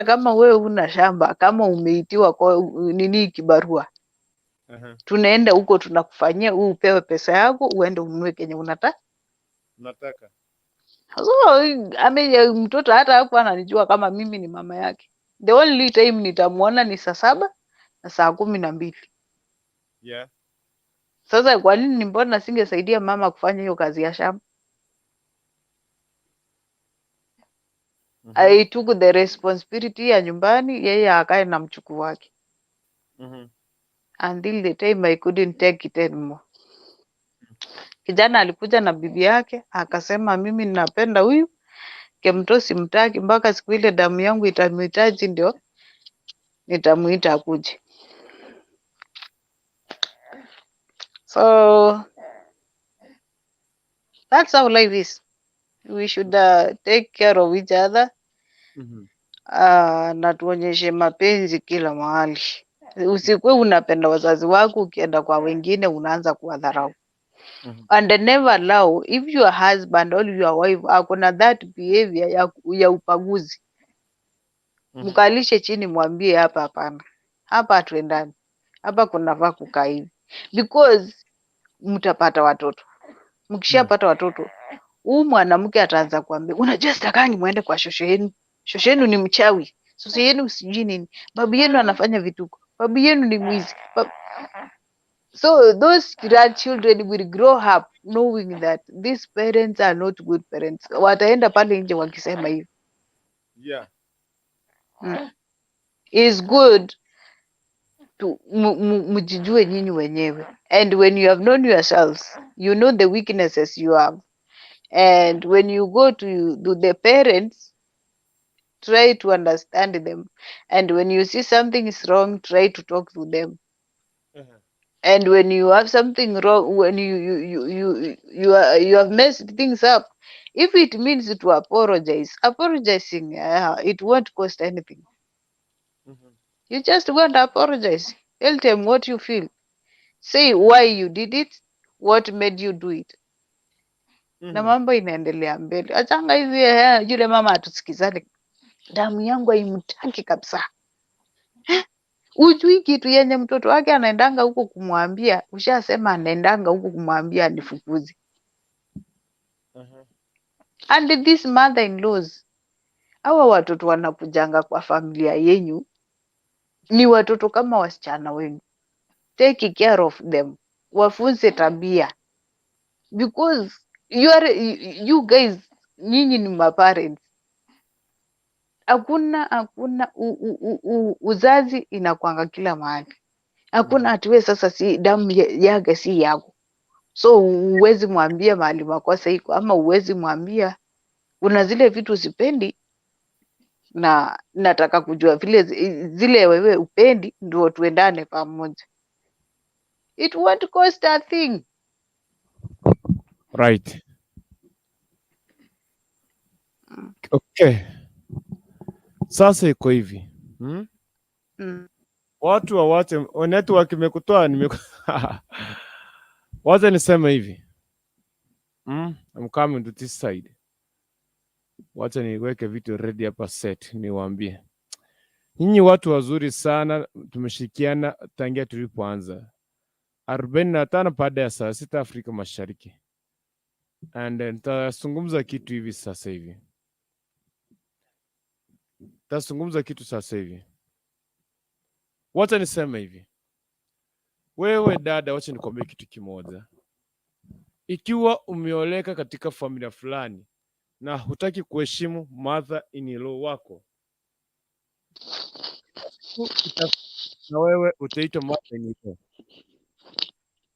Kama wewe una shamba, kama umeitiwa kwa nini kibarua, tunaenda huko tunakufanyia, huu upewe pesa yako uende ununue kenye unataka. Nataka. So ame mtoto hata hakuwa ananijua kama mimi ni mama yake. The only time nitamuona ni saa 7 na saa 12. Sasa kwa nini, mbona singesaidia mama kufanya hiyo kazi ya shamba? I took the responsibility ya nyumbani, yeye akae na mchukuu wake until the time I couldn't take it anymore. Kijana alikuja na bibi yake akasema, mimi ninapenda huyu Kemto, simtaki mpaka siku ile damu yangu itamhitaji ndio nitamuita akuje. So that's how life is. We should take care of each other na tuonyeshe mapenzi kila mahali. Usikuwe unapenda wazazi wako, ukienda kwa wengine unaanza kuwadharau. And never allow if your husband or your wife akona that behavior ya ubaguzi, mkalishe chini, mwambie hapa hapana, hapa hatuendani, hapa kunafaa kukaa hivi, because mtapata watoto. Mkishapata watoto, huu mwanamke ataanza kuambia, unajua sitakangi muende kwa shosho yenu, shosho yenu ni mchawi, shosho yenu sijui nini, babu yenu anafanya vituko, babu yenu ni mwizi. So those grandchildren will grow up knowing that these parents are not good parents. Wataenda pale nje wakisema hivi. It's good to mjijue nyinyi wenyewe, and when you have known yourselves, you know the weaknesses you have, and when you go to the parents, try to understand them, and when you see something is wrong, try to talk to them. And when you have something wrong, when you have messed things up, if it means to apologize, apologizing, it won't cost anything. You just go and apologize. Tell them what you feel. Say why you did it, what made you do it. Na mambo inaendelea mbele. Achanga hizi yule mama atusikizane. Damu yangu haimtaki kabisa. Ujui kitu yenye mtoto wake anaendanga huko kumwambia, ushasema anaendanga huko kumwambia anifukuze. And these mother-in-laws, hawa watoto wanakujanga kwa familia yenyu ni watoto kama wasichana wenu. Take care of them, wafunze tabia, because you guys, nyinyi ni maparents. Hakuna uzazi inakwanga kila mahali. Hakuna ati wewe sasa si damu yake si yako, so huwezi mwambia mahali makosa iko, ama huwezi mwambia kuna zile vitu sipendi na nataka kujua vile zile wewe upendi, ndio tuendane pamoja. It won't cost a thing. Right. Okay. Sasa iko hivi. Watu wawache network imekutoa Wacha niseme hivi. I'm coming to this side. Wacha niweke vitu ready hapa set niwaambie. Nyinyi watu wazuri sana, tumeshirikiana tangia tulipoanza 45 baada ya saa 6 Afrika Mashariki, and nitazungumza kitu hivi sasa hivi. Tazungumza kitu sasa hivi. Wacha niseme hivi, wewe dada, wacha nikwambie kitu kimoja. Ikiwa umeoleka katika familia fulani na hutaki kuheshimu mother in law wako, siku na wewe utaitwa mother in law,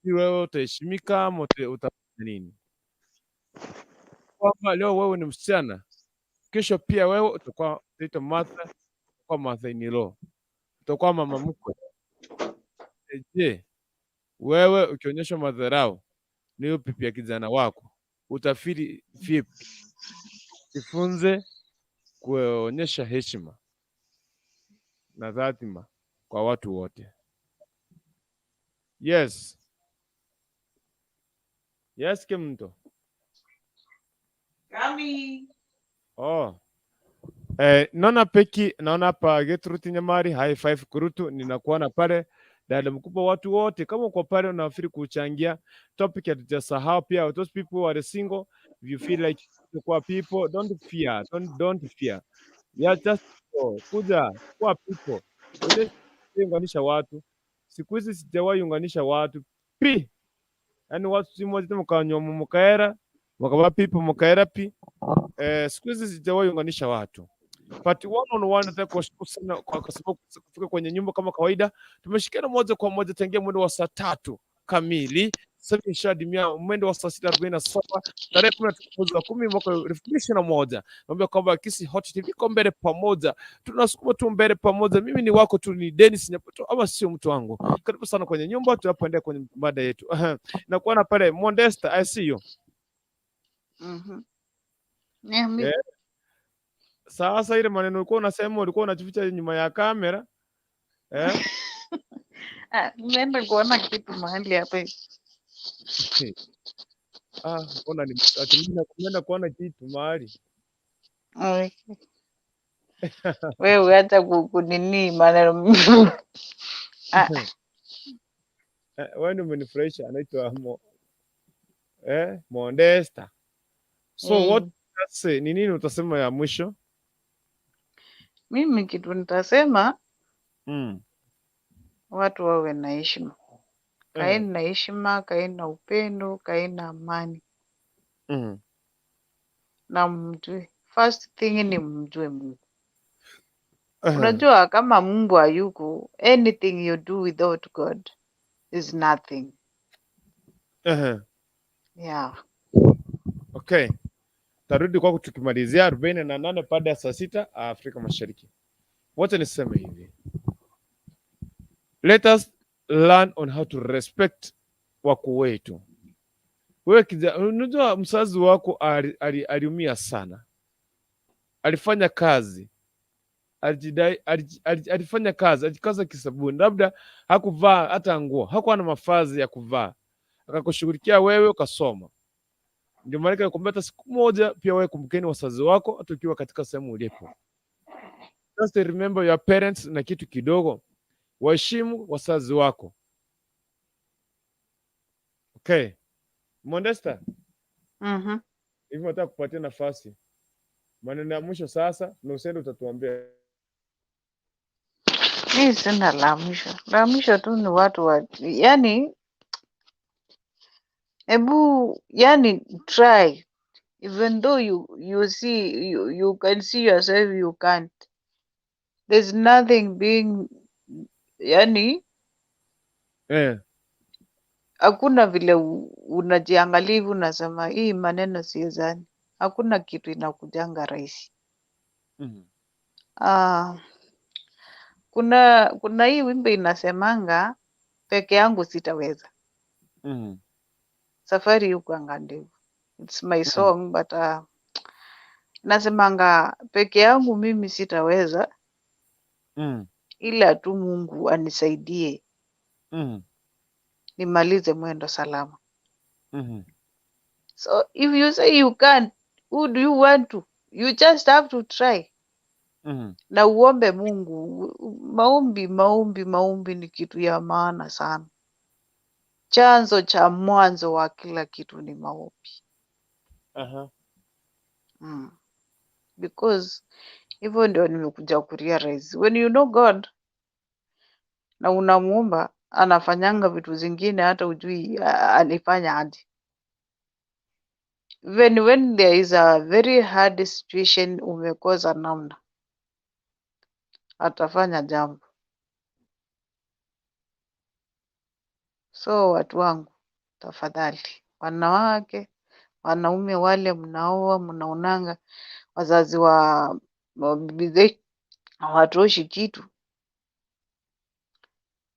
si wewe utaheshimika ama utafanya nini? Kwamba leo wewe ni msichana, kesho pia wewe utakuwa utaitwa mother, utakuwa mother in law, utakuwa mama mkwe. Je, wewe ukionyeshwa madharau ni hiyo pipi ya kijana wako utafeel vipi? Jifunze kuonyesha heshima na dhatima kwa watu wote. Yes. Yes, Kimto. Kami. Oh. Naona Peki, naona hapa Gertrude Nyamari, high five kurutu, ninakuona pale dada mkubwa, watu wote kama uko pale unafeel kuchangia topic, hatujasahau pia those people who are single, if you feel like kuwa people, don't fear, don't fear. Yeah, just go. Kuja kuwa people. Ule unganisha watu. Siku hizi sijawahi unganisha watu pi, yaani watu si moja mukanywa mukaera mukaba people mukaera pi. Siku hizi sijawahi unganisha watu, but one on one. Nataka kuwashukuru sana kwa sababu kufika kwenye nyumba kama kawaida, tumeshikiana moja kwa moja tangia mwendo wa saa 3 kamili. Sasa hivi ishadimia mwendo wa saa 6:47 tarehe 13 mwezi wa 10 mwaka 2021. Naambia kwamba Kisii Hot TV iko mbele pamoja, tunasukuma tu mbele pamoja. Mimi ni wako tu, ni Dennis Nyapoto ama sio mtu wangu. Karibu sana kwenye nyumba tunapoendea kwenye mada yetu. Na kuona pale Mondesta, I see you. Niambie. Eh, sasa ile maneno ulikuwa unasema ulikuwa unajificha nyuma ya kamera, eh? Ah, nimeenda kuona kitu mahali hapa hivi. Ah, ona ni ati mimi nakwenda kuona kitu mahali. Wewe acha kunini maneno. Ah, Wewe ndio umenifurahisha, anaitwa Mondesta. So what say, ni nini utasema ya mwisho? Mimi kitu nitasema, watu wawe na heshima. Kaeni na heshima, kaeni na upendo, kaeni na amani na mjue. First thing ni mjue Mungu. Unajua kama Mungu hayuko, anything you do without God is nothing. Yeah. Okay. Tarudi kwako tukimalizia 48 baada ya saa 6 Afrika Mashariki. Wacha niseme hivi. Let us learn on how to respect wakuu wetu. Wewe kijana, unajua mzazi wako aliumia sana, alifanya kazi, alijidai, alifanya kazi, alijikaza kisabuni, labda hakuvaa hata nguo, hakuwa na mavazi ya kuvaa, akakushughulikia wewe ukasoma. Ndio maana nakwambia hata siku moja pia wewe kumbukeni wazazi wako, hata ukiwa katika sehemu ulipo. Just remember your parents na kitu kidogo, waheshimu wazazi wako. Okay. Mondesta, hivi nataka kupatia nafasi, maneno ya mwisho sasa, na usende utatuambia. Mi sina la mwisho. La mwisho tu ni watu wa, yani, ebu yani try, even though you see you can see yourself you can't. There's nothing being, yani, hakuna vile unajiangalia hivi unasema hii maneno siwezani. Hakuna kitu inakujanga rahisi. Ah, kuna hii wimbo inasemanga peke yangu sitaweza. Safari hukuanga ndefu. It's my song, but nasemanga peke yangu mimi sitaweza, ila tu Mungu anisaidie nimalize mwendo salama. So if you say you can't, who do you want to? You just have to try. Na uombe Mungu. Maombi, maombi, maombi ni kitu ya maana sana. Chanzo cha mwanzo wa kila kitu ni maombi. Because Hivyo ndio nimekuja kurealize. When you know God na unamuomba, anafanyanga vitu zingine hata ujui alifanya aje. Even when there is a very hard situation, umekosa namna, atafanya jambo. So watu wangu, tafadhali, wanawake, wanaume wale mnaoa, mnaonanga wazazi wa bibi zetu hawatoshi kitu,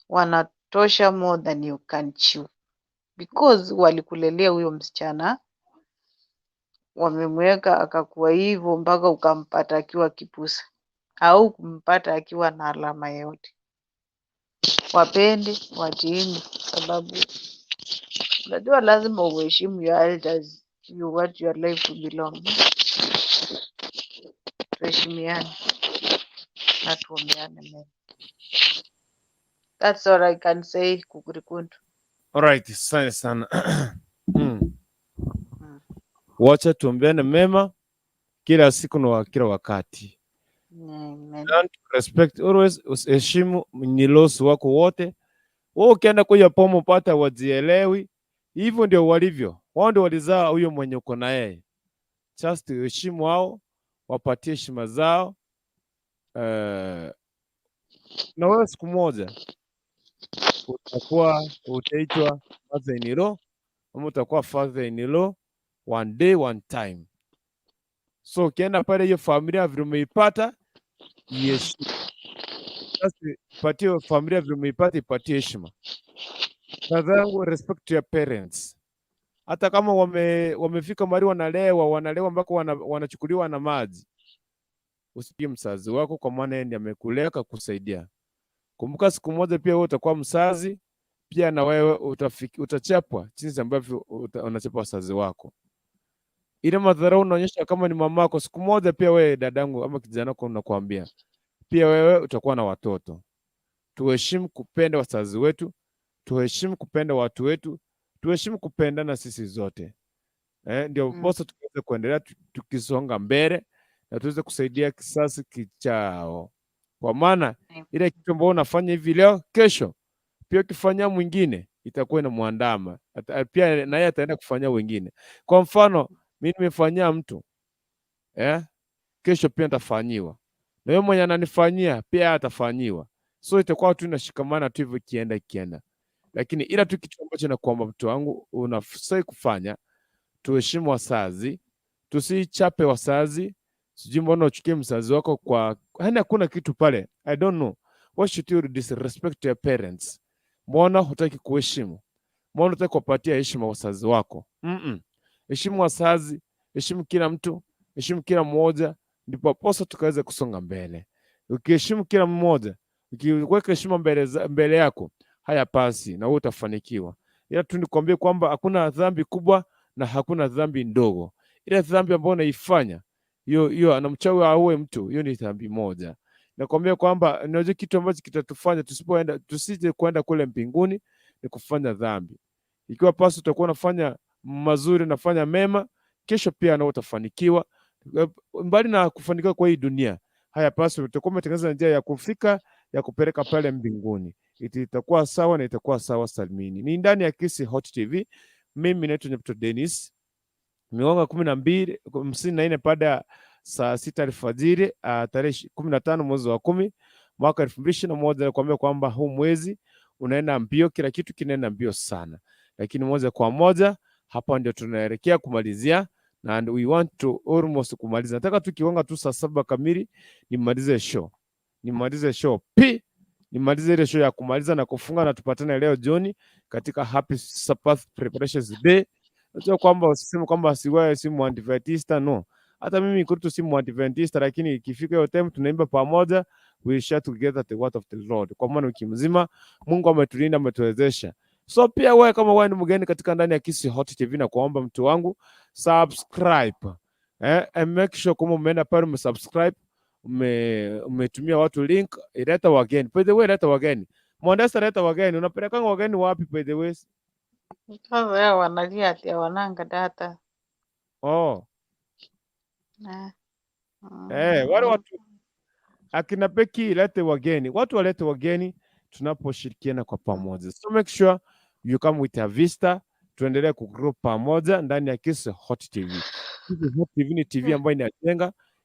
wanatosha more than you can chew, because walikulelea huyo msichana, wamemweka akakuwa hivyo mpaka ukampata akiwa kipusa au kumpata akiwa na alama yoyote. Wapende, watiini, sababu unajua lazima uheshimu your elders, you want your life to belong. Tuheshimiane na tuombeane mema. That's all I can say, Kukurikundu. Alright, asante sana. Wacha tuombeane mema kila siku na kila wakati. Amen. Learn to respect always, heshimu in-laws wako wote. Wewe ukienda kuja pomo pata wajielewi, hivyo ndio walivyo. Wao ndio walizaa huyo mwenye uko na yeye. Just heshimu wao, wapatie heshima zao. Na wewe siku moja utakuwa utaitwa mother in law ama utakuwa father in law one day one time. So ukienda pale hiyo familia vile umeipata iheshimu. Sasa ipatie familia vile umeipata, ipatie heshima. Brother yangu, respect your parents. Hata kama wamefika mahali wanalewa mpaka wanachukuliwa na maji, usipige mzazi wako, kwa maana yeye ndiye amekulea akakusaidia. Kumbuka siku moja pia wewe utakuwa mzazi pia, na wewe utachapwa jinsi ambavyo unachapa wazazi wako. Ile madharau unaonyesha kama ni mamako, siku moja pia wewe dadangu ama kijana wako, nakwambia pia wewe utakuwa na watoto. Tuheshimu kupenda wazazi wetu, tuheshimu kupenda watu wetu, tuheshimu kupendana sisi zote. Ndio posa tuweze kuendelea tukisonga mbele na tuweze kusaidia kizazi kichao, kwa maana ile kitu ambayo unafanya hivi leo, kesho pia ukifanyia mwingine itakuwa inamwandama, pia naye ataenda kufanyia wengine. Kwa mfano mimi nimefanyia mtu kesho pia nitafanyiwa, na yule mwenye ananifanyia pia atafanyiwa, so itakuwa tu inashikamana tu hivyo ikienda ikienda. Lakini ila tu kitu ambacho nakuomba mtu wangu unafai kufanya, tuheshimu wazazi, tusichape wazazi. Sijui mbona uchukie mzazi wako kwa, yaani hakuna kitu pale. I don't know why should you disrespect your parents? Mbona hutaki kuheshimu? Mbona hutaki kuwapatia heshima wazazi wako? Heshimu wazazi, heshimu kila mtu, heshimu kila mmoja, ndipo posa tukaweza kusonga mbele. Ukiheshimu kila mmoja, ukiweka heshima mbele yako, haya pasi na wewe utafanikiwa. Ila tu nikwambie kwamba hakuna dhambi kubwa na hakuna dhambi ndogo. Ile dhambi ambayo unaifanya hiyo hiyo, anamchawi auwe mtu, hiyo ni dhambi moja. Nakwambia kwamba unajua kitu ambacho kitatufanya tusipoenda tusije kwenda kule mbinguni ni kufanya dhambi. Ikiwa pasi utakuwa unafanya mazuri, unafanya mema, kesho pia na utafanikiwa. Mbali na kufanikiwa kwa hii dunia, haya pasi utakuwa umetengeneza njia ya kufika ya kupeleka pale mbinguni. Itakuwa sawa na itakuwa sawa salimini. Ni ndani ya Kisii Hot TV. Mimi naitwa Nyabuto Dennis. Migonga 12:54 baada ya saa 6 alfajiri, tarehe 15 mwezi wa 10 mwaka 2021. Nakuambia kwamba huu mwezi unaenda mbio, kila kitu kinaenda mbio sana, lakini moja kwa moja hapa ndio tunaelekea kumalizia na and we want to almost kumaliza. Nataka tukigonga tu saa 7 kamili nimalize show, nimalize show p nimalize ile show ya kumaliza na kufunga, na tupatane leo jioni katika Happy Sabbath Preparations Day. Najua kwamba usiseme kwamba si wewe si Muadventista, no. Hata mimi kwetu si Muadventista, lakini ikifika hiyo time tunaimba pamoja, we share together the word of the Lord. Kwa maana wiki mzima Mungu ametulinda, ametuwezesha. So pia wewe kama wewe ni mgeni katika ndani ya Kisii Hot TV, na kuomba mtu wangu subscribe. And make sure kama umeenda pale umesubscribe, umetumia watu link, ileta wageni. By the way, leta wageni. Mwandesa, leta wageni. Unapelekanga wageni wapi by the way? Sasa hao wanalia ati hawananga data. Oh. Eh. Wale watu Akina Peki, lete wageni, watu walete wageni tunaposhirikiana kwa pamoja. So make sure you come with a vista, tuendelee kugrow pamoja ndani ya Kisii Hot TV. Kisii Hot TV ni TV ambayo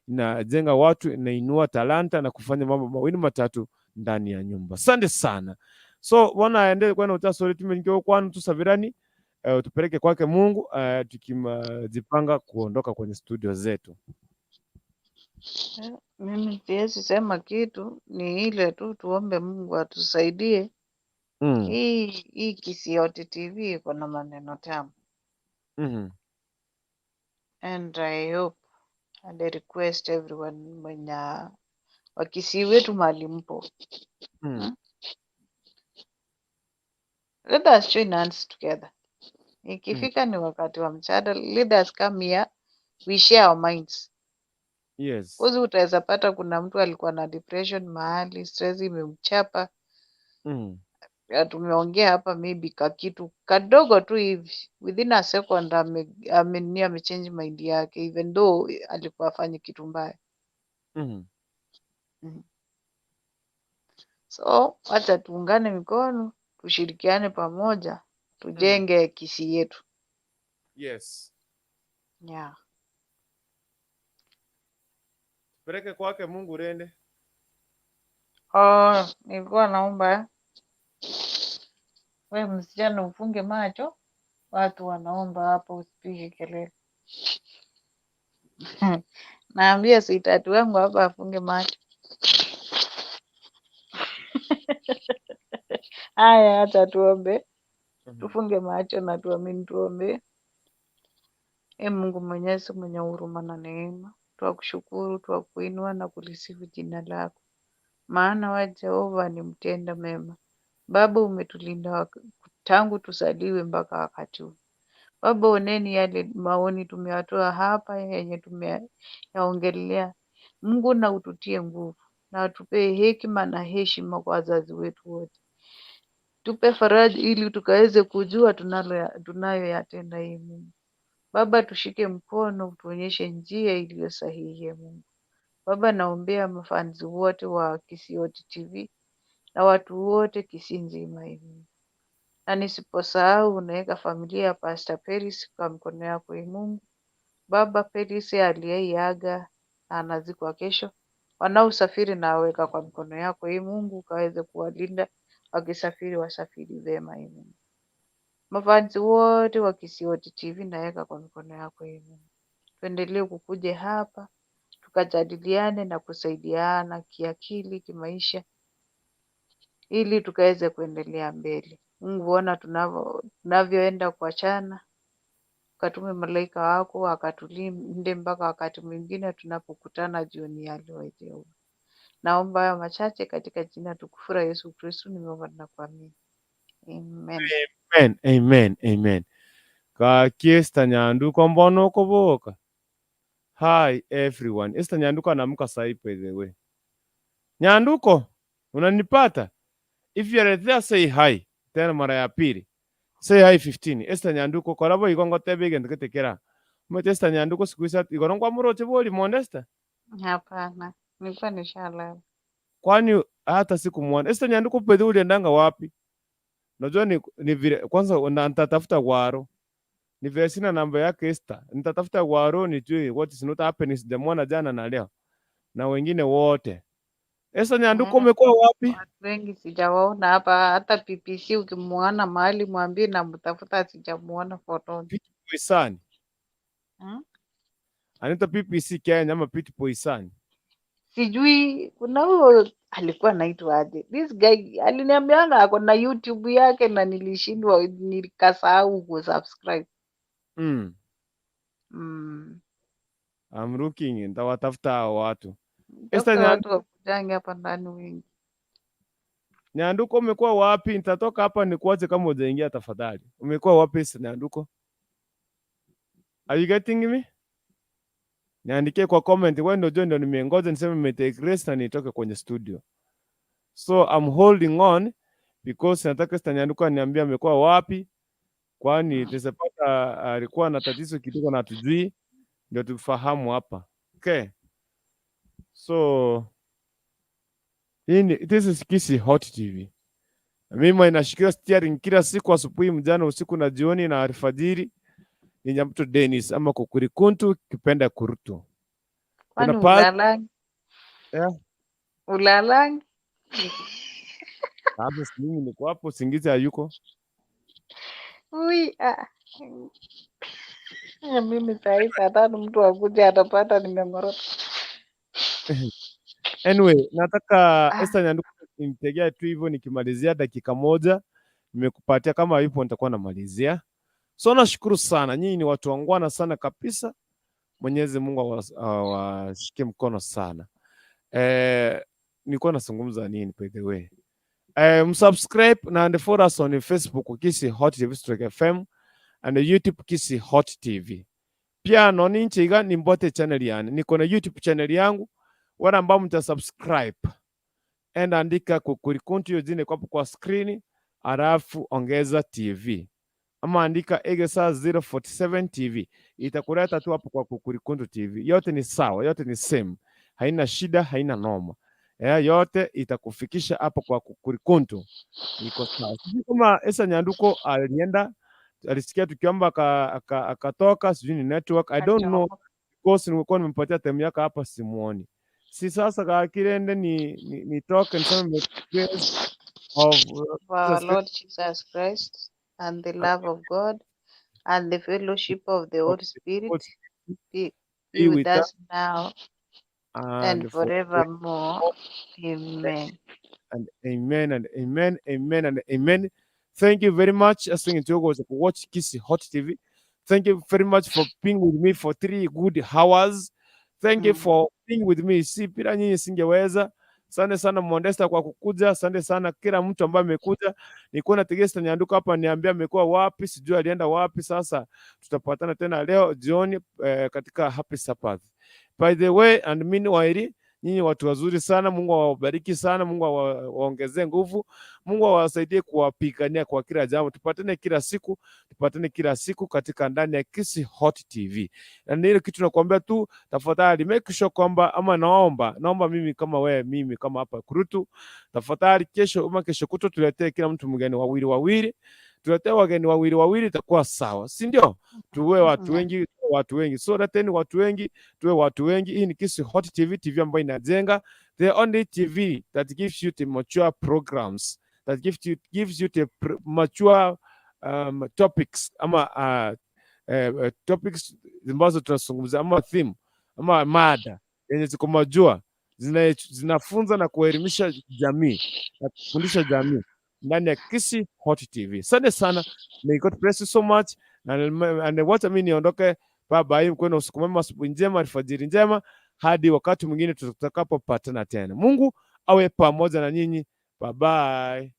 inajenga watu, inainua talanta na kufanya mambo mawili matatu ndani ya nyumba. Asante sana. So bwana aendelee kwenda utasori tumeingia kwanu tusabirani, tupeleke kwake Mungu, tukijipanga kuondoka kwenye studio zetu. Mimi siwezi sema kitu, ni ile tu tuombe Mungu atusaidie. Hii Kisii Hot TV iko na maneno tamu and I hope and I request everyone mwenye Wakisii wetu mahali mpo, Let us join hands together. Ikifika ni wakati wa mjadala, let us come here, we share our minds. Cause utaweza pata kuna mtu alikuwa na depression mahali, stress imemchapa. Ya tumeongea hapa maybe kakitu kadogo tu hivi, within a second amechange mind yake even though alikuwa afanye kitu mbaya. So wacha tuungane mikono, tushirikiane pamoja, tujenge Kisii yetu. Yeah. Tupeleke kwake Mungu rende. Oh, nilikuwa naomba we msichana ufunge macho, watu wanaomba hapa, usipige kelele. Naambia sitatu wangu hapa afunge macho. Haya, acha tuombe, tufunge macho na tuamini, tuombe. E Mungu Mwenyezi, mwenye huruma na neema, twakushukuru, twakuinua na kulisifu jina lako, maana wewe Jehova ni mtenda mema. Baba, umetulinda tangu tusaliwe mpaka wakati huu. Baba, oneni yale maoni tumeyatoa hapa yenye tumeyaongelea. Mungu na ututie nguvu na atupee hekima na heshima kwa wazazi wetu wote. Tupe faraja ili tukaweze kujua tunayoyatenda ee Mungu. Baba, tushike mkono, tuonyeshe njia iliyo sahihi ee Mungu. Baba, naombea mafans wote wa Kisii Hot TV na watu wote Kisii nzima ee Mungu. Na nisiposahau unaweka familia ya Pastor Peris kwa mkono yako ee Mungu. Baba, Peris aliyeaga na anazikwa kesho. Wanaosafiri naweka kwa mkono yako ee Mungu, ukaweze kuwalinda wakisafiri, wasafiri vema ee Mungu. Mafansi wote wa Kisii Hot TV naweka kwa mikono yako ee Mungu. Tuendelee kukuja hapa tukajadiliane na kusaidiana kiakili, kimaisha, ili tukaweze kuendelea mbele. Mungu, ona tunavyoenda kuachana, ukatume malaika wako akatulinde mpaka wakati mwingine tunapokutana jioni ya leo Jehova. Naomba haya machache katika jina tukufu la Yesu Kristo, nimeomba na kuamini. Amen. Amen, amen, amen. Kaki Esther Nyanduko mbona ukoboka? Hi everyone. Esther Nyanduko anaamka saa hii by the way. Nyanduko, unanipata? If you are there say hi. Tena mara ya pili. Say hi 15. Esther Nyanduko korabo igongo tebe gento ketekera. Mwete Esther Nyanduko siku hizi igoro kwa muroche boli Modesta. Hapana, nilikuwa nishalala. Kwani hata sikumwona. Esther Nyanduko pedhi uliendanga wapi? Najua ni vile kwanza nitatafuta Waro. Ni vile sina namba yake Esther. Nitatafuta Waro nijue what is not happening, sijamwona jana na leo. Na wengine wote. Esther Nyanduko umekuwa wapi? Watu wengi sijawaona hapa, hata PPC ukimuona mahali mwambie namtafuta, sijamuona for long. Pete Poisani. Anaitwa PPC Kenya ama Pete Poisani. Sijui kuna huyo alikuwa anaitwa aje. This guy aliniambianga ako na YouTube yake na nilishindwa, nikasahau kusubscribe. I'm looking, nitawatafuta hao watu. Esther Tafuta watu wakujange hapa ndani wengi. Nyanduko umekuwa wapi? Nitatoka hapa nikuache kama hujaingia tafadhali. Umekuwa wapi Esther Nyanduko? Are you getting me? Niandikie kwa comment. Wewe ndio ndio nimengoja niseme nimetake rest na nitoke kwenye studio. So I'm holding on because nataka Esther Nyanduko aniambie amekuwa wapi, kwani tusipata alikuwa na tatizo kidogo na hatujui, ndio tufahamu hapa. Okay. So Hii ni this is Kisii Hot TV. Mimi inashikilia steering kila siku asubuhi, mjana, usiku na jioni na alfajiri. Ni Nyamto Dennis ama Kukurikuntu kipenda kurutu. Kuna Kwani pa ulalangi? Yeah. Ulalangi? Hapo si mimi niko hapo, usingizi hayuko. Ui, ah. Mimi sahii saa 5 mtu akuja atapata nimeng'orota. Anyway, nataka Ah. Esther Nyanduku nimtegea tu hivyo nikimalizia dakika moja nimekupatia, kama yupo nitakuwa namalizia. So nashukuru sana, nyinyi ni watu wangwana sana kabisa. Mwenyezi Mungu awashike mkono sana. Nilikuwa nazungumza nini by the way? Msubscribe na and follow us on Facebook Kisii Hot TV Stroke FM and YouTube Kisii Hot TV. Pia noni nchiga ni mbote channel yani. Niko na YouTube channel yangu, wale ambao mtasubscribe, enda andika Kukurikuntu, hiyo jina iko hapo kwa screen, alafu ongeza TV ama andika Egesa 047 TV, itakuleta tu hapo kwa Kukurikuntu TV. Yote ni sawa, yote ni same, haina shida, haina noma. Yote itakufikisha hapo kwa Kukurikuntu, iko sawa. Sijui kama Esa Nyanduko alienda, alisikia tukiomba akatoka, sijui ni network, I don't know Achomoka. Because nilikuwa nimempatia time yake hapa, simuoni. Si sasa kakirende ni nitoke niseme may grace of For our Jesus Christ Lord Jesus Christ and the love of God and the fellowship of the of Holy the Spirit Holy be be with with us us now and and forevermore. forevermore. Amen. And amen and amen, amen and amen. Thank you very much. Asante to watch Kisii Hot TV. Thank you very much for being with me for 3 good hours. Thank you for being with me. Si bila nyinyi singeweza. Asante sana Mondesta kwa kukuja. Asante sana kila mtu ambaye amekuja. Nilikuwa nategea Nyanduka hapa niambia amekuwa wapi, sijui alienda wapi. Sasa tutapatana tena leo jioni katika Happy Sabbath. By the way and meanwhile, nyinyi watu wazuri sana. Mungu awabariki sana, Mungu awaongezee nguvu, Mungu awasaidie kuwapigania kwa kila jambo. Tupatane kila siku, tupatane kila siku katika ndani ya Kisii Hot TV. Na ni ile kitu nakuambia tu, tafadhali make sure kwamba ama naomba mimi kama wewe, mimi kama hapa Kurutu, tafadhali kesho ama kesho kutwa tuletee kila mtu mgeni wawili wawili, tuletee wageni wawili wawili, itakuwa sawa, si ndio? Tuwe watu wengi, tuwe watu wengi, so leteni watu wengi, tuwe watu wengi. Hii ni Kisii Hot TV, TV ambayo inajenga, the only TV that gives you the mature programs that gives you the mature topics ama topics ambazo tunazungumzia ama theme ama mada yenye ziko majua zinafunza na kuelimisha jamii na kufundisha jamii ndani ya Kisii Hot TV. Asante sana. May God bless you so much. And wacha mimi niondoke. Bye bye. Mkuwe na usiku mwema, asubuhi njema, alfajiri njema, hadi wakati mwingine tutakapopatana tena. Mungu awe pamoja na nyinyi. Bye bye.